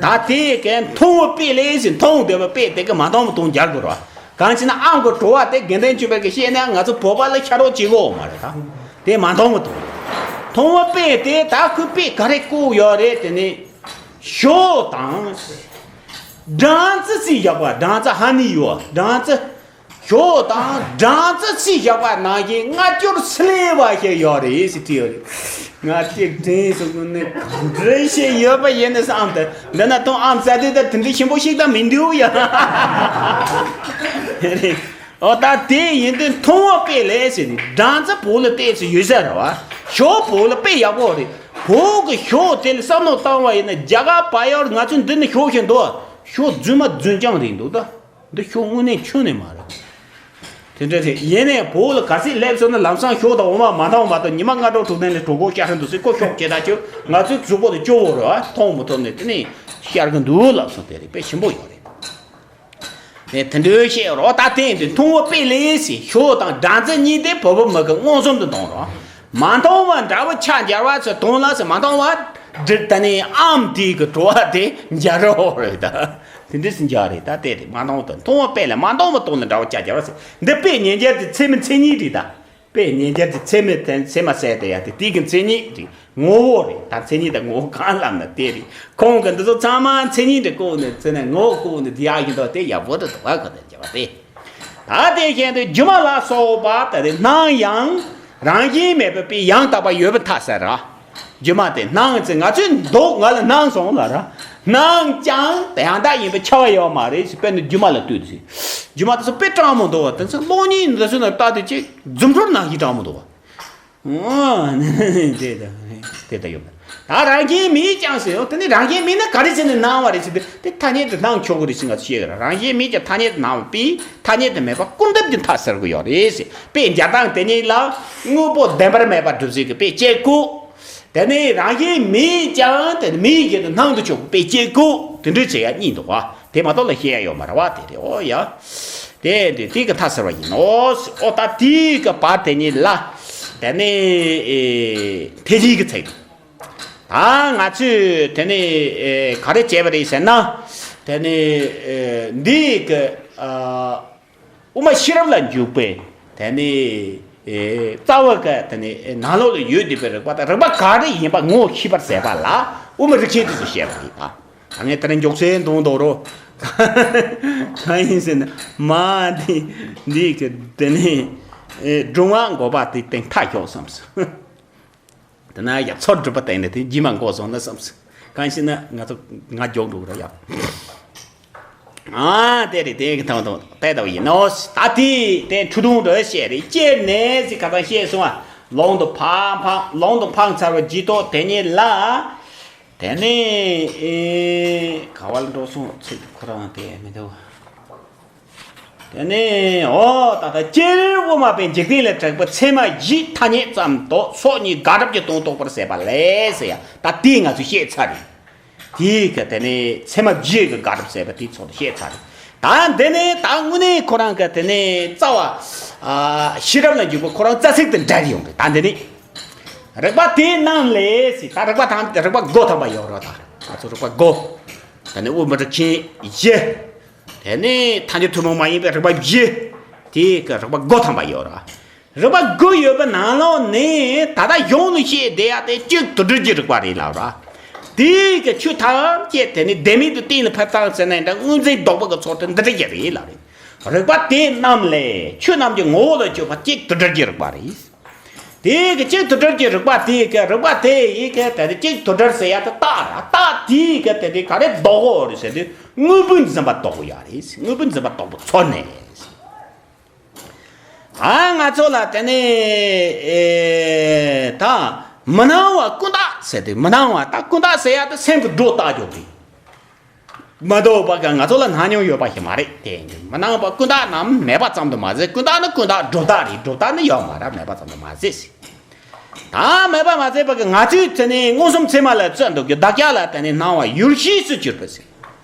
ད་དེའི་གི་མཐོང་བའི་དཔེ་ལས་ཟེར། མཐོང་བསྡད་པའི་དཔེ་དེ་གི་མ་མཐོང་བ་དང་སྦྱར་དགོས་ར། གང་ཅི་ན་ཨམ་གི་བྲོ་བ་དེ་དགེ་འདུན་ཆོས་འཕེལ་གྱིས་བཤད་ན་ང་ཚོ་བོད་པ་ལ་ཤ་རོགས་བྱེད་གོ་མ་རེད། ད་དེ་མ་མཐོང་བ་དང་། མཐོང་བའི་དཔེ་དེ་ད་ཁོས་དཔེ་ག་རེ་བཀོད་ཡོད་རེད། དེ་ནི་ཞོ་དང་སྦྲང་རྩི་རྩི་བཞག་པ། སྦྲང་རྩི་ཧ་ནི་ཡོད། སྦྲང་རྩི། ཞོ་དང་སྦྲང་རྩི་རྩི་བཞག་པ་ནང་བཞིན་སྔ་འགྱུར་སི་ལེ་བ་ཞིག་ཡོད་རེད་ཟེར་བྲིས་ཡོད་རེད། ང་གཅིག་དྲན་སོང་། ནི་ག་འདྲ་ཞིག་ཡོད་པ་ཡིན་ནི་བསམ་སྟེ། འདི་ན་དང་ཨམ་ཟ་དུས་ད་དེ་འདྲ་ཞིམ་པོ་ཞིག་ད་མི་འདུག་ཡ། རེད། ཨོ་ད་དེ་ཡིན་དུས་མཐོང་བའི་དཔེ་ལས་ཟེར་ནི། སྦྲང་རྩི་བོད་ལ་ཏོག་ཙམ་ཡོད་ས་རེད་བ། ཞོ་བོད་ལ་དཔེ་ཡག་པོ་རེད། བོད་ཀྱི་ཞོ་དེ་ལ་བསམ་བློ་བཏང་བ་ཡིན་ན་རྒྱ་གར་བལ་ཡུལ། ང་ཚོ་འདི་ནས་ཞོ་ཞིག་འདུག་ཞོ་རྫུན་མ་རྫུན་རྐྱང་རེད་འདུག་ད། འདི་ཞོ་དངོས་གནས་ཁྱོན་ནས་མ་རེད། དེ་འདྲ་རེད། ཡིན་ནའི་བོད་ལ་ག་ཚོད་སླེབས་སོང་ན་ལམ་སང་ཞོ་དང་འོ་མ་མ་འདང་བ་མ་གཏོགས། ཉི་མ་ལྔ་དྲུག་དྲུག་ནང་ལ་གྲོད་ཁོག་བཤལ་ཧྲ་འདུག་ཟེར། ཁོ་ཤོག་བྱེད་ད་ཁྱོད། ང་ཚོའི་གཟུགས་པོ་དེ་སྐྱོ་བོ་རེད་བ། མཐོང་མི་ཐུབ་ནས་དེ་ནས་བཤལ་གི་འདུག་ལབ་སོང་། དེ་རེད། དཔེ་ཞིམ་པོ་ཡོད་རེད། དེ་དེ་འདྲའི་བཤད་རོགས། ད་དེ་འདི་མཐོང་བའི་དཔེ་ལས་ཟེར། ཞོ་དང་སྦྲང་རྩི་གཉིས་དེ་བོད་པ་མི་གི་མངོན་སུམ་དུ་མཐོང་རོགས། མ་མཐོང་བ་འདྲ་བོ་ཆ་སྦྱར་བ་ཟེར་དོན་ལ་ཟེར། མ་མཐོང་བ་འདྲི་ད་ནི་ཨམ་དེའི་གི་བྲོ་བ་དེ་འཇའ་རོགས་རེད་ད། དེ་འདྲ་ཟེར་འཇའ་རེད་ད། དེ་རེད། མ་མཐོང་བ་དང་མཐོང་བ་དཔེ་ལས། མ་མཐོང་བ་དང་ལ་འདྲ་བོ་ཆ་སྦྱར་བ་ཟེར། འདི་དཔེ་ཉེ་སྦྱར་གྱི་ཚད་མའི་མཚན་ཉིད་རེད་ད། དཔེ་ཉེ་སྦྱར་གྱི་ཚད་མའི་དེ་ཚད་མ་ཟེར་དེ་ཡ་དེ་དེའི་གི་མཚན་ཉིད་རེད། ངོ་བོ་རེད་ད། མཚན་ཉིད་དང་ངོ་བོ་གང་ལབ་ན་དེ་རེད། ཁོང་གི་འདི་ཚོ་ཚང་མ་མཚན་ཉིད་དེ་བཀོད་ནས་ཚེ་ནས་ངོ་བོ་བཀོད་ནས་དེ་ཡག་ཡིན་དོ། དེ་ཡག་པོ་རེད་འདུག་བ། ག་དེ་འཇལ་བ་དེ། ད་དེ་བཞིན་དུ་སྒྱུ་མ་ལ་སོགས་པ་དེ་རེད། སྣང་ཡང་རང་བཞིན་མེད་པའི་དཔེ་ཡང་དག་པར་ཡོད་པར་ཐལ་ཟེར་ར། སྒྱུ་མ་དེ་སྣང་ཚེ་ང་ཚོས་འདུག་ང་ལ་སྣང་སོང་ལ་ར། སྣང་ཀྱང་དེ་ཡང་དག་ཡིན་པའི་ཁྱབ་པ་ཡོད་མ་རེད་ཟེར། དཔེར་ན་སྒྱུ་མ་ལ་ལྟོས་ཏེ་ཟེར། སྒྱུ་མ་དེ་ཚོ་དཔེ་སྤྲང་མོ་འདུག་བ། དེ་ཚོ་གློག་བརྙན་འདི་ཚོ་ནང་ལྟ་དུས་ཅིག་རྫུ་འཕྲུལ་ནང་བཞིན་སྤྲང་མོ་འདུག་བ། ཨོ། དེ་ད་དེ་ད་ཡོད་མ་རེད། ད་རང་བཞིན་མེད་ཀྱང་ཟེར་ཡོང་། དེ་ནི་རང་བཞིན་མེད་ན་ག་རེ་བྱས་ནས་སྣང་བ་རེད་ཟེར་དུས། དེ་ཐ་སྙད་དུ་སྣང་ཆོག་གི་རེད་ཟེར་ང་ཚོས་བཤད་གི་ར། རང་བཞིན་མེད་ཀྱང་ཐ་སྙད་དུ་སྣང་བ་པས་ཐ་སྙད་དུ་མེད་པ་ཀུན་བཏབ་ཀྱི་མཐའ་ཟེར་གི་ཡོད་རེད་ཟེར། དཔེ་འཇལ་སྟངས་དེ་ཉིད་ལ་དངོས་པོ་བདེན་པར་མེད་པར་སྒྲུབ་བྱེད་ཀྱི་དཔེ་བྱེད་དགོས། དེ་ནས་རང་བཞིན་མེད་ཀྱང་དེ་ནི་མེད་ཀྱི་དེ་སྣང་དུ་ཆུག་པའི་དཔེ་བྱེད་དགོས། དེ་འདྲ་བྱེད་ཡ་གཉིས་འདུག་བ། དེ་མ་གཏོགས་ལ་བཤད་ཡ་ཡོད་མ་རེད་བ། དེ་རེད། ཨོ་ཡ། དེ་འདི་དེ་གི་མཐའ་ཟེར་བ་ཡིན། ཨོ་ཨོ་ད་དེ་གི་བར་དེ་ཉིད་ལ་དེ་ནས་ཨེ་ཐེག་ཆེན་གྱི་ཚིག་དང་། ད་ང་ཚོས་དེ་ནས་ཨེ་ག་རེ་བྱས་པ་རེད་ཟེར་ན། དེ་ནས་ཨེ་འདི་གི་ཨ། དབུ་མ་ཤེས་རབ་ལ་འཇུག་པའི་དེ་ནི་ཨེ་རྩ་བ་ག་དེ་ནི་ནང་ལོགས་ལ་ཡོད་བསྡད་པའི་རིགས་པ་དང་། རིགས་པ་ག་རེ་ཡིན་པ་ངོ་ཤེས་པར་མཛད་པ་ལ་དབུ་མ་རིགས་ཆེན་དེ་ཚོ་བཤད་པ་རེད། ད་ད་ངས་དེ་རིང་མགྱོགས་ཚད་འདོན་འདོད་རོ། གང་ཡིན་ཟེར་ན་མ་འདི་འདི་གི་དེ་ནི་ཨེ་སྒྲུབ་པ་འགོག་པ་དེ་སྟེང་མཐའ་ཞོག་བསམས་སོང་། དེ་ན་ཡ་ཚོར་སྒྲུབ་པ་བསྟན་ནས་དེ་རྗེས་མ་འགོག་སོང་ན་བསམས། གང་ཞེ་ན་ང་ཚོ་ང་མགྱོགས་འགྲོ་གི་རེད་ཡ། ཨ་དེ་རེད། དེ་གི་ཐང་ཐང་དེ་ལྟ་བུ་ཡིན་ནོ། ད་དེ་དེ་འཁྲུལ་སྡོམ་འདྲ་བཤད་རེད། སྤྱིར་ནས་ཟེར་ཁ་སང་བཤད་སོང་ང་། ལུང་དུ་འཕངས་འཕངས། ལུང་དུ་འཕངས་ཚར་བ་རྗེས་ཐོག་དེ་ཉིད་ལ། དེ་ནས་ཨེ་ག་བ་ལ་འགྲོ་སོང་། ཚིག་ཁོ་རང་དེ་མི་འདུག་དེ་ནས་ཨོ་ད་ལྟ་སྤྱིར་དབུ་མ་པས་འཇིག་རྟེན་ལས་གྲགས་པའི་ཚད་མ་བཞིའི་ཐ་སྙད་ཙམ་དུ་ཚོགས་གཉིས་དགག་སྒྲུབ་ཀྱི་དོན་རྟོགས་པར་བྱེད་པ་ལས་ཟེར་ཡ། ད་དེ་ང་ཚོས་བཤད་ཚར་རེད། དེའི་གི་དེ་ནས་ཚད་མ་བཞི་གི་དགག་སྒྲུབ་བྱེད་པ་དེའི་ཚོགས་དུ་བཤད་ཚར་རེད། ད་འདི་ནས་ད་དངོས་གནས་ཁོ་རང་གི་དེ་ནས་རྩ་བ་ཨ་ཤེས་རབ་ལ་འཇུག་པ་ཁོ་རང་རྩ་ཚིག་དེ་འདྲ་ཡོང་གི། ད་འདི་ནས་རིགས་པ་དེ་རྣམས་ལས་ཟེར། ད་རིགས་པ་དང་རིགས་པ་སྒོ་ཐམ་པ་ཡོད་རེད། ད་ང་ཚོ་རིགས་པ་སྒོ་དེ་ནས་དབུ་མ་རིགས་ཆེན་བཞི། དེ་ནས་ཐལ་འགྱུར་ཐུན་མོང་མ་ཡིན་པའི་རིགས་པ་བཞི། དེའི་གི་རིགས་པ་སྒོ་ཐམ་པ་ཡོད་རེད། རིགས་པ་དགུ་ཡོད་པའི་ནང་ལོགས་ནས་ད་ལྟ་གཞུང་ནས་བཤད་བསྡད་ཡ་དེ་གཅིག་དུ་སྒྲིལ་གྱི་རིགས་པ་རེད་ལབ་ར། དེའི་གི་ཆོས་ཐམས་ཅད་དེ་ནི་ལྡན་མིན་དུ་གཏན་ལ་ཕབ་བཏང་ཟེར་ནས་འདྲ་དངོས་འཛིན་ལྡོག་པ་གི་ཚོགས་དེ་འདི་འདྲ་ཞིག་རེད་ལབ་རེད། རིགས་པ་དེ་རྣམས་ལས་ཆོས་རྣམས་ཀྱི་ངོ་བོ་ལ་གྱུར་པ་གཅིག་དུ་སྒྲིལ་གྱི་རིགས་པ་རེད། དེའི་གི་གཅིག་དུ་སྒྲིལ་གྱི་རིགས་པ་དེའི་གི་རིགས་པ་དེ་ཡི་གི་དེ་ནི་གཅིག་དུ་སྒྲིལ་ཟེར་ཡ་དེ་རྟགས་ར། རྟགས་དེའི་གི་དེ་ནི་ག་རེ་ལྡོག་གོ་རེད་ཟེར་དུས་དངོས་པོའི་འཛིན་པ་ལྡོག་གོ་ཡ་རེད། དངོས་པོའི་འཛིན་པ་ལྡོག་པ་ཚོར་ནས། ཨ་ང་ཚོ་ལ་དེ་ནས་ཨེ་ད་མི་སྣང་བ་ཀུན་བརྟགས་ཟེར་ཏེ། མི་སྣང་བ་ད་ཀུན་བརྟགས་ཟེར་ཡ་དེ་སེམས་ཀྱི་སྒྲོ་བཏགས་རྒྱུ་རེད། མ་གཏོགས་པ་ག་ང་ཚོ་ལ་སྣང་མྱོང་ཡོད་པ་ཞིག་མ་རེད་དེ། མི་སྣང་བ་ཀུན་བརྟགས་རྣམས་མེད་པ་ཙམ་དུ་མ་ཟད། ཀུན་བརྟགས་ནི་ཀུན་བརྟགས་སྒྲོ་བཏགས་རེད། སྒྲོ་བཏགས་ནི་ཡོད་མ་རེད། མེད་པ་ཙམ་དུ་མ་ཟད་ཟེར། ད་མེད་པ་མ་ཟད་པ་གི་ང་ཚོས་དེ་ནས་མངོན་སུམ་ཚད་མ་ལ་རྩོད་འདུག་གི་བདག་ཅག་ལ་དེ་ནས་སྣང་བ་ཡུལ་ཤེས་སུ་གྱུར་པ་ཟེར།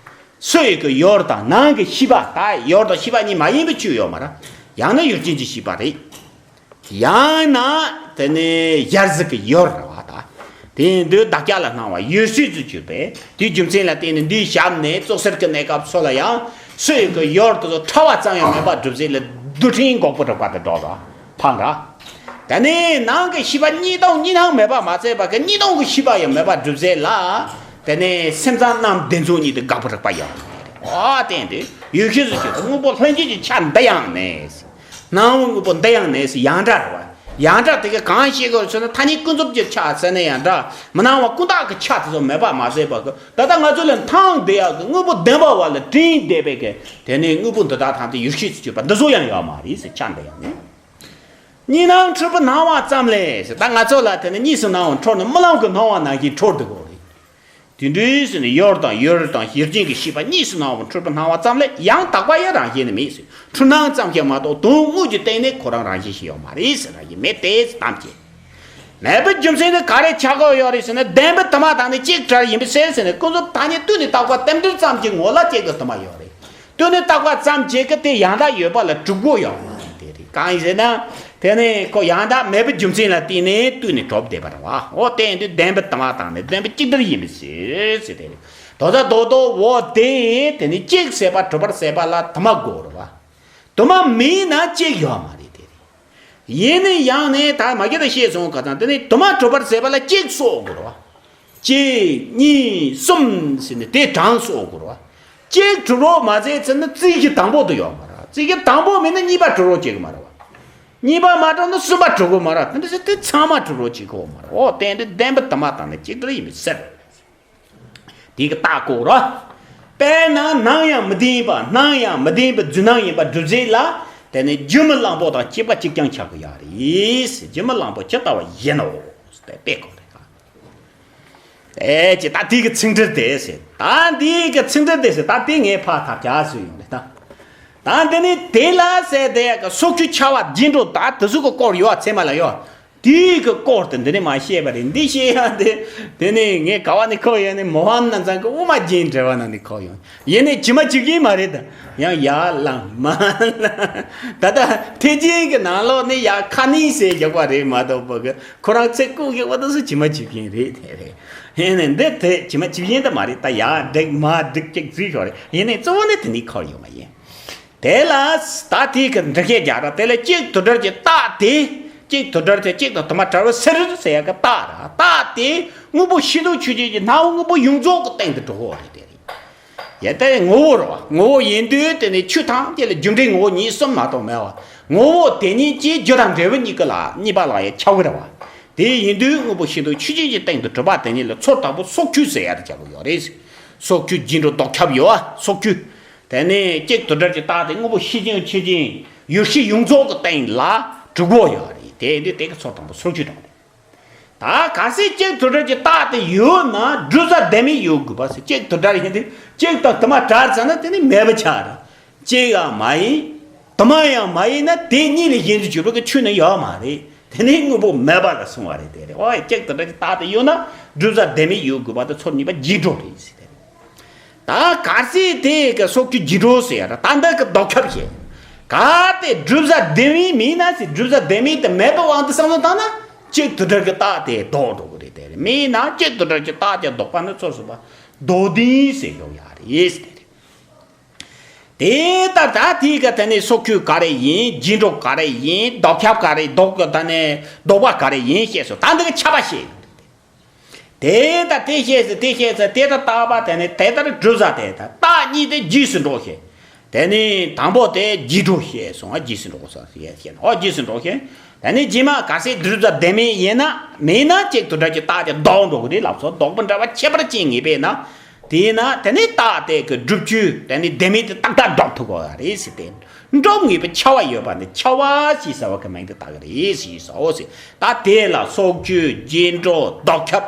སུ་ཡི་གི་ཡུལ་དང་ནང་གི་ཤེས་པ། ད་ཡུལ་དང་ཤེས་པ་གཉིས་མ་ཡིན་པའི་ཆོས་ཡོད་མ་རེད། ཡང་ན་ཡུལ་ཅན་གྱི་ཤེས་པ་རེད། ཡང་ན་དེ་ནི་གཞལ་ཟེར་གི་ཡུལ་རེད་བ། ད་དེ་ཡིན་དུས་བདག་ཅག་ལ་སྣང་བ་ཡུལ་ཤེས་སུ་གྱུར་པས། དེའི་རྒྱུ་མཚན་ལ་བརྟེན་ནས་འདིའི་ཞབས་ནས་ཙོག་གསེར་གྱི་གནས་སྐབས་སུ་ལ་ཡང་སུ་ཡི་གི་ཡུལ་དེ་ཚོ་ཕྲ་བ་ཙམ་ཡང་མེད་པར་གྲུབ་ཟིན་ལ་རྡུལ་ཕྲན་འགོག་པའི་རིགས་པ་དེ་འགྲོ་ར་འཕངས་ར། དེ་ནས་ནང་གི་ཤེས་པ་གཉིས་སྟོང་གཉིས་སྣང་མེད་པ་མ་ཟད་པ་གི་གཉིས་སྟོང་གི་ཤེས་པ་ཡང་མེད་པར་གྲུབ་ཟིན་ལ། དེ་ནས་སེམས་ཙམ་རྣམས་བདེན་རྫུན་གཉིས་དེ་འགག་པའི་རིགས་པ་ཡང་མེད་རེད། ཨོ་དེ་ཡིན་དུས་ཡུལ་ཤེས་སུ་གྱུར་པ་དངོས་པོ་ལྷན་སྐྱེས་ཀྱི་ཆ་འདི་ཡང་གནས། སྣང་བའི་དངོས་པོ་འདི་ཡང་གནས་སུ་ཡང་འདྲ་རེད་བ། ཡང་འདྲ་དེ་ག་གང་ཤེས་དགོས་ཟེར་ན་ཐ་སྙད་ཀུན་རྫོབ་ཀྱི་ཆ་ཟེར་ན་ཡང་འདྲ། མི་སྣང་བ་ཀུན་བརྟགས་ཀྱི་ཆ་དེ་ཚོ་མེད་པ་མ་ཟད་པ་གི་ད་ལྟ་ང་ཚོ་ལ་མཐོང་བསྡད་ཡག་གི་དངོས་པོ་བདེན་པ་བ་ལ་དྲན་བསྡད་པའི་གི་དེ་ནས་དངོས་པོ་འདི་དག་ཐམས་ཅད་ཡུལ་ཤེས་སུ་གྱུར་པ་འདི་ཚོ་ཡང་ཡོད་མ་རེད་ཟེར། ཆ་འདི་ཡང་གནས། གཉིས་སྣང་འཁྲུལ་པའི་སྣང་བ་ཙམ་ལས་ཟེར། ད་ང་ཚོ་ལ་དེ་ནས་གཉིས་སུ་སྣང་བ་འཁྲུལ་ནས་རྨི་ལམ་གྱི་སྣང་བ་ནང་བཞིན་འཁྲུལ་འདུག་གོ་རེད། དེ་འདྲའི་ཟེར་ནས་ཡུལ་དང་ཡུལ་དང་ཡུལ་ཅན་གྱི་ཤེས་པ་གཉིས་སུ་སྣང་བ་འཁྲུལ་པའི་སྣང་བ་ཙམ་ལས་ཡང་དག་པ་ཡང་རང་བཞིན་ནི་མེད་ཟེར། འཁྲུལ་སྣང་ཙམ་ཞིག་མ་གཏོགས་དོན་དངོས་ཀྱི་སྟེང་ནས་ཁོ་རང་རང་བཞིན་ཞིག་ཡོད་མ་རེད་ཟེར། རང་བཞིན་མེད་དེ་ཙམ་གྱིས། མེད་པའི་རྒྱུ་མཚན་ནི་ག་རེ་ཆགས་ཀྱི་ཡོད་རེད་ཟེར་ན། བདེན་པའི་དུ་མ་དང་ནི་གཅིག་བྲལ་ཡིན་པའི་ཕྱིར་ཟེར་ནས་ཀུན་རྫོབ་ཐ་སྙད་བསྟུན་ནས་བཏགས་པ་རྟེན་འབྲེལ་ཙམ་གྱི་ངོ་ལ་གཅིག་གི་དུ་མ་ཡོད་རེད། བསྟུན་ནས་བཏགས་པ་ཙམ་གྱིས་ཀྱི་དེ་ཡང་དག་ཡོད་པ་ལ་གྲུབ་དགོས་ཡོད་མ་རེད། དེ་རེད། གང་ཡིན་ཟེར་ན། དེ་ནི་ཁོ་ཡང་དག་མེད་པའི་རྒྱུ་མཚན་ལ་བརྟེན་ནས་བསྟུན་ནས་གྲུབ་བསྡད་པ་རེད་བ། འོ་དེ་ཡིན་དུས་བདེན་པའི་དུ་མ་དང་ནི་བདེན་པའི་གཅིག་བྲལ་ཡིན་པའི་ཕྱིར་ཟེར། དེ་རེད། དོ་ད་དོ་དོ་འོ་དེ་དེ་ནི་གཅིག་ཟེར་པ་གྲུབ་པར་ཟད་པ་ལ་དུ་མ་དགོས་རེད་བ། དུ་མ་མེད་ན་གཅིག་ཡོད་མ་རེད། དེ་རེད། ཡིན་ན་ཡང་ནས་ད་མ་གི་ད་ཤེས་སོང་ག་ཙང་དེ་ནི་དུ་མ་གྲུབ་པར་ཟད་པ་ལ་གཅིག་སོགས་དགོས་རེད་བ། གཅིག་གཉིས་གསུམ་ཟེར་ནས་དེ་གྲངས་སོགས་དགོས་རེད་བ། གཅིག་གྲུབ་རོགས་མ་ཟད་ཚེ་ན་རྩིས་གཞི་དང་པོ་དུ་ཡོད་མ་རེད། རྩིས་གཞི་དང་པོ་མེད་ན་གཉིས་པ་གྲུབ་རོགས་བྱེད་གི་མ་རེད་བ། གཉིས་པ་མ་གྲུབ་ན་གསུམ་པ་གྲུབ་གི་མ་རེད། དེ་འདྲ་ཟེར་དེ་ཚང་མ་གྲུབ་རོགས་བྱེད་གི་མ་རེད། འོ་དེ་འདི་བདེན་པའི་དུ་མ་དང་ནི་གཅིག་བྲལ་ཡིན་པའི་ཕྱིར། དེ་གི་རྟགས་བཀོད་རོ། དཔེར་ན་སྣང་ཡང་མི་བདེན་པ། སྣང་ཡང་མི་བདེན་པའི་རྫུན་སྣང་ཡིན་པ་སྒྲུབ་བྱེད་ལ། དེ་ནི་སྒྱུ་མའི་གླང་པོ་དང་གཅིག་པ་གཅིག་རྐྱང་ཆགས་ཀྱི་ཡོད་རེད། སྒྱུ་མའི་གླང་པོ་ཇི་ལྟ་བ་བཞིན་ནོ། དེ་དཔེ་བཀོད་རེད། ཨེ་ཅེ་ད་དེ་གི་ཚིག་འགྲེལ་དེ་ཟེར། ད་དེ་གི་ཚིག་འགྲེལ་དེ་ཟེར། ད་དེ་ངས་ཕར་ཐག་རྒྱག་སུ་ཡོང་རེད་ད། ད་འདི་ནི་དེ་ལ་ཟེར་དེ་གི་སྲོག་གཅོད་བྱ་བ་རྗེས་འགྲོ་ད་དེ་ཟུག་གི་སྐོར་ཡོད་ཚད་མ་ལ་ཡོད། དེའི་གི་སྐོར་དེ་འདི་ནས་མ་བཤད་པ་རེད། འདི་བཤད་ཡ་དེ་དེ་ནས་ངས་ག་བ་ནས་གོ་ཡོད་ནས་མོ་ཧམ་ནན་ཚང་གི་དབུ་མ་རྒྱན་འགྲེལ་བ་ནང་ནས་གོ་ཡོང་། ཡིན་ནས་ཇི་མ་ཇི་བཞིན་མ་རེད་ད། ཡང་ཡར་ལངས་མར་ལངས། ད་ལྟ་ཐེག་ཆེན་གི་ནང་ལོགས་ནས་ཡར་ཁ་ནི་ཟེར་རྒྱག་པ་རེད་མ་གཏོགས་པ་གི་ཁོ་རང་ཚེ་སྐུ་གི་བ་དུ་སུ་ཇི་མ་ཇི་བཞིན་རེད་དེ་རེད། ཡིན་ནས་འདི་དེ་ཇི་མ་ཇི་བཞིན་དུ་མ་རེད། ད་ཡར་འགྲིག་མར་འགྲིག་ཅིག་བཟོས་ཤོག་རེད། ཡིན་ནས་གཙོ་བོ་ནི་དེ་ནས་གོ་ཡོང་བ་ཡིན། དེ་ལ་ད་དེའི་གི་འགྲེལ་བཤད་རྒྱག་ར། དེ་ལ་གཅིག་དུ་བྲལ་གྱི་རྟགས་དེ། གཅིག་དུ་བྲལ་ཏེ་གཅིག་དང་དུ་མ་བྲལ་བའི་ཕྱིར་ཟེར་ཡ་གི་རྟགས་ར། རྟགས་དེ་དངོས་པོ་ཤེས་རྟོགས་ཆོས་ཅན་གྱི་སྣང་བ་དངོས་པོ་ཡོངས་རྫོགས་ཀྱི་སྟེང་དུ་འགྲོ་གི་རེད། དེ་རེད། ཡ་དེ་ངོ་བོ་ར། ངོ་བོ་ཡིན་དུས་དེ་ནི་ཆོས་ཐམས་ཅད་ལ་རྒྱུ་འབྲས་ངོ་བོ་ཉིད་གསུམ་མ་གཏོགས་མེད་པ། ངོ་བོ་དེ་ཉིད་ཀྱིས་རྒྱུ་དང་འབྲས་བུ་གཉིས་ཀ་ལ་གཉིས་པ་ལ་ཡང་ཁྱབ་ཀྱི་རེད་བ། དེ་ཡིན་དུས་དངོས་པོ་ཤེས་རྟོགས་ཆོས་ཅན་གྱི་སྟེང་དུ་གྲུབ་པ་དེ་ཉིད་ལ་ཚུར་དང་པོ་སྲོག་གཅོད་ཟེར་ཡ་དེ་བྱ་དགོས་ཡོད་རེད། སྲོག་གཅོད་རྗེས་འགྲོ་ལྡོག་ཁྱབ་ཡོད་བ། སྲོག་གཅོད། དེ་ནས་གཅིག་དུ་བྲལ་གྱི་རྟགས་དེ་དངོས་པོ་ཤེས་ཅན་ཆོས་ཅན་ཡུལ་ཤེས་ཡོངས་རྫོགས་ཀྱི་སྟེང་ལ་གྲུབ་ཀྱི་ཡོད་རེད། དེ་འདི་དེ་གི་ཚུར་དང་པོ་སྲོག་གཅོད་དང་རེད། ད་གལ་སྲིད་གཅིག་དུ་བྲལ་གྱི་རྟགས་དེ་ཡོད་ན་སྒྲུབ་བྱ་ལྡན་མིན་ཡོད་དགོས་པ་ཟེར། གཅིག་དུ་བྲལ་ཡིན་དུས་གཅིག་དང་དུ་མ་བྲལ་ཚར་ན་དེ་ནི་མེད་པ་ཆགས་རེད། གཅིག་ཡང་མ་ཡིན། དུ་མ་ཡང་མ་ཡིན་ན་དེ་གཉིས་ལས་གཞན་དུ་གྱུར་པའི་ཆོས་ནི་ཡོད་མ་རེད། དེ་ནི་དངོས་པོ་མེད་པ་ལ་སོང་བ་རེད། དེ་རེད། འོ་གཅིག་དུ་བྲལ་གྱི་རྟགས་དེ་ཡོད་ན་སྒྲུབ་བྱ་ལྡན་མིན་ཡོད་དགོས་པ་དེ་ཚུར་གཉིས་པ་རྗེས་འགྲོ་རེད་ཟེར། དེ་རེད། ད་གལ་སྲིད་དེ་གི་སྲོག་གཅོད་རྗེས་འགྲོ་ཟེར་ཡ་ར། ད་འདི་གི་ལྡོག་ཁྱབ་བྱེད། གལ་ཏེ་སྒྲུབ་བྱ་ལྡན་མིན་མིན་ན་ཟེར། སྒྲུབ་བྱ་ལྡན་མིན་དེ་མེད་པའི་དབང་དུ་བསམ་བློ་བཏང་ན་གཅིག་དུ་བྲལ་གྱི་རྟགས་དེ་ལྡོག་འགྲོ་གི་རེད། དེ་རེད། མིན་ན་གཅིག་དུ་བྲལ་གྱི་རྟགས་དེ་ལྡོག་པ་ནི་ཚུར་སོང་བ་མདོ་སྡེ་ཟེར་ཡོང་ཡ་རེད་ཟེར། དེ་རེད། དེ་ལྟར་ད་དེའི་གི་དེ་ནས་སྲོག་གཅོད་ག་རེ་ཡིན། རྗེས་འགྲོ་ག་རེ་ཡིན། ལྡོག་ཁྱབ་ག་རེ། ལྡོག་གི་དེ་ནས་ལྡོག་པ་ག་རེ་ཡིན་ཞེས་སོ། ད་འདི་གི་ཁྱབ་པ་བཤད། དེ་ལྟར་དེ་བཤད་ཟེར། དེ་བཤད་ཟེར། དེ་ལྟར་བརྟག་པ་དེ་ནས་དེ་ལྟར་སྒྲུབ་ས། དེ་ལྟར་རྟགས་གཉིས་དེ་རྗེས་སུ་འགྲོ་ཞེས། དེ་ནས་དང་པོ་དེ་རྗེས་འགྲོ་ཞེས་སོང་། རྗེས་སུ་འགྲོ་ས་ཞེས་བཤད་ན། ཨོ་རྗེས་སུ་འགྲོ་ཞེས། དེ་ནས་རྗེས་མ་གལ་སྲིད་སྒྲུབ་ས་དེ་མིན་ཡིན་ན། མིན་ན་གཅིག་དོན་དག་གི་རྟགས་དེ་ལྡོག་འགྲོ་གི་རེད་ལབ་སོང་། ལྡོག་པ་འདྲ་བ་ཁྱད་པར་ཅན་ངེས་པས་ན། དེས་ན་དེ་ནས་རྟགས་དེ་གི་སྒྲུབ་བྱེད་དེ་ནས་ལྡན་མིན་དེ་ཏག་ཏག་སྒྲུབ་ཐུབ་དགོས་པ་རེད་ཟེར་ཏེ། སྒྲུབ་ངེས་པའི་ཁྱབ་པ་ཡོད་པ་ནི་ཁྱབ་པ་ཞེས་བྱ་བ་གི་མིང་དེ་བཏགས་ཀྱི་རེད་ཞེས་སོ་ཟེར། ད་དེ་ལ་སྲོག་གཅོད། རྗེས་འགྲོ། ལྡོག་ཁྱབ་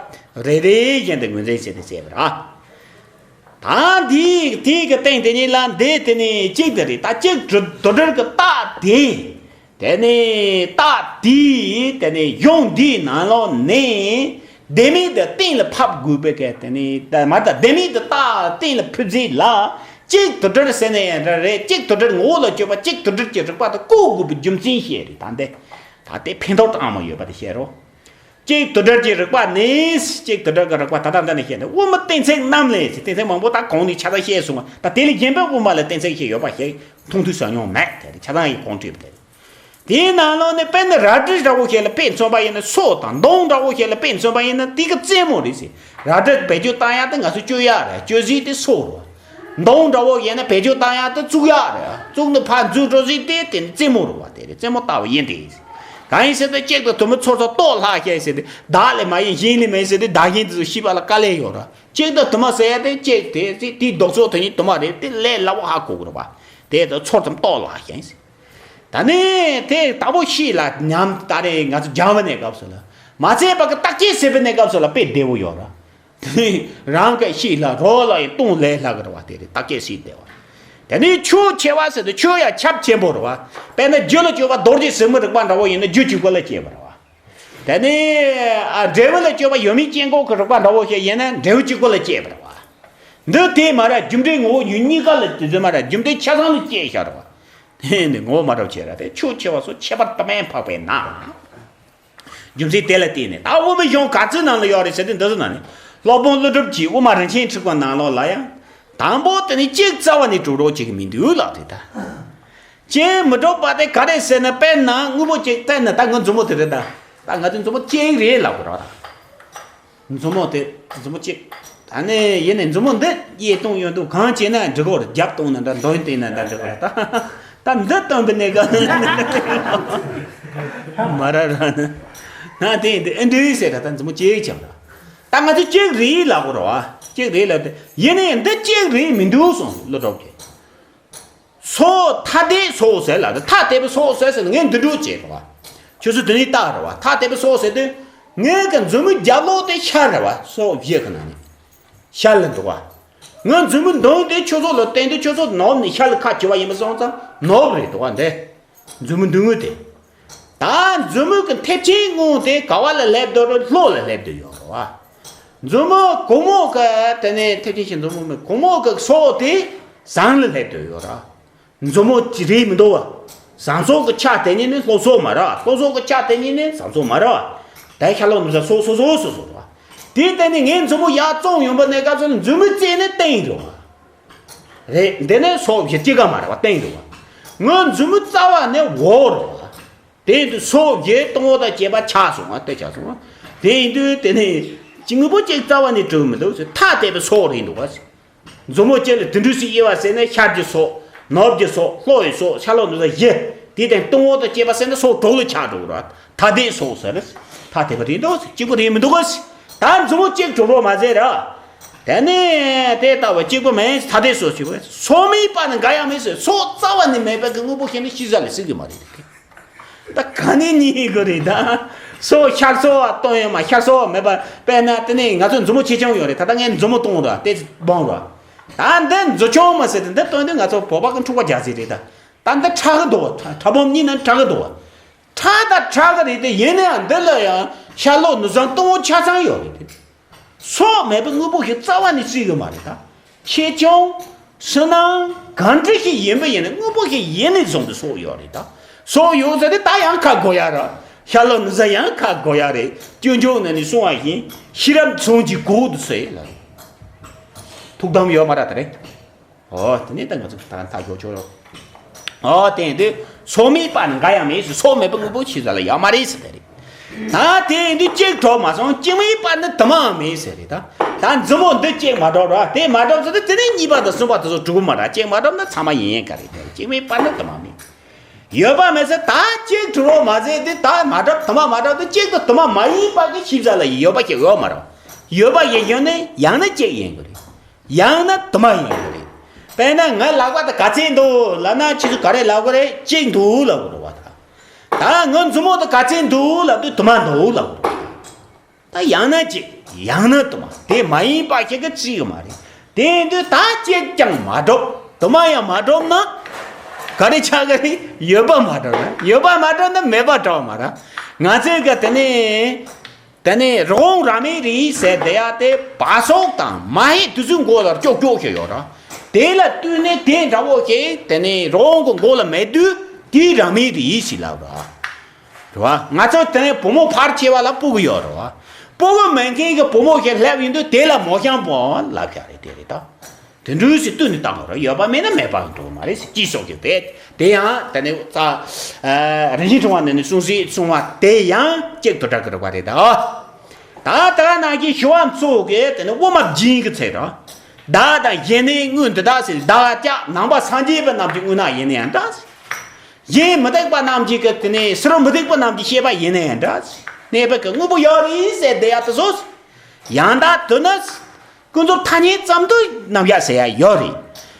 རེ་རེ་བཞིན་དུ་ངོས་འཛིན་བྱས་ཏེ་བཤད་པ་རེད། ད་འདི་དེ་གི་སྟེང་དེ་ཉིད་ལ་འདི་དེ་ནས་གཅིག་དེ་རེད། ད་གཅིག་དོན་འགྲེལ་གྱི་རྟགས་དེ། དེ་ནས་རྟགས་དེའི་དེ་ནས་གཞུང་འདིའི་ནང་ལོགས་ནས་ལྡན་མིན་དེ་གཏན་ལ་ཕབ་དགོས་པའི་གི་དེ་ནས་ད་མ་ད་ལྡན་མིན་དེ་རྟགས་གཏན་ལ་ཕབ་ཚུལ་ལ། གཅིག་དོན་འགྲེལ་ཟེར་ན་ཡང་འདྲ་རེད། གཅིག་དོན་འགྲེལ་ངོ་བོ་ལ་དཔྱོད་པ། གཅིག་དོན་འགྲེལ་གྱི་རིགས་པ་དེ་བཀོད་དགོས་པའི་རྒྱུ་མཚན་བཤད་རེད། ད་འདི་ད་དེ་ཕན་ཐོགས་དྲང་མོ་ཡོད་པ་དེ་བཤད་རོགས། གཅིག་དོན་འགྲེལ་གྱི་རིགས་པ་ནི། གཅིག་དོན་འགྲེལ་གྱི་རིགས་པ་ད་ལྟ་འདི་ནས་བཤད་ནས། དབུ་མའི་གཏན་ཚིགས་རྣམས་ལས་ཟེར། གཏན་ཚིགས་མང་པོ་ད་གོང་ནས་ཆ་ཚང་བཤད་སོང་བ། ད་དེ་ལས་གཞན་པའི་དབུ་མ་ལ་གཏན་ཚིགས་ཤིག་ཡོད་པ་ཞིག་མཐོང་ཐོས་བྱུང་མྱོང་མེད། དེ་ཆ་ཚང་ཡིན་གོང་བྲིས་པ་དེ། དེའི་ནང་ལོགས་ནས་དཔེར་ན་རལ་གྲི་འདྲ་བོ་ཞིག་ལ་དཔེ་མཚོན་པ་ཡིན་ན་སོ་དང་། མདུང་འདྲ་བོ་ཞིག་ལ་དཔེ་མཚོན་པ་ཡིན་ན་དེ་གི་རྩེ་མོ་རེད་ཟེར། རལ་གྲི་བེད་སྤྱོད་བཏང་ཡག་དེ་ང་ཚོས་གཅོད་ཡག་རེད། གཅོད་གཞི་དེ་སོ་རེད། མདུང་འདྲ་བོ་ཡིན་ན་བེད་སྤྱོད་བཏང་ཡག་དེ་བཙུགས་ཡག་རེད། བཙུགས་ནས་ཕར་འཛུལ་འགྲོ་གཞི་དེ་དེ་ནི་རྩེ་མོ་རེད་བ། དེ་རེད། རྩེ་མོ་ལྟ་བུ་ཡིན་ཏེ། གང་ཡིན་ཟེར་ན་གཅིག་དང་དུ་མ་ཚོར་ཚོར་ལྟོ་ལྷག་ཤེས་ཟེར་ཏེ། བདག་ལས་མ་ཡིན་གཞན་ལས་མིན་ཟེར་ཏེ། བདག་གཞན་དེ་ཚོ་ཤེས་པ་ལ་དཀའ་ལས་ཡོད་ར། གཅིག་དང་དུ་མ་ཟེར་ཡ་དེ་གཅིག་དེ་ཟེར་དེའི་ལྡོག་ཕྱོགས་དེ་ཉིད་དུ་མ་རེད། དེ་ལས་སླ་བོ་ཧ་གོ་དགོས་རེད་བ། དེ་དང་ཚོར་ཙམ་ལྟོ་ལྷག་ཤེས་ཟེར། ད་ནི་དེ་ལྟ་བུ་ཤེས་ལ་ཉམས། ད་རེས་ང་ཚོ་སྦྱང་བའི་གནས་སྐབས་སུ་ལ། མ་ཚད་པ་གི་བརྟག་དཔྱད་བྱེད་པའི་གནས་སྐབས་སུ་ལ་དཔེ་བདེ་བོ་ཡོད་ར། དེ་ནི་རང་གི་ཤེས་ལ་རོགས་ལ་ཡང་གཏོང་ལས་སླ་གི་རེད་བ། དེ་རེད། བརྟག་དཔྱད་བྱེད་བདེ་བ། དེ་ནི་ཆོས་ཆེ་བ་ཟེར་དུས་ཆོས་ཡང་ཁྱབ་ཆེན་པོ་རེད་བ། དཔེར་ན་རྒྱུ་ལ་དཔྱོད་པ་རྡོ་རྗེ་ཟེགས་མའི་རིགས་པ་འདྲ་བོ་ཡིན་ན་རྒྱུ་གཅིག་པོ་ལ་སྐྱེས་པ་རེད་བ། དེ་ནི་ཨ་འབྲས་བུ་ལ་དཔྱོད་པ་ཡོད་མེད་དཀྱིལ་འཁོར་གྱི་རིགས་པ་འདྲ་བོ་ཞིག་ཡིན་ན་འབྲས་བུ་གཅིག་པོ་ལ་སྐྱེས་པ་རེད་བ། འདི་དེ་མ་རེད། རྒྱུ་འབྲས་ངོ་བོ་ཉིད་གཉིས་ཀ་ལ་དེ་ཚོ་མ་རེད། རྒྱུ་འབྲས་ཆ་ཚང་ལ་སྐྱེས་བཞག་རེད་བ། དེ་ནི་ངོ་བོ་མ་འདྲ་བ་བྱས་ར། དེ་ཆོས་ཆེ་བ་སོགས་ཁྱད་པར་དུ་མས་འཕགས་པས་ན། རྒྱུ་མཚན་དེ་ལ་བརྟེན་ནས་ད་དབུ་མའི་གཞུང་ག་ཚོད་ནང་ལ་ཡོད་རེད་ཟེར་དུས། འདི་ཚོ་ནང་ནས་སློབ་དཔོན་ཀླུ་སྒྲུབ་ཀྱིས་དབུ་མ་རིན་ཆེན་ཕྲེང་བ་ནང་ལོགས་ལ་ཡང་དང་པོ་དེ་ནི་གཅིག་རྩ་བ་ནས་གྲུབ་རོགས་བྱེད་ཀྱི་མི་འདུག་ལབ་རེད་ད། གཅིག་མི་གྲུབ་པ་དེ་ག་རེ་ཟེར་ན། དཔེར་ན་དངོས་པོ་གཅིག་བལྟས་ན། ད་ང་མཛུབ་མོ་དེ་རེད་ད། ད་ང་ཚོའི་མཛུབ་མོ་གཅིག་རེད་ལབ་དགོས་རེད་ད། མཛུབ་མོ་དེ་མཛུབ་མོ་གཅིག་ད་ནི་ཡིན་ནའི་མཛུབ་མོ་འདི་གཡས་གཏོང་གཡོན་གཏོང་གང་བྱས་ན་འགྲིག་གི་རེད། རྒྱབ་གཏོང་ན་འདྲ། མདུན་བསྟན་ན་འདྲ་འགྲིག་གི་རེད་ད། ད་འདི་སྟོན་པའི་གནས་སྐབས་མ་ར་ར་ན་ན་དེ་འདི་ཨེ་འདྲ་ཟེར་ར། ད་མཛུབ་མོ་གཅིག་ཀྱང་ར། ད་ང་ཚོ་གཅིག་རེད་ལབ་དགོས་རེད་བ། གཅིག་རེད་ལབ་དེ། ཡིན་ནའི་འདི་གཅིག་རེད་མི་འདུག་གསུངས་ཀླུ་སྒྲུབ་ཀྱིས། སོ་ཐ་དད་སོ་ཟེར་ལ། ཐ་དད་པའི་སོ་ཟེར་ཟེར་ན་ངས་འདི་འདྲ་བྱས་རེད་བ། ཁྱོད་ཚོ་དེ་ནས་བལྟ་རེད་བ། ཐ་དད་པའི་སོ་ཟེར་དུས་ངའི་གི་མཛུབ་མོའི་རྒྱབ་ལོགས་དེ་ཤར་རེད་བ། སོ་བཞི་གི་ནང་ནས་ཤར་ལ་འདུག་བ། ངའི་མཛུབ་མོའི་མདུང་དེ་ཁྱོད་ཚོ་ལ་བསྟན་དུས་ཁྱོད་ཚོ་ནོར་ནས་ཤར་ལ་ཁ་གྱེས་པ་ཡིན་པ་སོང་ཙང་ནོར་རེད་འདུག་བ། འདི་མཛུབ་མོའི་མདུང་དེ། ད་མཛུབ་མོ་གི་མཐེབ་ཆེན་སྔོན་དེ་ག་བ་ལ་སླེབས་འདུག་རེད། ལྷོ་ལ་སླེབས་འདུག་ཡོད་རེད་བ། མཛུབ་མོ་གོང་མོ་གི་དེ་ནས་མཐེབ་ཆེན་ཞིག་མཛུབ་མོ་མེད། གོང་མོ་གི་སོ་དེ་བཟང་ལ་སླེབས་འདུག་ཡོད་རེད། མཛུབ་མོ་གཅིག་རེད་མི་འདུག་བ། བཟང་སོ་གི་ཆ་དེ་ཉིད་ནི་ལྷོ་སོ་མ་རེད། ལྷོ་སོ་གི་ཆ་དེ་ཉིད་ནི་བཟང་སོ་མ་རེད་བ། ད་ཤར་ལྷོ་ནུབ་བྱང་སོ་སོ་སོ་སོ་སོ་རེད་བ། དེ་ལྟ་ནི་ངའི་མཛུབ་མོ་ཡར་བཙུགས་ཡོང་པ་ནས་སྐབས་སུ་མཛུབ་མོའི་རྩེ་ནི་སྟེང་རེད་བ། རེད། འདི་ནི་སོ་བཞི་གཅིག་ག་མ་རེད་བ། སྟེང་རེད་བ། ངའི་མཛུབ་མོའི་རྩ་བ་ནི་འོག་རེད་བ། དེ་དུས་སོ་བརྒྱད་སྟོང་བ་དང་བཅས་པ་ཆགས་སོང་བ། དེ་ཆགས་སོང་བ། དེ་ཡིན་དུས་དེ་ནས་གཅིག་དངོས་པོ་གཅིག་རྩ་བ་ནས་གྲུབ་མི་འདུག་ཟེར། ཐ་དད་པའི་སོ་རེད་འདུག་བ་ཟེར། མཛུབ་མོ་གཅིག་ལ་དེ་འདྲ་ཞིག་དབྱེ་བ་ཟེར་ན། ཤར་གྱི་སོ། ནུབ་ཀྱི་སོ། ལྷོ་ཡི་སོ། ཤར་ལྷོ་ནུབ་བྱང་བཞི། དེ་དང་སྟོང་བ་དང་བཅས་པ་ཟེར་ན་སོ་དྲུག་ལ་ཆགས་འགྲོ་གི་རེད། ཐ་དད་སོ་ཟེར། ཐ་དད་པ་རེད་འདུག་ཟེར། གཅིག་པ་རེད་མི་འདུག་ག་ཟེར། ད་མཛུབ་མོ་གཅིག་གྲུབ་རོགས་མ་ཟེར་ར། དེ་ནས་དེ་ལྟ་བུ་གཅིག་པ་མིན། ཐ་དད་སོ་གཅིག་པ། སོ་མེད་པ་ནི་འགའ་ཡང་མེད་ཟེར། སོ་རྩ་བ་ནས་མེད་པའི་གི་དངོས་པོ་ཞིག་ནི་ཤེས་བྱ་ལ་སྲིད་གི་མ་རེད། ད་ག་ནས་རྙེད་དགོས་རེད་ད། སོ་ཤར་སོ་བ་སྟོན་ཡོད་མ། ཤར་སོ་བ་མེད་པ། དཔེར་ན་དེ་ནས་ང་ཚོ་མཛུབ་མོ་ཆེ་ཆུང་ཡོད་རེད། ད་ལྟ་ངས་མཛུབ་མོ་སྟོན་ར། དེ་སྦོམ་ར། ད་འདི་མཛུབ་ཆུང་མ་ཟེར་ཏེ་འདི་སྟོན་དུས་ང་ཚོ་བོད་པ་གི་འཁྲུག་པ་རྒྱག་རྩིས་རེད་ད། ད་འདི་ཕྲ་གི་འདུག་བ། ཕྲ་སྦོམ་གཉིས་ནང་ཕྲ་གི་འདུག་བ། ཕྲ་ད་ཕྲ་གི་རེད་དེ། ཡིན་ནའང་འདི་ལ་ཡང་ཤར་ལྷོ་ནུབ་བྱང་སྟོང་བ་ཆ་ཚང་ཡོད་རེད་དེ། སོ་མེད་པའི་དངོས་པོ་ཞིག་རྩ་བ་ནས་སྲིད་གི་མ་རེད་ད། ཆེ་ཆུང་། ཕྱི་ནང་གང་འདྲ་ཞིག་ཡིན་པ་ཡིན་ན་དངོས་པོ་ཞིག་ཡིན་ནས་བཟུང་སྟེ་སོ་ཡོད་རེད་ད། སོ་ཡོད་ཟེར་ཏེ་ད་ཡང་ཁ་གོ་ཡ་ར། ཤར་ལྷོ་ནུབ་བྱང་ཡང་ཁ་གོ་ཡ་རེད། སྤྱོད་འཇུག་ནང་ནས་གསུངས་པ་བཞིན། ཤེས་རབ་མཚོན་གྱིས་གོང་དུ་བསལ་ལ། ཐུགས་དམ་ཡོད་མ་རེད་ད་རེད། ཨོ་དེ་ནས་ད་ང་ཚོ་ད་མཐའ་འཁྱོག་ཆོག་རོགས། ཨོ་དེ་ཡིན་དུས་སྲོག་མེད་པ་ནི་འགའ་ཡང་མེད་ཟེར། སྲོག་མེད་པ་དངོས་པོ་ཆོས་ཟེར་ལ་ཡོད་མ་རེད་ཟེར་དེ་རེད། ད་དེ་ཡིན་དུས་གཅིག་གྲོལ་མ་སོང་། གཅིག་མེད་པ་ནི་དུ་མ་མེད་ཟེར་རེད་ད། ད་མཛུབ་མོ་འདི་གཅིག་མ་གྲུབ་ར། དེ་མ་གྲུབ་ཟེར་དུས་དེ་ནས་གཉིས་པ་དང་གསུམ་པ་དེ་ཚོ་གྲུབ་ཀྱི་མ་རེད། གཅིག་མ་གྲུབ་ན་ཚང་མ་ཡིན་ཡིན་ག་རེད། དེ་གཅིག་མེད་པ་ནི་དུ་མ་མེད། ཡོད་པ་མེད་ཟེར། ད་གཅིག་གྲུབ་རོགས་མ་ཟེར་དེ། ད་མ་གྲུབ་དུ་མ་མ་གྲུབ་དེ། གཅིག་དང་དུ་མ་མ་ཡིན་པ་གི་ཤེས་བྱ་ལ་ཡོད་པ་ཞིག་ཡོད་མ་རེད། ཡོད་པ་ཡིན་ཡོད་ནས་ཡང་ན་གཅིག་ཡིན་དགོས་རེད། ཡང་ན་དུ་མ་ཡིན་དགོས་རེད། དཔེར་ན་ངའི་ལག་པ་དེ་ག་ཚད་འདུག་ལབ་ན་ཁྱེད་ཚོས་ག་རེ་ལབ་དགོས་རེད། གཅིག་འདུག་ལབ་དགོས་རེད་བ། ད་ད་ངའི་མཛུབ་མོ་དེ་ག་ཚད་འདུག་ལབ་དུས་དུ་མ་འདུག་ལབ་དགོས་རེད། ད་ཡང་ན་གཅིག་ཡང་ན་དུ་མ། དེ་མ་ཡིན་པ་ཞིག་གི་བརྩི་གི་མ་རེད། དེ་ཡིན་དུས་ད་གཅིག་ཀྱང་མ་གྲུབ། དུ་མ་ཡང་མ་གྲུབ་ན་ག་རེ་ཆགས་ཀྱི་རེད། ཡོད་པ་མ་གྲུབ་ན། ཡོད་པ་མ་གྲུབ་ན་མེད་པ་གྲུབ་མ་རེད། ང་ཚོས་གི་དེ་ནས་དེ་ནས་རི་བོང་རྭ་མེད་རི་ཟེར་དེ་ཡ་དེ་བ་སོགས་དང་མ་ཧེ་དེ་ཚོའི་མགོ་ལ་ཀྱོག་ཀྱོག་ཞིག་ཡོད་ར། དེ་ལ་བསྟུན་ནས་དེ་འདྲ་བོ་ཞིག་དེ་ནས་རི་བོང་གི་མགོ་ལ་མེད་དུས་དེའི་རྭ་མེད་རི་ཟེར་ལབ་ར། རེད་བ། ང་ཚོ་དེ་ནས་བུ་མོ་ཕལ་ཆེ་བ་ལ་སྤུ་གུ་ཡོད་རེད་བ། སྤུ་གུ་མེད་མཁན་གྱི་བུ་མོ་ཞིག་སླེབས་ཡོང་དུས་དེ་ལ་མོ་གཤམ་བུ་ལབ་ཡ་རེད། དེ་རེད་ད། དེ་འདྲ་ཞིག་བསྟུན་ནས་བཏང་དགོས་རེད། ཡོད་པ་མེད་ན་མེད་པ་འགྲོ་གི་མ་རེད་ཟེར། གཅིག་སོགས་ཀྱི་དེ། དེ་ཡང་དེ་ནས་རིན་ཆེན་ཕྲེང་བ་ནས་ནི་གསུང་སྲིད་གསུང་བ་དེ་ཡང་གཅིག་ཏུ་སྒྲིལ་གི་རེད་བ། རེད་ད། ད་ལྟ་ནང་བཞིན་ཞི་བ་འཚོ་གིས་དེ་ནི་དབུ་མ་སྦྱིན་གྱི་ཚེ་རེད། བདག་དང་གཞན་ནི་དངོས་འདི་དག་ཟེར། བདག་ཅག་ནང་པ་སངས་རྒྱས་པ་རྣམས་ཀྱི་དངོས་རྣམས་ཡིན་ན་ཡང་འདྲ། གཞན་མུ་སྟེགས་པ་རྣམས་ཀྱི་གི་དེ་ནས་ཕྱི་རོལ་མུ་སྟེགས་པ་རྣམས་ཀྱི་བཤད་པ་ཡིན་ན་ཡང་འདྲ། གནས་པ་གི་དངོས་པོ་ཡོད་རེད་ཟེར་བསྡད་ཡ་དེ་ཚོ། ཡང་དག་དེ་ནི་ཀུན་རྫོབ་ཐ་སྙད་ཙམ་དུ་རྣམ་གཞག་ཟེར་ཡ་ཡོད་རེད།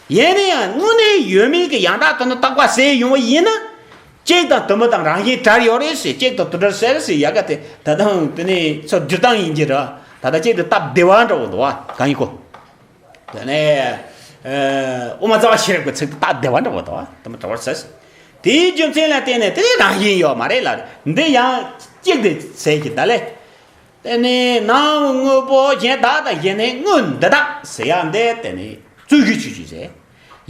ཡིན་ན་ཡང་དངོས་གནས་ཡོད་མེད་ཀྱི་ཡང་དག་དེ་ནི་བརྟག་པ་ཟེར་ཡོང་བ་ཡིན་ན། གཅིག་དང་དུ་མ་དང་རང་བཞིན་བྲལ་ཡོད་རེད་ཟེར། གཅིག་དང་དུ་བྲལ་ཟེར་ཟེར་ཡ་ག་དེ་ད་དུང་དེ་ནས་ཚུར་བསྒྱུར་སྟངས་ཡིན་གྱི་རེད། ད་ལྟ་གཅིག་ཏུ་སྟབས་བདེ་བ་འདྲ་བོ་འདུག་བ། གང་ཡིན་གོ། དེ་ནས་ཨ་དབུ་མ་རྩ་བ་ཤེས་རབ་ཀྱི་ཚིག་ཏུ་སྟབས་བདེ་བ་འདྲ་བོ་འདུག་བ། དུ་མ་བྲལ་བར་ཟེར། དེའི་རྒྱུ་མཚན་ལ་བརྟེན་ནས་དེ་ནི་རང་བཞིན་ཡོད་མ་རེད་ལ། འདི་ཡང་གཅིག་ཏུ་ཟེར་གྱི་ད་ལེ། དེ་ནས་ནང་དངོས་པོ་གཞན་བདག་དང་གཞན་ནི་དངོས་འདི་དག་ཟེར་ཡ་འདི་དེ་ནི་རྩོད་གཞི་ཆོས་ཅན་ཟེར།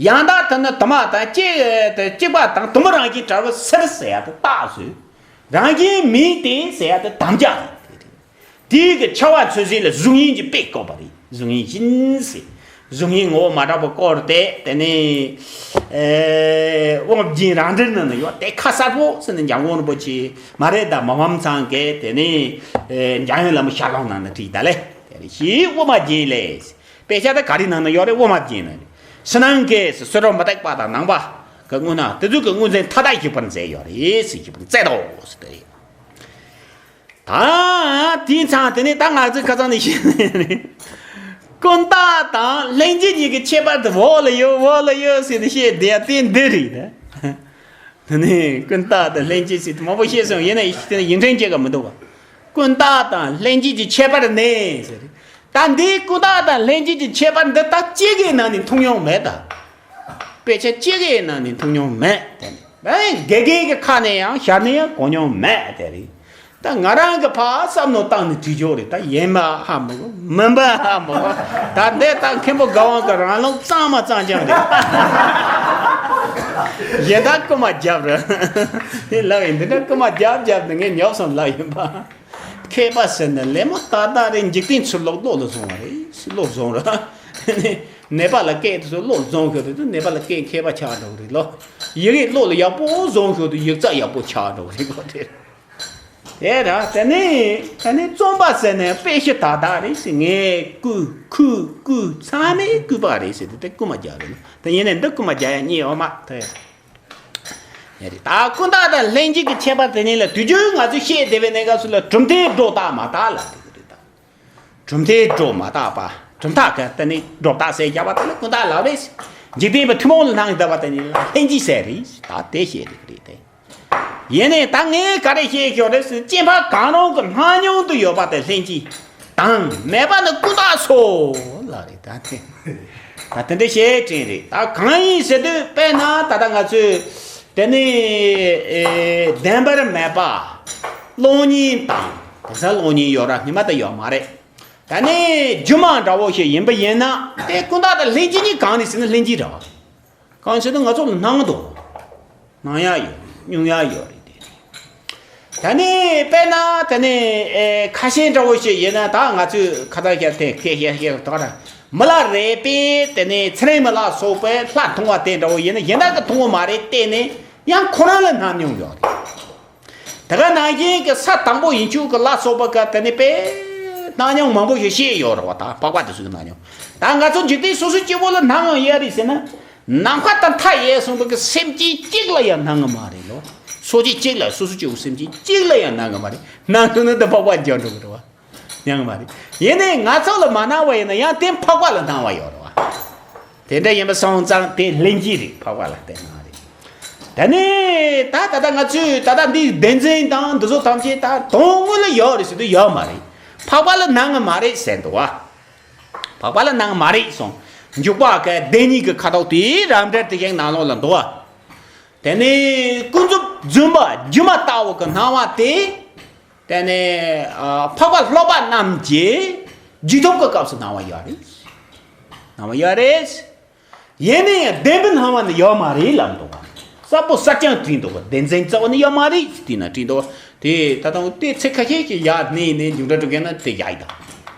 ཡང་དག་དེ་ནི་དུ་མ་དང་གཅིག་དེ་གཅིག་པ་དང་དུ་མ་རང་བཞིན་བྲལ་བའི་ཕྱིར་ཟེར་ཡ་དེ་རྟགས་བཟོས། རང་བཞིན་མིན་ཏེ་ཟེར་ཡ་དེ་དམ་བཅའ་རེད། དེ་རེད། དེའི་གི་ཕྱི་བ་མཚོན་བྱེད་ལ་གཟུགས་བརྙན་གྱིས་དཔེ་བཀོད་པ་རེད། གཟུགས་བརྙན་བཞིན་ཟེར། གཟུགས་བརྙན་ངོ་བོ་མ་འདྲ་བ་བཀོད་དེ། དེ་ནས་ཨེ་དབུ་མ་སྦྱིན་རང་འགྲེལ་ནང་ན་ཡོད། དེ་ཁ་གསལ་པོ་ཟེར་ནས་འཇམ་མགོན་རིན་པོ་ཆེ་མ་རེད་ད། མ་ཕམ་ཚང་གིས་དེ་ནས་ཨེ་འཇམ་དབྱངས་ལྷ་མོ་ཞལ་ལུང་ནང་ན་བྲིས་ད་ལེ། དེ་རེད། ཞེས་དབུ་མ་སྦྱིན་ལས། དཔེ་ཆ་དེ་ག་རེ་ནང་ན་ཡོད་རེད། དབུ་མ་སྦྱིན་ནང་རེད། ཕྱི་ནང་གི་ཕྱི་རོལ་མུ་སྟེགས་པ་དང་ནང་པ་གི་དངོས་རྣམས་དེ་ཚོ་གི་དངོས་འཛིན་མཐའ་དག་ཞིག་པར་མཛད་ཡོད་རེད་ཟེར། ཞིག་པར་མཛད་དོ་ཟེར་དེ་རེད། ད་དེའི་མཚམས་དེ་ནས་ད་ང་ཚོས་ཁ་སང་ནས་བཤད་ནས་རེད། ཀུན་བརྟགས་དང་ལྷན་སྐྱེས་གཉིས་ཀྱི་ཁྱད་པར་དེ་འོག་ལ་ཡོད། འོག་ལ་ཡོད་ཟེར་ནས་བཤད་བསྡད་ཡ་དེ་འདི་རེད་ད། དེ་ནས་ཀུན་བརྟགས་དང་ལྷན་སྐྱེས་ཟེར་དེ་མང་པོ་བཤད་སོང་། ཡིན་ན་དེ་ནས་ཡིད་འཕྲེང་བྱེད་ཀ་མི་འདུག་བ། ཀུན་བརྟགས་དང་ལྷན་སྐྱེས་ཀྱི་ཁྱད་པར་ནི་ཟེར། ད་འདིའི་ཀུན་བརྟགས་དང་ལྷན་སྐྱེས་ཀྱི་ཁྱད་པར་འདི་ད་གཅིག་གི་ནང་ནས་མཐོང་མྱོང་མེད་ད། དཔེ་ཆ་གཅིག་གི་ནང་ནས་མཐོང་མྱོང་མེད་དེ་ནི། ཨེ་དགེ་རྒན་གྱི་ཁ་ནས་ཡང་ཞལ་ནས་ཡང་གོ་མྱོང་མེད་དེ་རེད། ད་ང་རང་གི་ཕར་བསམ་བློ་བཏང་ནས་བྲིས་ཆོག་རེད། ད་ཡིན་པ་ཧ་མི་གོ། མིན་པ་ཧ་མི་གོ། ད་འདི་ད་མཁན་པོ་དགའ་དབང་གི་རང་ལུགས་གཙང་མ་གཙང་རྐྱང་རེད། གཞན་དག་རྐུ་མ་རྒྱབ་རེད། དེ་ལབ་ཡིན། འདི་འདྲ་རྐུ་མ་རྒྱབ་རྒྱབ་ནས་ངས་ཉོབ་སོང་ལབ་ཡིན་པ། མཁས་པ་ཟེར་ནས་ལད་མོ་ཏག་ཏག་རེད། འཇིག་རྟེན་ཚུར་ལོག་བློ་ལ་བཟུང་བ་རེད། བློ་བཟུང་ར། ནད་པ་ལ་སྐད་དེ་ཚོ་བློ་བཟུང་ཤོར་དུས་ནད་པ་ལ་སྐད་མཁས་པ་ཆགས་འགྲོ་གི་རེད་ལོ། ཡི་གེ་བློ་ལ་ཡག་པོ་བཟུང་ཤོར་དུས་ཡིག་ཚགས་ཡག་པོ་ཆགས་འགྲོ་གི་རེད་ལོ། དེ་དེ་ར་དེ་ནས་དེ་ནས་རྩོམ་པ་ཟེར་ནས་དཔེ་ཤི་ཏག་ཏག་རེད་ཟེར། ངས་རྐུ་ཁུ་རྐུ་ཚང་མས་རྐུས་པ་རེད་ཟེར་དུས་དེ་རྐུ་མ་རྒྱག་རེད་ལོ། དེ་ཡིན་ནས་འདི་རྐུ་མ་རྒྱག་ཡ་གཉིས་ཡོད་མ་རེད། ཡ་རེད། ད་ཀུན་བརྟགས་དང་ལྷན་སྐྱེས་ཀྱི་ཁྱད་པར་དེ་ཉིད་ལ་དུས་རྒྱུན་ང་ཚོས་བཤད་བསྡད་པའི་གནས་སྐབས་སུ་ལ་གྲུབ་མཐས་སྒྲོ་བཏགས་མ་བཏགས་ལབ་དེ་རེད་ད། གྲུབ་མཐས་སྒྲོ་མ་བཏགས་པ། གྲུབ་མཐའ་ག་དེ་ནི་སྒྲོ་བཏགས་ཟེར་བརྒྱབ་པ་དེ་ནི་ཀུན་བརྟགས་ལབ་རེད། འཇིག་རྟེན་པའི་ཐུན་མོང་ལ་སྣང་བསྡད་པ་དེ་ཉིད་ལ་ལྷན་སྐྱེས་ཟེར་རེད། ད་དེ་བཤད་དེ་རེད་དེ། ཡིན་ནའི་ད་ངས་ག་རེ་བཤད་ཤོག་རེད་ཟེར། སྐྱེ་འཕགས་གང་རུང་གི་སྣང་མྱོང་དུ་ཡོད་པ་དེ་ལྷན་སྐྱེས་དང་མེད་པ་ནི་ཀུན་བརྟགས་སོ་ལབ་རེད། ད་དེ་ད་དེ་འདྲ་བཤད་དྲན་རེད། ད་གང་ཡིན་ཟེར་དུས་དཔེར་ན་ད་ལྟ་ང་ཚོས་དེ་ནི་ཨེ་བདེན་པར་མེད་པ་གློག་བརྙན་དང་། དེང་སང་གློག་བརྙན་ཡོད་ར། སྔོན་མ་ད་ཡོད་མ་རེད། ད་ནི་སྒྱུ་མ་འདྲ་བོ་ཞིག་ཡིན་པ་ཡིན་ན་དེ་ཀུན་བརྟགས་དང་ལྷན་སྐྱེས་གཉིས་གང་རེད་ཟེར་ན་ལྷན་སྐྱེས་རེད་བ། གང་ཟེར་ན་ང་ཚོ་ལ་སྣང་འདུག་སྣང་ཡ་ཡོད། མྱོང་ཡ་ཡོད་རེད་དེ། ད་ནི་དཔེར་ན་ད་ནི་ཨེ་ཁ་ཤས་འདྲ་བོ་ཞིག་ཡིན་ན། ད་ང་ཚོས་ཁ་ཏ་བཤད་དེ་སྐད་བཤད་བཤད་དོག་ར། མི་ལ་རས་པས་དེ་ནས་ཚེ་རིང་མ་ལ་སོགས་པའི་ལྷ་མཐོང་བ་དེ་འདྲ་བོ་ཡིན་ན་གཞན་དག་གིས་མཐོང་བ་མ་རེད། བལྟས་ནས་ཡང་ཁོ་རང་ལ་སྣང་མྱོང་ཡོད་རེད། དེ་ག་ནང་བཞིན་གྱི་ས་དང་པོ་ཡིན་ཆོག་གི་ལ་སོགས་པ་ག་དེ་ནས་དཔེ་སྣང་མྱོང་མང་པོ་ཞིག་བཤད་ཡོད་རེད་བ། ད་འཕགས་པ་དེ་ཚོ་གི་སྣང་མྱོང་། ད་ང་ཚོ་འཇིག་རྟེན་སོ་སོ་སྐྱེ་བོ་ལ་སྣང་ཡང་ཡོད་རེད་ཟེར་ན། ནམ་མཁའ་དང་མཐའ་ཡས་གསུངས་པ་གི་སེམས་ཅན་གཅིག་ལ་ཡང་སྣང་གི་མ་རེད་ལོ། སོ་སྐྱེ་གཅིག་ལ་སོ་སོ་སྐྱེ་བོ་སེམས་ཅན་གཅིག་ལ་ཡང་སྣང་གི་མ་རེད། སྣང་ཐུབ་ན་ད་འཕགས་པ་འགྱུར་འགྲོ་གི་རེད་བ། ཡང་མ་རེད། ཡིན་ནའི་ང་ཚོ་ལ་མ་སྣང་བ་ཡིན་ན་ཡང་དེ་འཕགས་པ་ལ་སྣང་བ་ཡོད་རེད་བ། དེ་འདྲ་ཡིན་པ་སོང་ཙང་དེ་ལྷན་སྐྱེས་རེད། འཕགས་པ་ལ་བརྟེན་ནའང་རེད། དེ་ནས་ད་ད་ལྟ་ང་ཚོས་ད་ལྟ་འདི་བདེན་འཛིན་དང་འདི་ཚོ་ཐམས་ཅད་ད་དོན་དངོས་ལ་ཡོད་རེད་ཟེར་དུས་ཡོད་མ་རེད། འཕགས་པ་ལ་སྣང་གི་མ་རེད་ཟེར་འདུག་བ། འཕགས་པ་ལ་སྣང་གི་མ་རེད་གསུངས། འཇུག་པ་གི་བདེན་གཉིས་ཀྱི་ཁ་དོག་དེ་རབ་འབྲེལ་དེ་བཞིན་ནང་ལོགས་ལ་འདུག་བ། དེ་ནས་ཀུན་རྫོབ་བརྫུན་པ་སྒྱུ་མ་ལྟ་བུ་གི་སྣང་བ་དེ། དེ་ནས་ཨ་འཕགས་པ་སློབ་པ་རྣམས་ཀྱིས་རྗེས་ཐོབ་ཀྱི་སྐབས་སུ་སྣང་བ་ཡོད་རེད། སྣང་བ་ཡོད་རེད། ཡིན་ནའི་བདེན་པའི་སྣང་བ་ནི་ཡོད་མ་རེད་ལབ་འདུག་ག། གསལ་པོ་གསལ་རྐྱང་བྲིས་འདུག་ག། བདེན་འཛིན་རྩ་བ་ནས་ཡོད་མ་རེད་ཅེས་བྲིས་ན་བྲིས་འདུག་ག། དེ་ད་དུང་དེ་ཚིག་ཁ་ཤས་ཤིག་ཡར་བསྣན་ནས་མཇུག་སྒྲིལ་འགྲོ་མཁན་ན་དེ་ཡག་ཡིན་ད།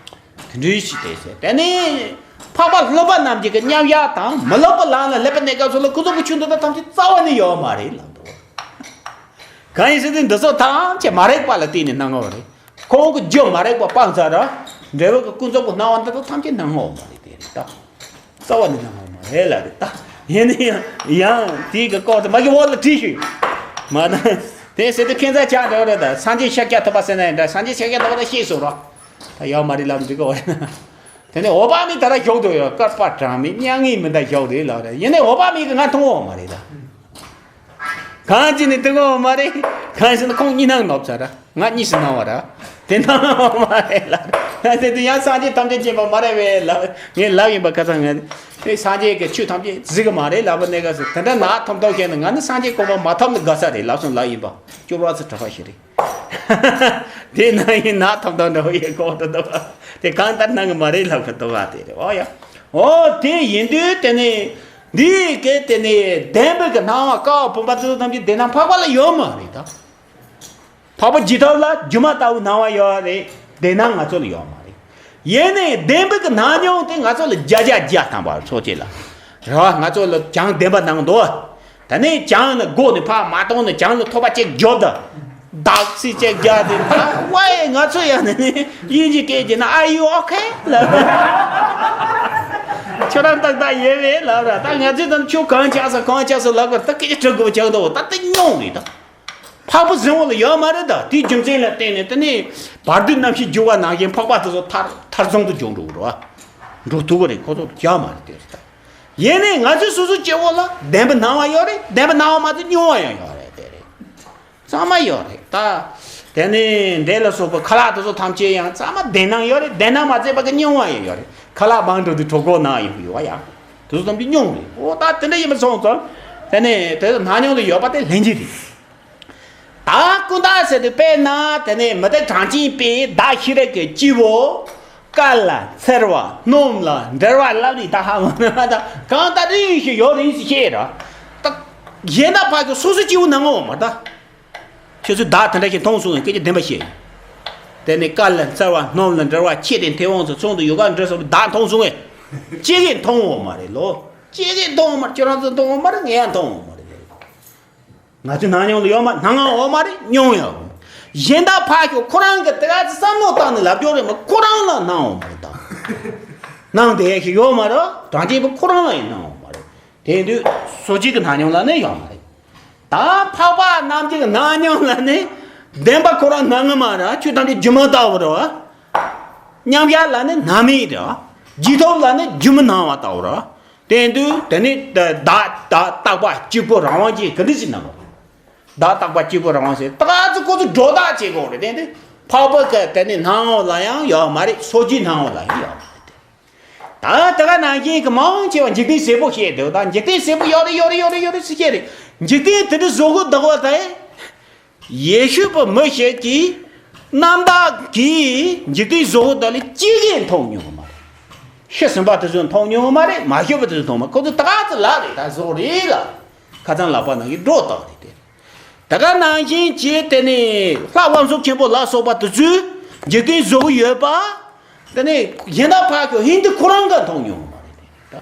དེ་འདྲའི་ཞིག་དེ་ཟེར། དེ་ནས་འཕགས་པ་སློབ་པ་རྣམས་ཀྱིས་ཀྱི་མཉམ་གཞག་དང་མི་སློབ་པ་ལམ་ལ་སླེབས་པའི་གནས་སྐབས་སུ་ལ་ཀུན་རྫོབ་ཀྱི་ཆོས་འདི་དག་ཐམས་ཅད་རྩ་བ་ནས་ཡོད་མ་རེད་ལབ་འདུག། གང་ཡིན་ཟེར་དུས་འདི་ཚོ་ཐམས་ཅད་མ་རིག་པ་ལ་བརྟེན་ནས་སྣང་ངོ་རེད། ཁོང་གི་རྒྱུ་མ་རིག་པ་སྤངས་ཚར་ར། འབྲས་བུ་གི་ཀུན་རྫོབ་ཀྱི་སྣང་བ་འདི་དག་ཐམས་ཅད་སྣང་ངོ་མ་རེད་དེ་རེད་ད། རྩ་བ་ནས་སྣང་ངོ་མ་རེད་ལབ་རེད་ད། ཡིན་ན་ཡང་ཡང་དེའི་གི་སྐོར་དུ་མ་གི་འོག་ལ་བྲིས་ཤིག་མ་ན། དེ་ཟེར་དུས་ཁྱད་མཚར་ཆགས་འགྲོ་རེད་ད། སངས་རྒྱས་ཤཱཀྱ་ཐུབ་པ་ཟེར་ན་ཡང་འདྲ། སངས་རྒྱས་ཤཱཀྱ་ཐུབ་པ་ད་ཤེས་སོང་ར། ད་ཡོད་མ་རེད་ལབ་འགྲིག་གི་འོ་རེད་ན། དེ་ནས་འོད་དཔག་མེད་ད་ལྟ་བཞུགས་འདུག་ཡོད། བསྐལ་པ་གྲངས་མེད་མྱ་ངན་མི་འདའ་བཞུགས་རེད་ལབ་རེད། ཡིན་ནའི་འོད་དཔག་མེད་ཀྱིས་ང་མཐོང་འོང་མ་རེད་ད། གང་ཅི་ནས་མཐོང་འོང་མ་རེད། གང་ཞིག་ནི་ཁོང་གཉིས་སྣང་ནོར་ཚར་ར། ང་གཉིས་སུ་སྣང་བ་ར། དེ་སྣང་འོང་མ་རེད་ལབ་རེད། ང་དེ་དུས་ཡང་སངས་རྒྱས་ཐམས་ཅད་མཁྱེན་པ་མ་རེད་པས་ལབ། ངས་ལབ་ཡིན་པ་ཁ་སང་ང་དེ་སངས་རྒྱས་ཀྱི་ཆོས་ཐམས་ཅད་གཟིགས་གི་མ་རེད་ལབ་པ་ནས་ག་སུ་དེ་འདྲ་ནག་ཐོམ་ཐོམ་བཤད་ན་ང་ནི་སངས་རྒྱས་གོ་འཕང་མ་ཐོབ་ནི་དགའ་ས་རེད་ལབ་སོང་ལབ་ཡིན་པ། སྐྱོ་བ་ཚོ་གྲགས་པ་ཞིག་རེད། དེ་ན་ཡིན་ན་ཐོབ་ཐང་འདྲ་བོ་ཡིན་གོ་འགྲོ་འདུག་ག། དེ་གང་ལྟར་སྣང་གི་མ་རེད་ལབ་གི་འདུག་ག། དེ་རེད་འོ་ཡ། འོ་དེ་ཡིན་དུས་དེ་ནི་འདི་གི་དེ་ནི་བདེན་པའི་གི་སྣང་བ་ཀ་བ་བུམ་པ་ཚོ་ཐམས་ཅད་བདེན་སྣང་འཕགས་པ་ལ་ཡོད་མ་རེད་ད། འཕགས་པ་རྗེས་ཐོབ་ལ་སྒྱུ་མ་ལྟ་བུའི་སྣང་བ་ཡོད་རེད། བདེན་སྣང་ང་ཚོ་ལ་ཡོད་མ་རེད། ཡིན་ནའི་བདེན་པའི་གི་སྣང་མྱོང་དེ་ང་ཚོ་ལ་བརྒྱ་ཆ་བརྒྱ་ཐམ་པ་སོ་སྐྱེ་ལ། རེད་བ། ང་ཚོ་ལ་བྱང་བདེན་པ་སྣང་འདུག། ད་ནས་བྱང་ནི་སྒོ་ནས་ཕར་མ་གཏོང་ནས་བྱང་ནས་ཐོབ་པ་ཅིག་རྒྱོབ་ད། བདག་སྲིད་ཅིག་རྒྱག་དེ་ད་ཝའི་ང་ཚོ་ཡང་ནས་ནི་དབྱིན་ཇི་སྐད་ཀྱི་ན། Are you okay? ལབ། ཁྱོད་རང་ཏག་ཏག་ཡོད་པས་ལབ་ར། ད་ང་ཚོས་ད་ཁྱོད་གང་ཆགས་སོང་གང་ཆགས་སོང་ལབ་གར་ད་སྐད་ཆ་དྲི་དགོས་ཀྱང་འདུག། ད་དེ་མྱོང་རེད་ད། འཕགས་པ་ཟིན་འོག་ལ་ཡོད་མ་རེད་ད། དེའི་རྒྱུ་མཚན་ལ་བརྟེན་ནས་དེ་ནས་བར་དོའི་རྣམ་ཤེས་རྒྱུ་བ་ནང་བཞིན་འཕགས་པ་དེ་ཚོ་མཐར་མཐར་ཚང་དུ་འཇོག་འགྲོ་གི་རེད་བ། འགྲོ་ཐུབ་ཀྱི་རེད། ཁོ་ཚོ་ཡོད་མ་རེད་དེ་རེད་ད། ཡིན་ནའི་ང་ཚོའི་སོ་སོ་སྐྱེ་བོ་ལ་བདེན་པའི་སྣང་བ་ཡོད་རེད། བདེན་པའི་སྣང་བ་མ་ཚད་མྱོང་བ་ཡང་ཡོད་རེད། དེ་རེད། ཚང་མ་ཡོད་རེད་ད། དེ་ནས་འདྲེ་ལ་སོགས་པའི་ཁ་ལག་དེ་ཚོ་ཐམས་ཅད་ཡང་ཚང་མ་བདེན་སྣང་ཡོད་རེད། བདེན་སྣང་མ་ཚད་པ་གི་མྱོང་བ་ཡང་ཡོད་རེད། ཁ་ལག་མང་འགྲོ་དུས་གྲོད་ཁོག་ན་ཡོང་གི་ཡོད་བ་ཡང་། དེ་ཚོ་ཐམས་ཅད་མྱོང་རེད། འོ་ད་དེ་འདྲ་ཡིན་པ་སོང་ཙང་། དེ་ནས་དེ་ཚོ་སྣང་མྱོང་དུ་ཡོད་པ་དེ་ལྷན་སྐྱེས་རེད། ད་ཀུན་བརྟགས་ཟེར་དུས་དཔེར་ན་དེ་ནས་མུ་སྟེགས་གྲངས་ཅན་པས་བདག་ཤེས་རིག་གི་སྐྱེས་བུ། བཀལ་ལ་འཚེར་བ་སྣོམ་ལ་འདྲེར་བ་ལབ་ནས་ད་ཧ་མ་ནི་མ་ད་གང་ལྟར་རིགས་ཤིག་ཡོད་རེད་ཟེར་བཤད་ར། ད་གཞན་དག་ཕར་ཚུར་སོ་སོ་སྐྱེ་བོ་སྣང་ངོ་མ་ད། ཁྱོད་ཚོས་བདག་དེ་འདྲ་ཞིག་མཐོང་སོང་ངས་སྐད་ཆ་བདེན་པ་བཤད། དེ་ནས་བཀལ་ལ་འཚེར་བ་སྣོམ་ལ་འདྲེར་བ་ཁྱེད་དེ་མཐེ་བོང་ཚོ་ཚོང་དུ་ཡོད་ག་འདྲ་སོང་བདག་མཐོང་སོང་ངས། ཁྱེད་ཀྱིས་མཐོང་འོང་མ་རེད་ལོ། ཁྱེད་ཀྱིས་མཐོང་འོང་མ་རེད། ཁྱོད་རང་ཚོ་མཐོང་འོང་མ་རེད། ངས་ཡང་མཐོང་འོང་མ་རེད། ང་ཚོའི་སྣང་མྱོང་ལ་ཡོད་མ་སྣང་འོང་མ་རེད། མྱོང་ཡང་། གཞན་དག་ཕར་ཞོག་ཁོ་རང་གིས་དེ་ག་ཚོད་བསམ་བློ་བཏང་ནས་ལབ་རྒྱུ་རེད་མ། ཁོ་རང་ལ་སྣང་འོང་མ་རེད་ད། སྣང་བསྡད་ཡ་ཞིག་ཡོད་མ་རེད། གྲངས་ཅན་པ་ཁོ་རང་ལ་ཡང་སྣང་འོང་མ་རེད། དེ་དུས་སོ་སྐྱེ་གི་སྣང་མྱོང་ལ་ནི་ཡོད་མ་རེད། ད་འཕགས་པ་རྣམས་ཀྱི་སྣང་མྱོང་ལ་ནི་བདེན་པ་ཁོ་རང་སྣང་གི་མ་རེད། ཆོས་ཐམས་ཅད་སྒྱུ་མ་ལྟ་བུ་རེད་བ། མཉམ་གཞག་ལ་ནི་སྣང་མེད་རེད་བ། རྗེས་ཐོབ་ལ་ནི་སྒྱུ་མ་སྣང་བ་ལྟ་བུ་རེད་བ། དེ་དུས་དེ་ནི་བདག་བདག་བདག་བརྟག་པ་གཅིག་པུ་རང་དབང་ཅན་ག་འདྲ་ཞིག་སྣང་བ། བདག་བརྟག་པ་གཅིག་པུ་རང་དབང་ཟེར་ད་ག་ཚོད་ཁོ་ཚོ་སྒྲོ་བཏགས་བྱེད་དགོས་རེད། དེ་དུས་འཕགས་པ་གི་དེ་ནི་སྣང་བ་ལ་ཡང་ཡོད་མ་རེད། སོ་སྐྱེའི་སྣང་བ་ལ་ཡང་ཡོད་མ་རེད། ད་དེ་ག་ནང་བཞིན་གྱི་མང་ཆེ་བ་འཇིག་རྟེན་ཟེར་པོ་བཤད་འདུག་ད་འཇིག་རྟེན་ཟེར་པོ་ཡོད་རེད་ཡོད་རེད་ཡོད་རེད་ཡོད་རེད་ཟེར་བཤད་རེད། འཇིག་རྟེན་དེ་འདྲ་བཟོ་དགོས་བདག་པོ་དེ། ཡེ་ཤེས་པ་མི་ཞིག་གིས་རྣམ་དག་གིས་འཇིག་རྟེན་བཟོ་དགོས་དེ་ལ་གཅིག་གིས་མཐོང་མྱོང་གི་མ་རེད། ཤི་ཟིན་པ་དེ་ཚོས་མཐོང་མྱོང་གི་མ་རེད། མ་ཤི་བ་དེ་ཚོས་མཐོང་མ། ཁོ་ཚོ་ད་ག་ཚོད་ལབ་རེད། ད་བཟོ་རེད་ལ། ཁ་སང་ལག་པ་ནང་གི་སྒྲོ་བཏགས་རེད་དེ། དེ་ག་ནང་བཞིན་བྱས་དེ་ནས་ལྷ་དབང་ཕྱུག་ཆེན་པོ་ལ་སོགས་པ་དེ་ཚོས་འཇིག་རྟེན་བཟོ་གི་ཡོད་པ། དེ་ནས་གཞན་དག་ཕར་ཁྱོད་ཧིན་དུ་ཁོ་རང་ག་མཐོང་མྱོང་མ་རེད་དེ།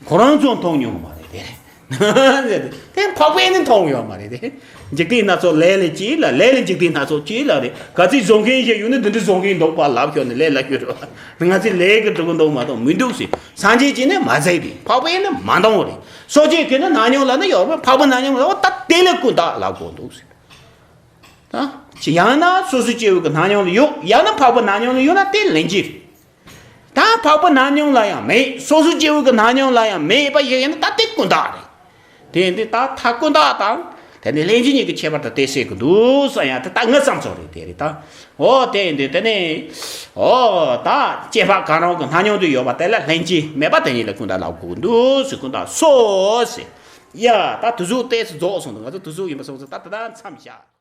ཁོ་རང་ཚོ་མཐོང་མྱོང་མ་རེད་དེ། དེ་འཕགས་པས་ནི་མཐོང་ཡོད་མ་རེད་དེ། འཇིག་རྟེན་སྣ་ཚོགས་ལས་ལས་སྐྱེས་ལ། ལས་ལས་འཇིག་རྟེན་སྣ་ཚོགས་སྐྱེས་ལ་རེད། ག་ཚིག་བཟོ་མཁན་ཞིག་ཡོད་ན་འདི་འདྲ་བཟོ་མཁན་འདུག་པ་ལབ་ཤོག་ནས་ལས་ལ་ཤོད་རོགས། ང་ཚོས་ལས་ཀྱི་འགྲོ་གི་འདུག་མ་གཏོགས་མི་འདུག་ཟེར། སངས་རྒྱས་ཀྱིས་ནི་མ་ཟེར་བས། འཕགས་པས་ནི་མ་མཐོང་རེད། སོ་སྐྱེ་གི་ནི་སྣང་མྱོང་ལ་ནི་ཡོད་པས། འཕགས་པའི་སྣང་མྱོང་ལ་འོ་ད་དེ་ལས་ཀུན་བརྟགས་ལབ་དགོས་འདུག་ཟེར། ད་ཅི་ཡང་ན་སོ་སོ་སྐྱེ་བོ་གི་སྣང་མྱོང་ལ་ཡོད། ཡང་ན་འཕགས་པའི་སྣང་མྱོང་ལ་ཡོད་ན་དེ་ལན་གཅིག་རེད། ད་འཕགས་པའི་སྣང་མྱོང་ལ་ཡང་མེད། སོ་སོ་སྐྱེ་བོ་གི་སྣང་མྱོང་ལ་ཡང་མེད་པ་ཞིག་ཡིན་ན་ད་དེ་ཀུན་བརྟགས་རེད། དེ་ཡིན་དུས་ད་མཐའ་ཀུན་བརྟགས་དང་དེ་ནས་ལྷན་ཅིག་གཉིས་ཀྱི་ཁྱད་པར་དུ་དེ་སེལ་གི་འདུག་ཟེར་ཡང་དེ་ད་ངའི་བསམ་ཚུལ་རེད། དེ་རེད་ད། འོ་དེ་ཡིན་དུས་དེ་ནས་འོ་ད་སྐྱེ་འཕགས་གང་རུང་གི་སྣང་མྱོང་དུ་ཡོད་པ་དེ་ལ་ལྷན་ཅིག་མེད་པ་དེ་ཉིད་ལ་ཀུན་བརྟགས་ལབ་དགོས་འདུག་ཟེར། ཀུན་བརྟགས་སོ་ཟེར། ཡ་ད་དུ་ཟུག་ཏེས་རྫོགས་སོང་འདུག་ང་ཚོ་དུ་ཟུག་ཡིན་པ་སོང་ཙང་ད་ད་ད་མཚམས་བཞག